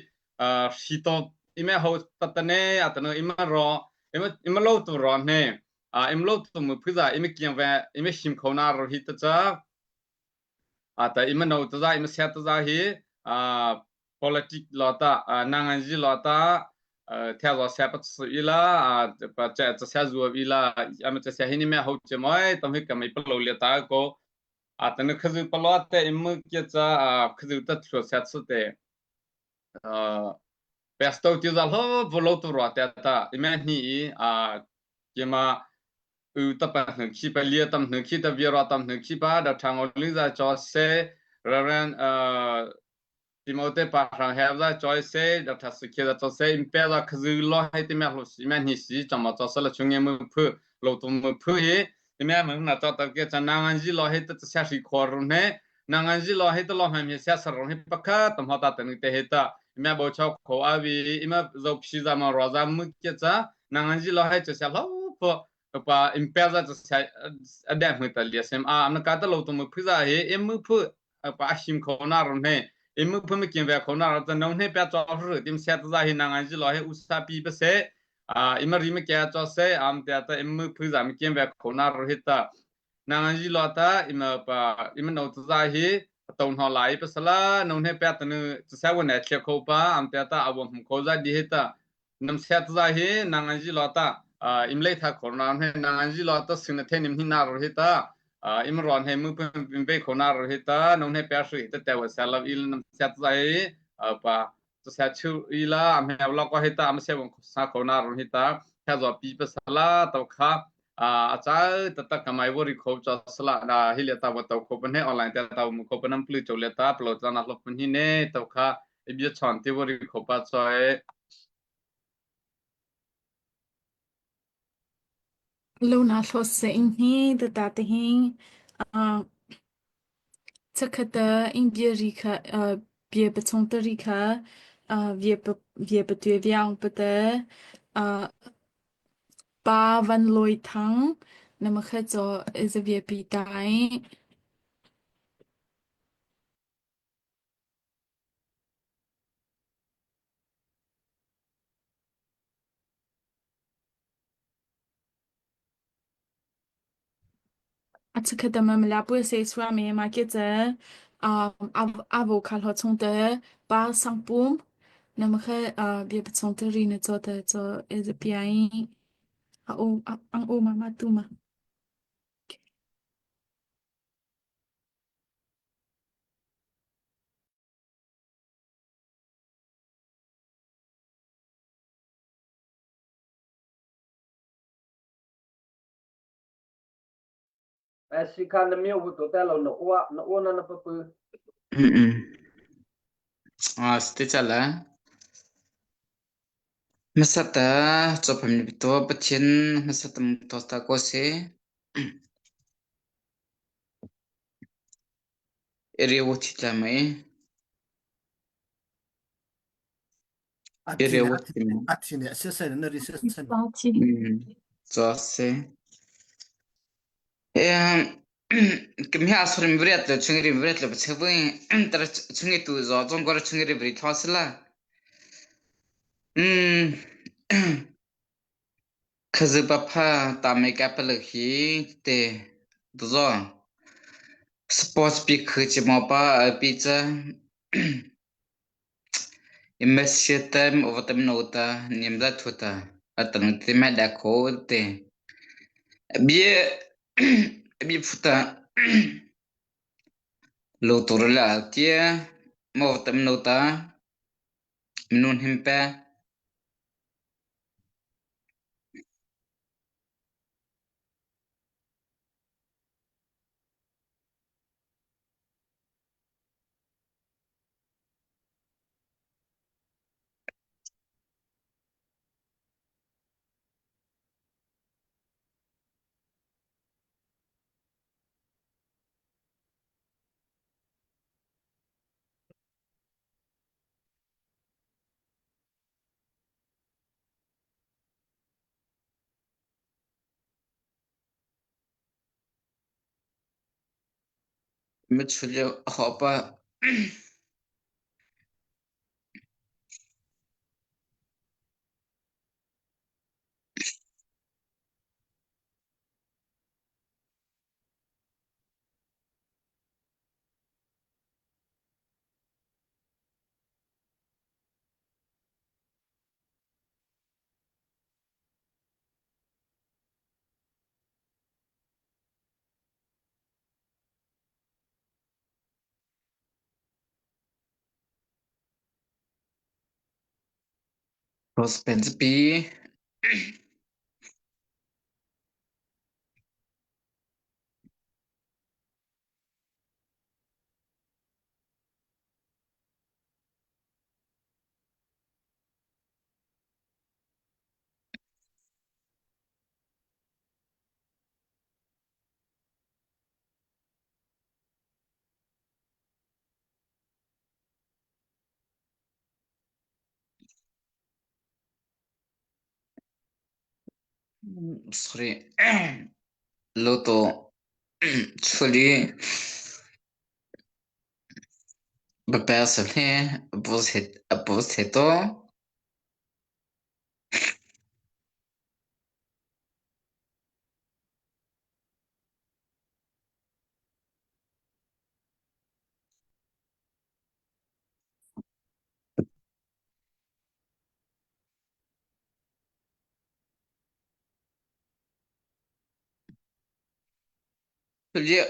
shi to ime ho tatane atanu ima ro ima ima lo tu ro ne a im lo tu mu phu za ime kiang ve ime him kho na ro hi ta cha ata ima no ta za ima sia ta za hi a politic lo ta nangan ji lo ta thia zo sia pa su ila pa cha cha sia zu ila ama cha sia hi ni me ho che moi tam hi ka mai pa lo le ta ko a ta nu khazu pa lo te im ke cha khazu ta thlo sia su te pesto ti za lo vo lo tu ro te ta ime ni i a kema u ta pa hnu khi pa lia tam hnu khi ta vi ro tam hnu khi pa da thang o li za cho se Reverend Timote pa hrang he za choi se da tha su khi za cho se im pe za khazu lo hai ti me hlo si me ni si chama cho sa la chung mu phu lo tu mu phu hi ti me mu na cho ta ke cha na ngan ji lo he ta cha shi khor ru ne na ngan ji lo he ta lo ha mi sia sa ro he pa kha tam ha ta ta ni te he ta me bo chao kho a vi ima zo phi za ma ro za mu ke cha na ngan ji lo he cha sia lo pho pa im pe za cha a da mu ta lia sem a am na ka ta lo tu mu phu za he im mu phu pa him kho na ro ne im mu phu mi kin ve kho na ro ta no ne pa cho ru tim sia ta za hi na ngan ji lo he u sa pi pa se a ima ri me kya cho se am te ta im mu phu za mi kin ve kho na ro hi ta na ngan ji lo ta ima pa ima no ta za hi to hno lai pa sala no ne pa ta nu sa wa ne thlia kho pa am te ta awam hum kho za di hi ta nam set za hi nang an ji lo ta im lei tha khor na he nang an ji lo ta sing na the nim hi na ro hi ta im ron he mu pum be kho na ro hi ta nong he pa shu hi ta te wa sa la il nam set za hi pa. Sa chu ila a hmeu lo ko hita am se sa ko na ron hita kha zo pi pa sala to kha a cha ta ta kamai wori kho cha sala na hi le ta wa to kho pan he online ta ta mu kho panam plu cho le ta plo ta na hlop pan hi ne to kha ibia chon ti wori kho pa choi. Lo na hlo se in hi ta ta te hing Chakhat in bia ri kha bia pachung ta ri kha bia bia patue viang pate pa van loi thang na ma kha cho is a bia pi tai. A chakhat ma mla pu se swa me ma ke che avo kha hlo chung te pa sang pum na ma khe bia pa chung te ri na cho te cho is a piai a o ang o ma ma tu ma. Si kha na miu bu to ta lo na uwa na uwa na na pa pu. Ah, ste chala. Masata chopam ni to pathin masata to ta ko se. Ere wo thi tla mai. Ere wo thi mai. Athine asesen na risesen. Cho se. Kami asurim vriat le chungri vriat le chewin tar chungi tu zo jong gor chungri vri thosla. Khazu pa pha ta me ka pa le hi te zo sports pi khu chi mo pa pi cha Imesietem ovatem nota niamda thuta atang te ma da kho te bia bia phuta lo tur la tia mo tam nota minun himpe. Mitchulio hopa Rospenzapi. Sorry. Loto处理不办事呢，不是不是多。 你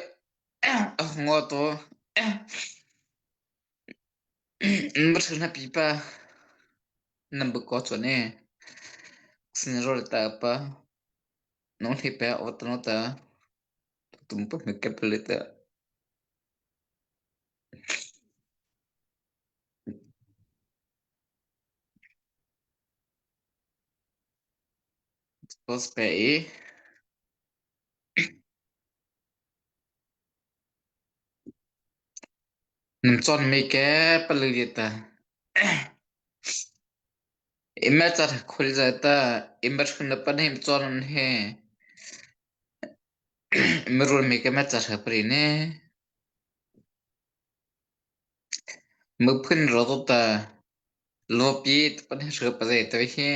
我都没吃那琵琶。Nan bu ko chon e. Sin rol ta pa. Nong thi pe o ta no ta. Tum pa me ke pele ta. Tos pe i. Nam chon me ke pele ta. Ima char khul jata ima shun pa him chon he. Mirul me ke ma char pri ne. Muphun ro ta lo pi pa ne shre pa zai ta hi.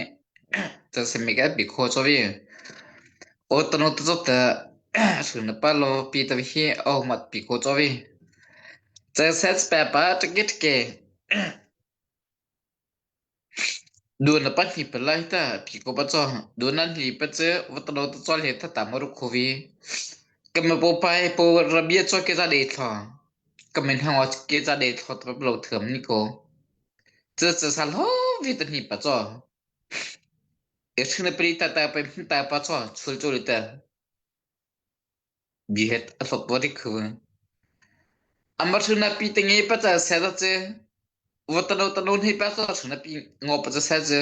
Ta se me ka bi kho cho vi. O ta no ta ta shun pa lo pi ta hi o mat pi kho cho vi. Ta set pa pa ta git ke. Dun pa hi pa lai ta pi ko pa cho. Dun nan hi pa che va ta no ta cho le ta ta ma ru kho vi. Ka ma po pai po rabia cho ke za de thla. Ka men hang ke za de thla ta lo thiam ni ko. Che che sa lo vi ta ni pa cho. E thine pri ta ta pa ta pa cho chul chu ta. Bi het a hlok bo rik khu. Amar thuna pi te nge pa cha se da che. Va ta no ta no ni pa cho thuna pi ngo pa cha se che.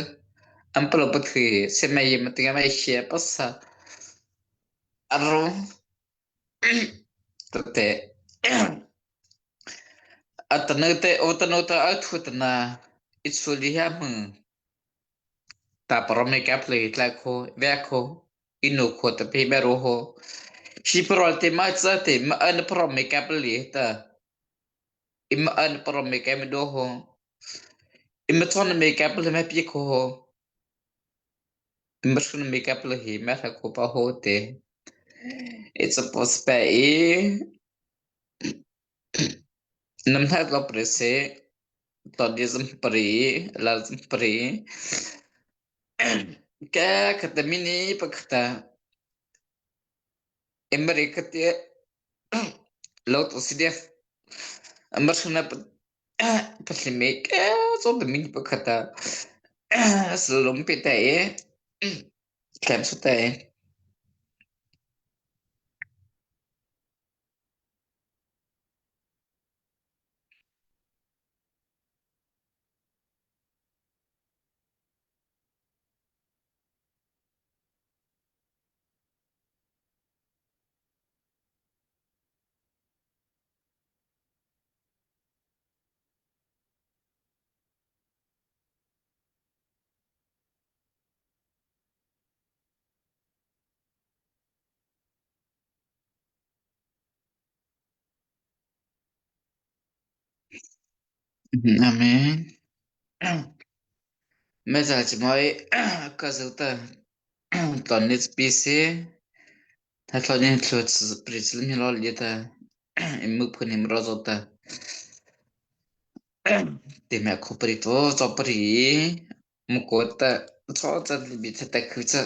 Am pa lo pa thi se mai ma tinga mai she pa sa. Aro te atanu te otanu ta athu ta na ichuli ha mu ta parom e kap le tla kho ve kho inu kho ta pe me ro ho hi parol te ma cha te ma an parom e kap le ta im an parom e kap do ho im chon me kap le me pi kho ho im shun me kap le hi me tha ko pa ho te it's a possible e nam tha ko pre se todism pri lazm pri ka kata mini pa kata America te lo to si def amar shuna paslime ka so the mini pa kata slom pe ta e klem su ta e Amen. Meza chimoi ka zuta ton ni PC ta tlo ni tlo pri mi lo li ta imu phun im ro zota te me kho pri to cho pri mu ko ta cho cha li bi ta khu cha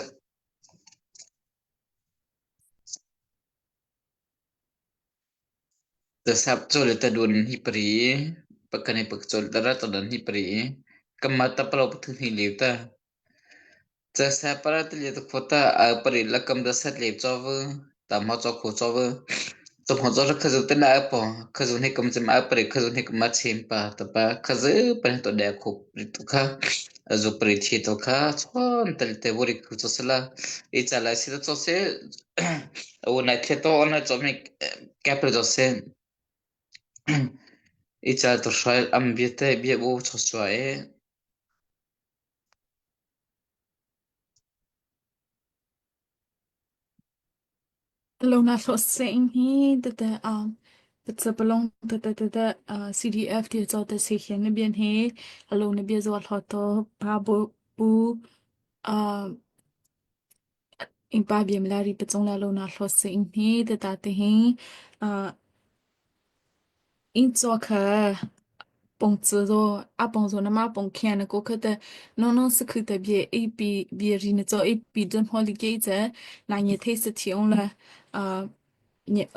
Ta sap cho le ta dun hi pri pakane pak chol ta ra ta dan hi pri kamma ta palo puthu hi liu ta Cha sa para te le khota a pari la kam da sat le chaw ta ma chaw kho chaw to pho chaw khazu te na po khazu ne kam chim a pari khazu ne kam ma chim pa ta pa khazu pa to da kho pri to kha azu pri thi to kha chon tel te bori khu cho sala e chala si to se o na the to ona cho me kapre jo se e cha to shai am bi te bi bo cho chwa e Lona hlo sing hi tete um patsa palong tete tete uh, CDF ti cho te se hian na bian he alo na bia zo hlo to pa bu bu uh in pa biam la ri pachong la lo na hlo sing hi tata te hi uh 因做客帮子做啊帮助那妈帮看那个可的，侬侬是看特别一比别人做一比正好理解着，那你睇是提供了呃。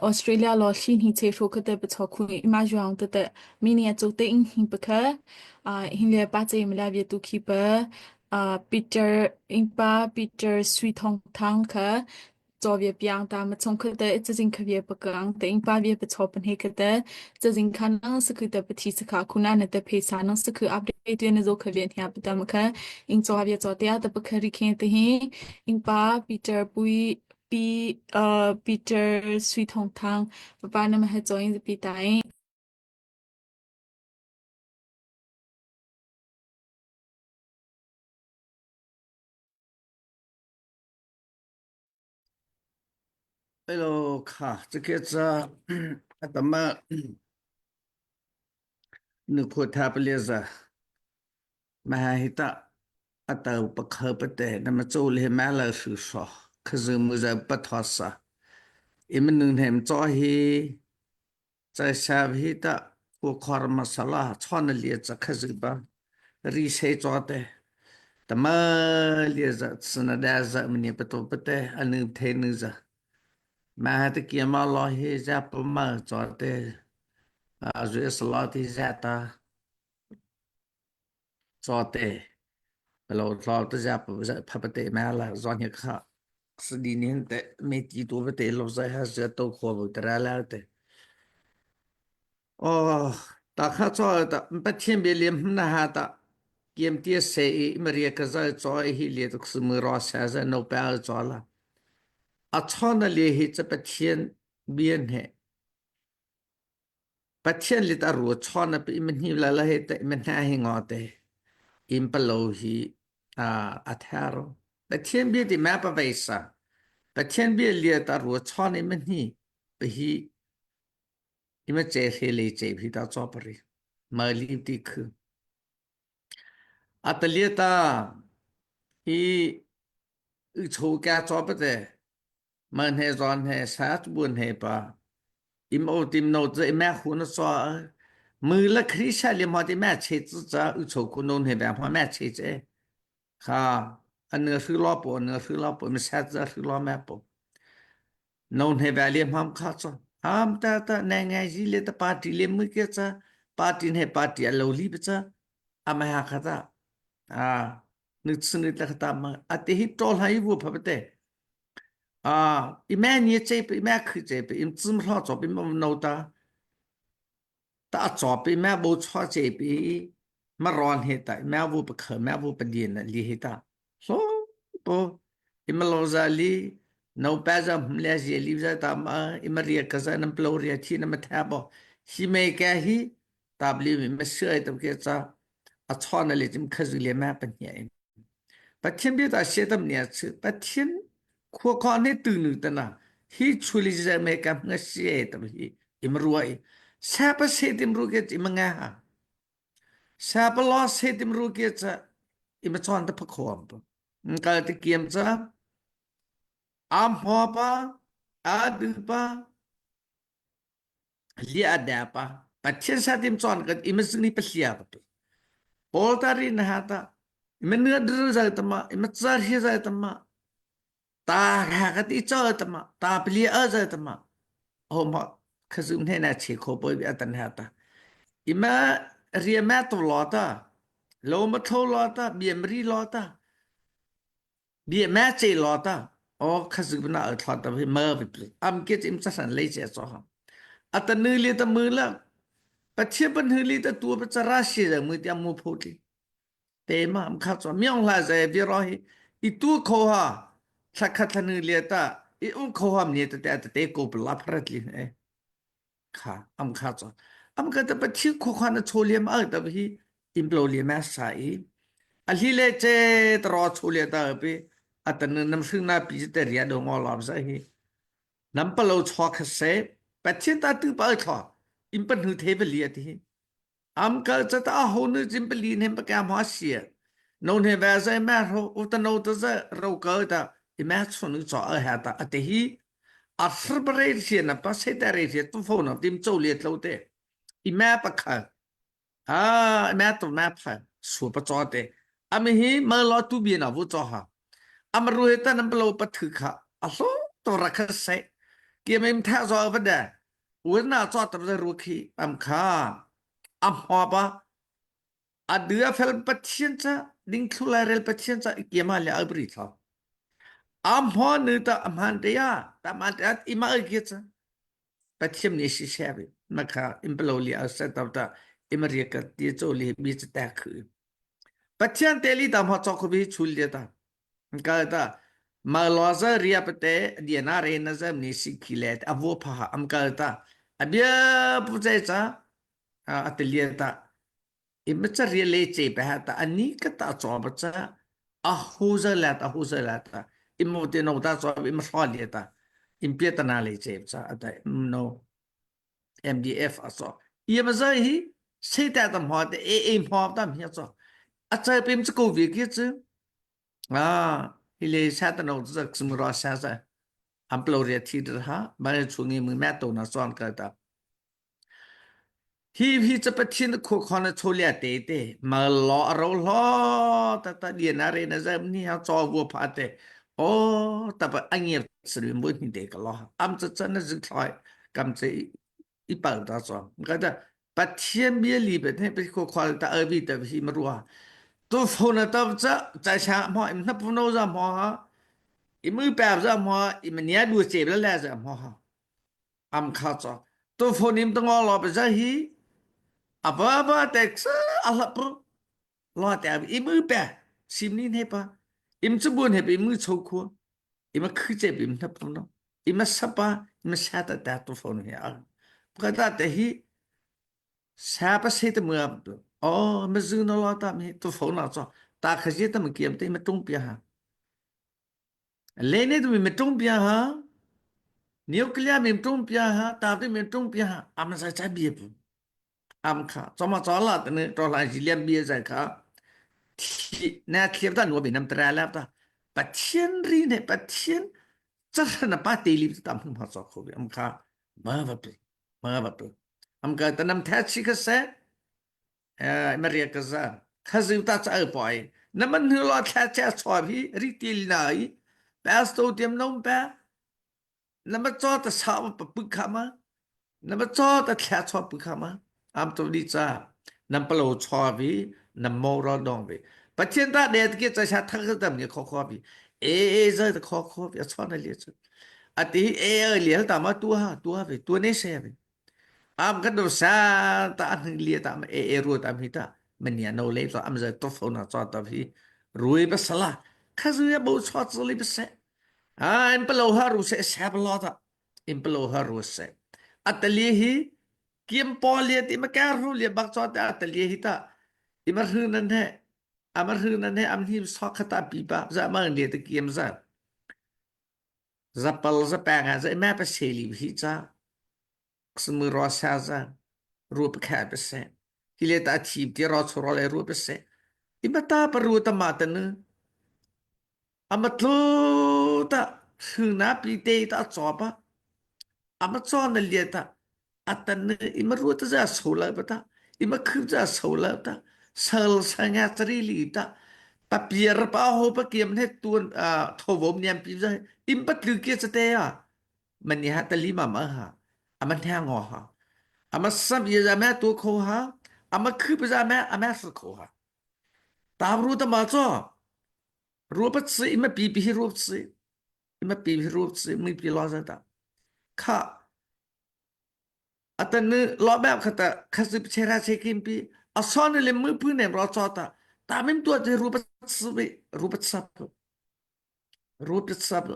Australia lo hli hni che hro khate pa chaw khu ima juang te te mi ni chu te in hi pakha hin le pa che mla bia tu khi pa Peter ingpa Peter Sui Thong Thang kha chaw bia piang ta ma chung khate chajing kha bia pakang te ingpa bia pa chaw pan he khate chajing kha nang sakhu te pathi sakha khuna na te phe sa nang sakhu update tu na zo kha bia hnia pa ta ma kha ing chaw bia chaw te ta pakha ri khe te hi ingpa Peter pui Pi Peter Sui Thong Thang papa na ma he chaw in pi tai. Hello kha chike cha atama nu kho tha paleza ma hi ta atau pakha pate na ma cho le ma la su so khazu mu za pathosa im nu hem cho hi 在下皮的我看嘛啥啦，穿的列子可是吧，里谁做的？他么列子吃那点子，么你不多不得，啊能太能子，嘛还得给嘛老些家不嘛做的，啊，就是老的家的做的，老老的家不是怕不得嘛了，让你看，是里年的没几多不得，老在还是都活不得了的。哦，大家做的不天别连那哈的，兼点谁没也个在做一系列的是没让啥子弄不要做了。啊，唱那里是这不天边的，不天里的路唱那比们你来了还得们那还我的，因不落去啊啊太了，不天边的买不为啥，不天边里的路唱那们你不是。因为这些来这批到做不了，没力的去。阿德里达，伊伊出家做不得，门黑上黑啥子问黑吧？伊冇点脑子，伊蛮糊弄做，没了可以下里冇的蛮车子子，伊出可弄黑办法蛮车子，哈，啊那是老婆，那是老婆，没啥子是老蛮婆。Non he valley ham kha cha am ta ta na ngai ji le ta party le mu ke cha party he party a lo li cha ama ha kha ta a nu chun ta kha ta ma a te hi tol hai bu pha te a i ma ni che pe ma khu che pe im chim hlo cho pe ma no ta ta cho pe ma bo cho che pe ma ron he ta ma bu pa kha ma bu pa din li he ta So po imaloza li no pa za mle ji li za ta ma imaria ka za nam plo ria thi na ma tha bo hi me ka hi tabli mi ma sui tam ke cha a chon le jim kha zu le ma pa nya in pathian bi ta she tam nia chu pathian khua kho ne tu nu ta na hi chuli za me ka nga she tam hi imruai sa pa se tim ru ke imanga ha Sapalaw setim ru ke ca ima chon ta phakhom pa. Kal ti kiam ca am ho pa a du pa lia da pa pathian sa tim chon kan ima sing ni pahlia pa pi. Paul ta ri na ha ta ima nua dru zai tama ima char hi zai tama ta ha ka ti cho tama ta pli a za tama ho ma khazum he na che kho poi bi atan ha ta ima ria ma to lo ta lo ma tho lo ta biam ri lo ta bia ma che lo ta o khazum na a thla ta hi ma bi am ke im cha san le che cho ha atan nu le ta mu la pathian ban hu li ta tu pa chara shi ra mu ti mu pho ti te ma am kha cho myong hla zai vi ro hi i tu kho ha thla khat thla nu le ta i um kho ham ni ta te te ko pla phrat li e kha am kha cho am ka ta pathi kho kha na choliam a ta hi implo li ma sa i a hi le che tro chole ta pi atan nam hring na pi te ria do ngo lam sa hi nam pa lo chho kha se pathian ta tu pa tho im pan hu the ba li ati hi Am kal cha ta ho nu jim pali nem pa ka ma sia. No ne va zai ma ro u ta no ta za ro ka ta i ma chu nu cho a ha ta a te hi a fr ba re sia na pa se ta re sia tu pho na tim chou liet lo te i ma pa kha a i ma tu ma pha su pa cho te a mi hi ma lo tu bi na vu cho ha a ma ru he ta nam lo pa thu kha a hlo to ra kha se. Kiam im tha zo va da. Un na cho tam za ru khi am kha. Am ho ba a dua fel pathian cha ding thlu lai rel pathian cha kiama le abri tho. Am ho nu ta amhan te ya ta man te ima ki cha pathian ni si se bi ma kha implo li a se ta ta imria ka ti cho li bi cha ta khu. Pathian te li tam ho chok khu bi chul le ta. Ka ta ma lo za ria pate dia na re na zam ni si khi le a vo pha am ka ta abia pu che cha a te lia ta im cha ria le che pa ha ta ani ka ta cho ba cha a hu za la ta hu za la ta im mo te no ta cho im hro lia ta im pia ta na le che cha ata no MDF a so ia ma zai hi sei ta tam ho te e e ho tam hi cho a chai pim chu ko vi ki chu a hi le sa ta no zak sum ro sa sa am plo ria thi der ha ba ne chu ngi mu ma to na son ka ta hi hi cha pathin kho kho na cholia te te ma lo ro lo ta ta dia na re na zam ni ha cho wo pha te o ta pa angiep sri mu ni te ka lo am cha cha na zik thloi kam che i pal ta cho ka ta pathian bia li be ne pe ko khwal ta abi ta hi ma ruwa tu phone ta cha cha sha mo im na pu no za mo ha i mu pa za mo i ma nia du che la la za mo ha am kha cho tu phone im ta ngo lo pe za hi aba ba tek sa ala pu lo te i mu pe sim ni ne pa im chu bun he pe mu chho khu im khu che bim na pu no im sapa im sa ta ta tu phone he a ka ta te hi sa pa se te mu o ma zu no lo ta mi tu phone na cho ta kha ji ta mu kiam te ma tung pia ha le ne tu mi tung pia ha nuclear mi tung pia ha ta te mi tung pia ha am sa cha bi pu am kha choma chola te ne to la ji lian bi zai kha thi na thiep ta nuo bi nam tra la ta pathian ri ne pathian cha na pa te li tam hum ha cho kho bi am kha ma va pu ma va pu am ka ta nam tha chi kha se eh maria ka za kha zu ta cha poi na man hu lo thla cha chwa bi ri til na i pastor tiam nom pa Na ma caw ta sa pa pu kha ma na ma caw ta thla chaw pu kha ma am to ni cha nam palo chaw vi nam mo ro dong vi pathian ta de ke cha sha thak tam ni kho kho vi e e za ta kho kho vi a chaw na le chu ati e e le ta ma tu ha tu ha vi tu ne se vi am kan do sa ta an li ta ma e e ru ta mi ta man ya no le to am za to fo na cha ta vi rui ba sala kha zu ya bo chaw zu li ba se Ah, in palo ha ru se sab lo ta. In palo ha ru se. Atali hi kiam po lia ti ma ka ru lia bak cho ta atali hi ta. I ma ru nan he. Ama ru nan he am hi so khata pi pa za ma lia ta kiam za. Za pal za pa nga za ma pa se li hi cha. Smu ro sa za. Ru pa kha pa se. Hi le ta thi ti ro chu ro le ru pa se. I ma ta pa ru ta ma ta nu. Ama tlu ta hna pi te ta chaw pa ama chaw na lia ta atan ima ru ta za so la pa ta ima khu za so la ta sal sanga chari li ta papier pa ho pa kiam ne tuan tho vom niam pi za im pat lu kia chate a man ni ha ta li ma ma ha ama nya ngo ha ama sam ye za ma tu kho ha ama khu pa za ma ama su kho ha ta ru ta ma cho Ruap si ima pi pi hi ruap si ima pi hi ruap si mi pi lo za ta kha atan ni lo ba kha ta kha si chera che kim pi ason le mu pu ne ro cho ta ta mim tu te ruap si bi ruap sap ruap sap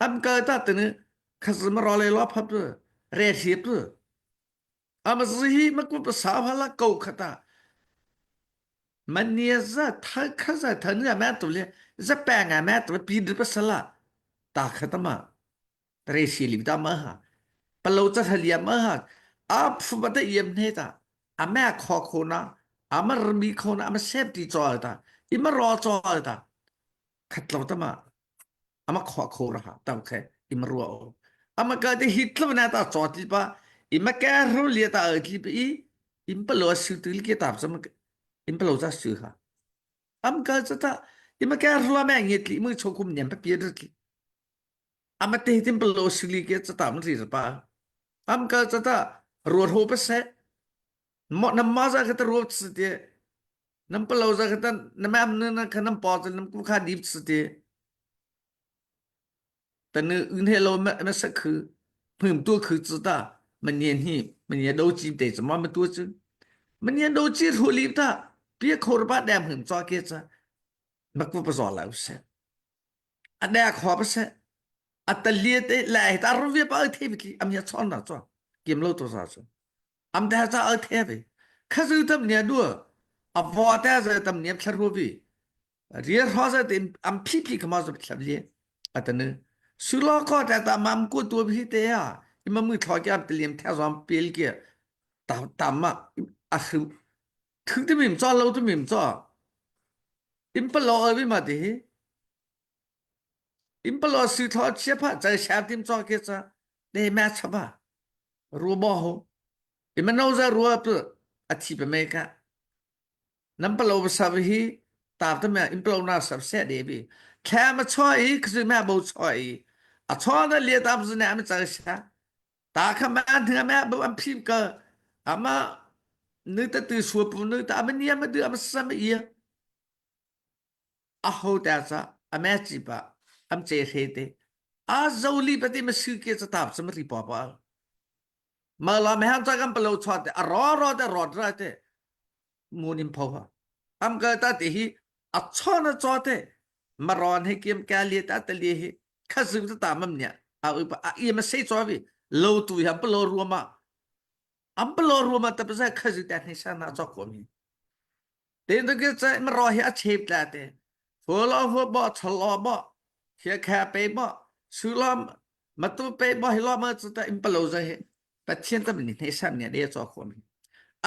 am ka ta te ni kha si ma ro le lo phap re thi pu ama hi ma ku pa sa hala ko khata mania za tha kha za tha ni ma tu le za pa nga ma tu pi de pa sala ta khata ma re si li ta ma ha palo cha thalia ma ha a phu ba ta yem ne ta ama kho kho na ama rmi kho na ama safety cho ta ima ro cho ta khat lo ta ma ama khwa kho ra ha tam khe im rua o ama ka te hit lo na ta cho ti pa ima ka ru li ta ti pi im pa lo su tu ki tap sam im pa lo za su ha am ka cha ta ima ka ru la ma ngi tli mu cho kum nyam pa pi ri tli. Amate tin palo sili ke chata man ri pa. Am ka chata ro ro pa se. Mo nam ma za ka ta ro se te. Nam palo za ka ta na mam na na ka nam pa nam ku kha dip se te. 但那那老没没识去，很多去知道，没年轻，没年老几得怎么没多久，没年老几处理的，别考了把两很早给着，没过不着了是，啊那考不是，啊得练的来，打路边把二天不给，俺们要唱哪做，给不了多少做，俺们还在二天呗，可是他们年多，啊我但是他们年吃路边。 Riar te am phi phi kama zo thlap li atanu sulo ko ta ta mam ko tu bhi te ya ima mu thlo kya tliam tha zom pel ke ta ta ma a thu thu te mim cho lo te mim cho im pa lo abi ma te hi im pa lo su thlo che pha chai sha tim cho ke cha te ma cha ba ru bo ho ima no za ru pu a thi pa me ka Nan palo sab hi ta ta me in palo na sab se de bi kha ma choi khzu ma bo choi a cho na le ta bu na ma cha sha ta kha ma thna ma bo am phim ka ama nu ta tu su pu nu ta ma nia ma du am sa ma ye a ho ta sa a ma chi pa am che he te a zo li pa ti ma su ke cha ta sa ma ri pa pa ma la me han cha kam palo chwa te a ro ro te ro ra te munin pho ha am ka ta ti hi a chona cho te maron he kim ka li ta ta li hi kha zu ta ta mam nya a u pa a i ma sei cho vi lo tu ya pa lo ru ma am pa lo ru ma ta pa sa kha zu ta ni sa na cho ko mi te to ke cha ma ro hi a chep la te pho lo pho bo chol lo bo hia kha pe bo su lo ma tu pe bo hi lo ma chu ta im pa lo za he Pathian ta ni hnei sam ne de cho kho mi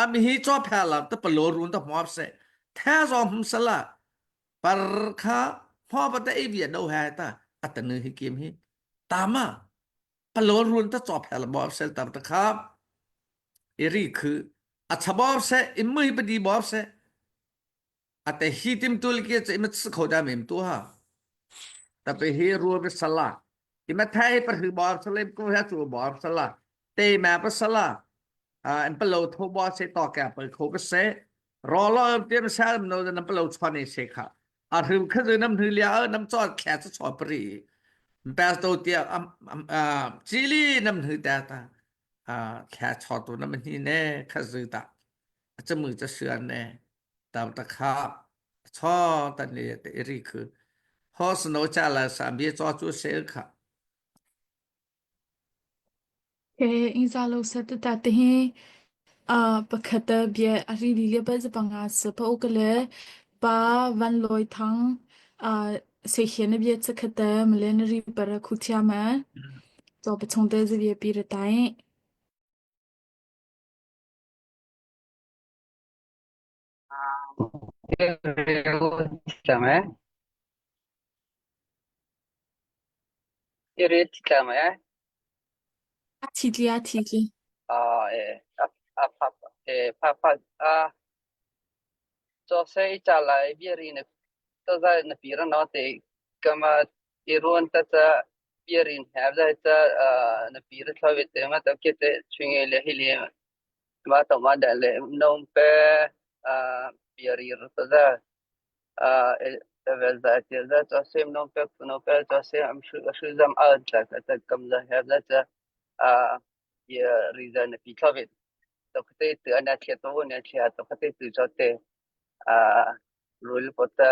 am hi cho pha la ta palo run ta hmop se tha zo hum sala par kha hmo pa ta e bia do ha ta atanu hi kim hi tama palo run ta cho pha la bo sel tam ta kha eri khu acha bo se imui pa di bo se ate hi tim tul ke che ima kho da mem tu ha ta pe hi ru be sala ima thai par hi bor salem ko ha chu bor sala te ma pa sala a en palo tho bo se to ka pa kho pa se ro lo te ma sa no nam palo chon ne se kha a hrim kha zu nam hnu lia nam cho kha cho cho pri pa to tia am a chili nam hnu ta ta a kha cho tu nam hi ne kha zu ta cha mu cha suan ne ตามตะขาบชอตันเลเตรีคือฮอสโนจาลาสามเบียจอจูเซลค่ะ ကဲအင်းစားလို့ဆက်တတဟင်းအာပခတ်တပြအရီလီလေပစပငါစပောကလေပါဝန်လွိုထန်းအာစေခေနပြစခတမလနရီပရခုချာမတော့ပချုံတဲ့စပြပြရတိုင်း Tama. Tama. အချီလီအချီလီ Ah, eh, a pa eh pa pa ah cho se cha lai biari na to za na pira no te kama irun ta cha biarin have za cha na pira thawe te ma ta ke te chunge le hi le ma to ma da le nom pe biari ro ta za level za te za cho sem nom pe no pe cho se am shu shu zam a ta ta kam za have za cha ye ri za na pi thawe to khate tu ana thia to na thia to khate tu cho te a rul pota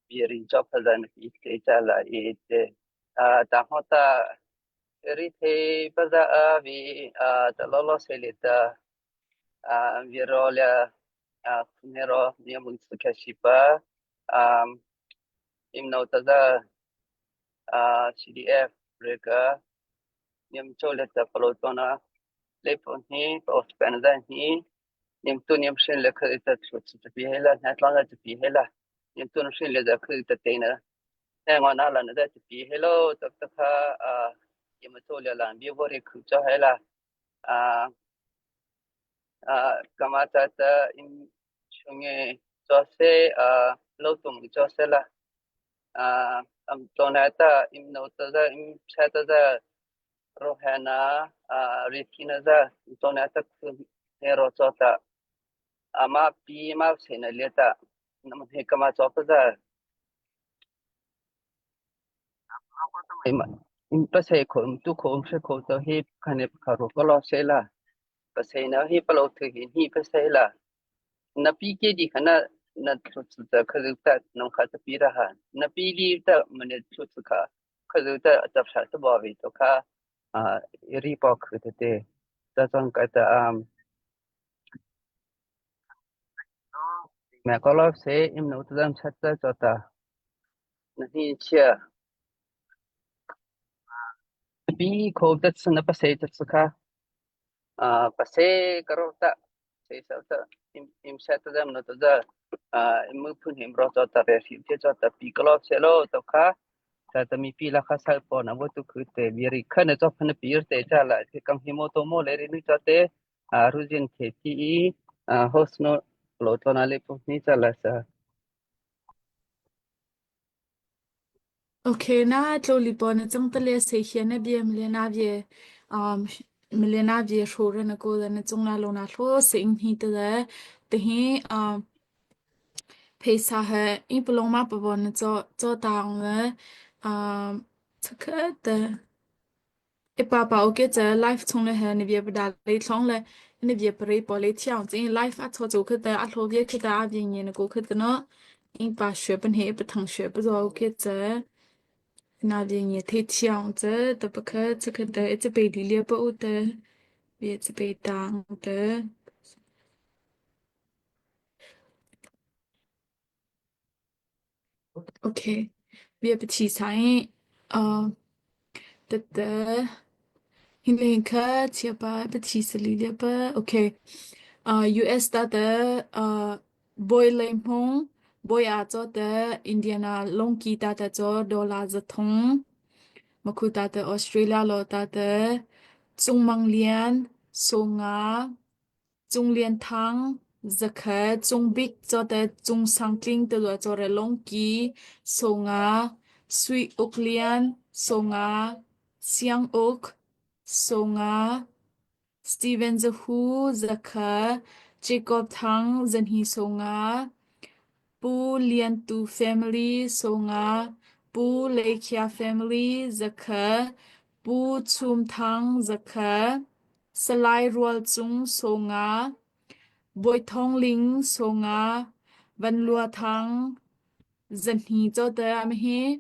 biarin cho phalan i te cha la i te a ta ho ta ri the pa za a vi a ta lo lo se le ta a vi ro le a ne ro ni mun su ka shi pa a im no ta za a CDF re ka niam cho le ta palo to na le pon hi pa os pan za hi niam tu niam shin le kha ta chu chu pi he la na tlang la chu pi he la niam tu shin le da kha ta te na na ngo na la na da chu pi he lo tak ta kha a yam cho le la bi bo re khu cho he la a a kama ta ta im chunge cho se a lo tum cho se la. Am tona ta im no ta za im cha ta za rohana rithina za tona ta khu he ro cho ta ama pi ma se na le ta nam he kama cho pa za im pa se kho im tu kho im she kho to hi khane kha ro ko lo se la pa se na hi pa lo thu hi hi pa se la Na pi ke di kha na na thlu chu ta kha zu ta nong kha ta pi ra ha na pi li ta mane thlu chu kha kha zu ta ta sha ta bo vi to kha a ri po khu te te ta chang ka ta am me ko lo se im no ta dam chat ta cho ta na hi chia pi kho ta chu na pa se ta chu kha a pa se karo ta se sa ta im im sa ta dam no ta da im mu phun him ro cho ta re sim che cho ta pi ko se lo to kha ta ta mi pi la kha sal po na bo tu khu te bi ri kha na cho phan pi te cha la the kam hi mo to mo le ri ni cho te a ru jin the thi i host no lo to na le pu ni cha la sa. Okay na tloli po na chang tale se hian na bia mle na bia um mle na bia hro ra na ko da na chung na lo na hlo se ing hi te da te hi um phaisa he ing palong ma pa bon na cho cho taung le um chakha te I papa okay ca life chung le he na bia pada lei thlong le na bia pare po le thiang ching life a cho cho kha ta a hlo bia kha ta a bia nge na ko kha ta no ing pa shwe pan he pa thang shwe pa zo okay ca na bia nge the thiang ca ta pa kha cha kha ta cha pe li le pa u ta bia cha pe tang ta. Okay. Bia pathi sai uh tete hinleng kha chiapa pathi sali le pa okay. US ta te uh boy lei hmung boy a cho te Indiana longki ta te cho dollar zathung makhu ta te Australia lo ta te Cungmang Lian Songa Cung Lian Thang, Zakhat, Cung Bik, Cawte, Cung Sang Tling tilua Cawre Lungki, Songa, Sui Uk Lian, Songa, Siang Uk, Songa, Steven Zahu, Zakhat, Jacob Thang, Zanhi Songa, Pu Lian Tu Family, Songa, Pu Leikhia Family, Zakhat, Pu Chum Thang, Zakhat, Salai Rual Cung Sawnga, Bawi Thawng Ling Sawnga, Van Lua Thang, Zahni Cawte ah hi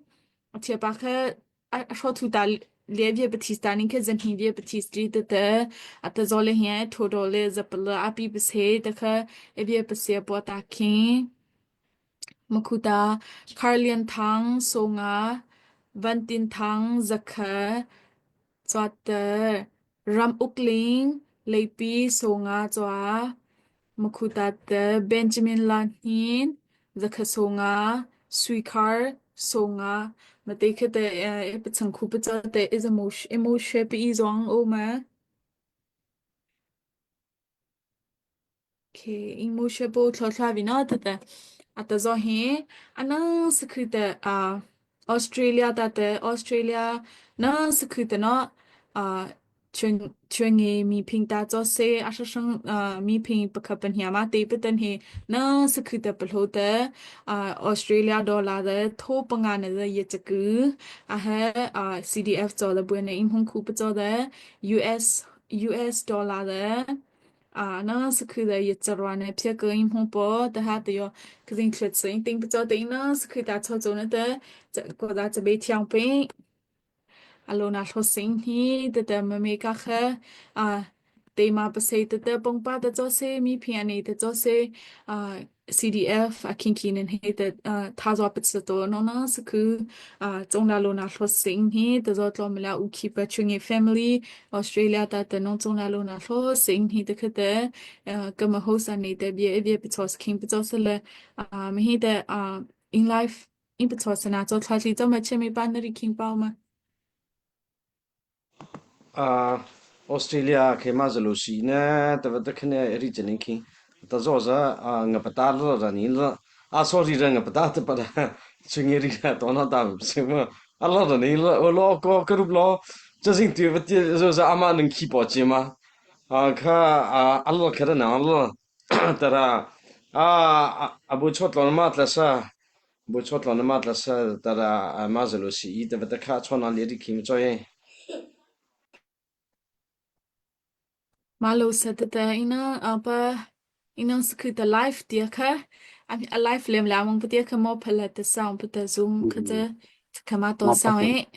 a thiapa kha a hrawthu ta le bia pathis ta ning kha zahni bia pathis li tete a tazaw le hi tho le zapala api pase te kha e bia pase po ta khin Makhuta, Khar Lian Thang, Sawnga, Van Tin Thang, Zakha, Cawtter, Ram Uk Ling, Leipi, Sawnga, Cua, Makhuta te, Benjamin La Hnin, Zakha Sawnga, Sui Khar, Sawnga, mate khi te e pachang khu pacha te is emotion pi zong o ma. Okay, emotion po thlo thla vi no tete ata zo hi anang sakhi te a Australia ta te Australia na sakhi te no a chuen chuen nge mi phing ta cho se a sha shang mi phing pakha pan hiya ma te patan he na sakhi te plo te a Australia dollar de tho panga ne de ye chaku a he a CDF cho le buen ne im hong khu pa cho de US US dollar de 啊，那是看的一只乱呢，撇个音红包，等下都要可能吃吃，顶不着顶呢是看大操作呢的，这个咱这边抢兵。阿罗那说生意，得得妹妹家伙啊，对嘛不是得得帮爸得做些米片呢，得做些啊 CDF 啊，看看能黑的啊，他做不吃多，那那是去啊，中了罗那说生意，得做做么了，有去不去个 family Australia တာတနုံ中了罗那说生意的可得呃，个么后生你的别别不错，是看不错是了啊，没黑的啊，in life in 不错是哪做出去做么前面班那里听包吗？ Ah, Australia ke ma zalo si na ta ta khne ri chane khi ta zo za nga pata lo ra ni lo a sorry ra nga pata ta pa. Chungi ri na to na ta se ma ala da ni lo lo ko ka rup lo cha sing tu va ti zo za ama nang khi po che ma a kha Allah kha na Allah tara a abu chot lo ma tla sa bu chot lo ma tla sa tara ma zalo si i te va ta kha chona le ri khim choi. Malo sa tete ina apa ina sakhi ta live tia kha a live lem la mong patia kha mo phala ta sound pata zoom kha ta khama to Ma sound pa e.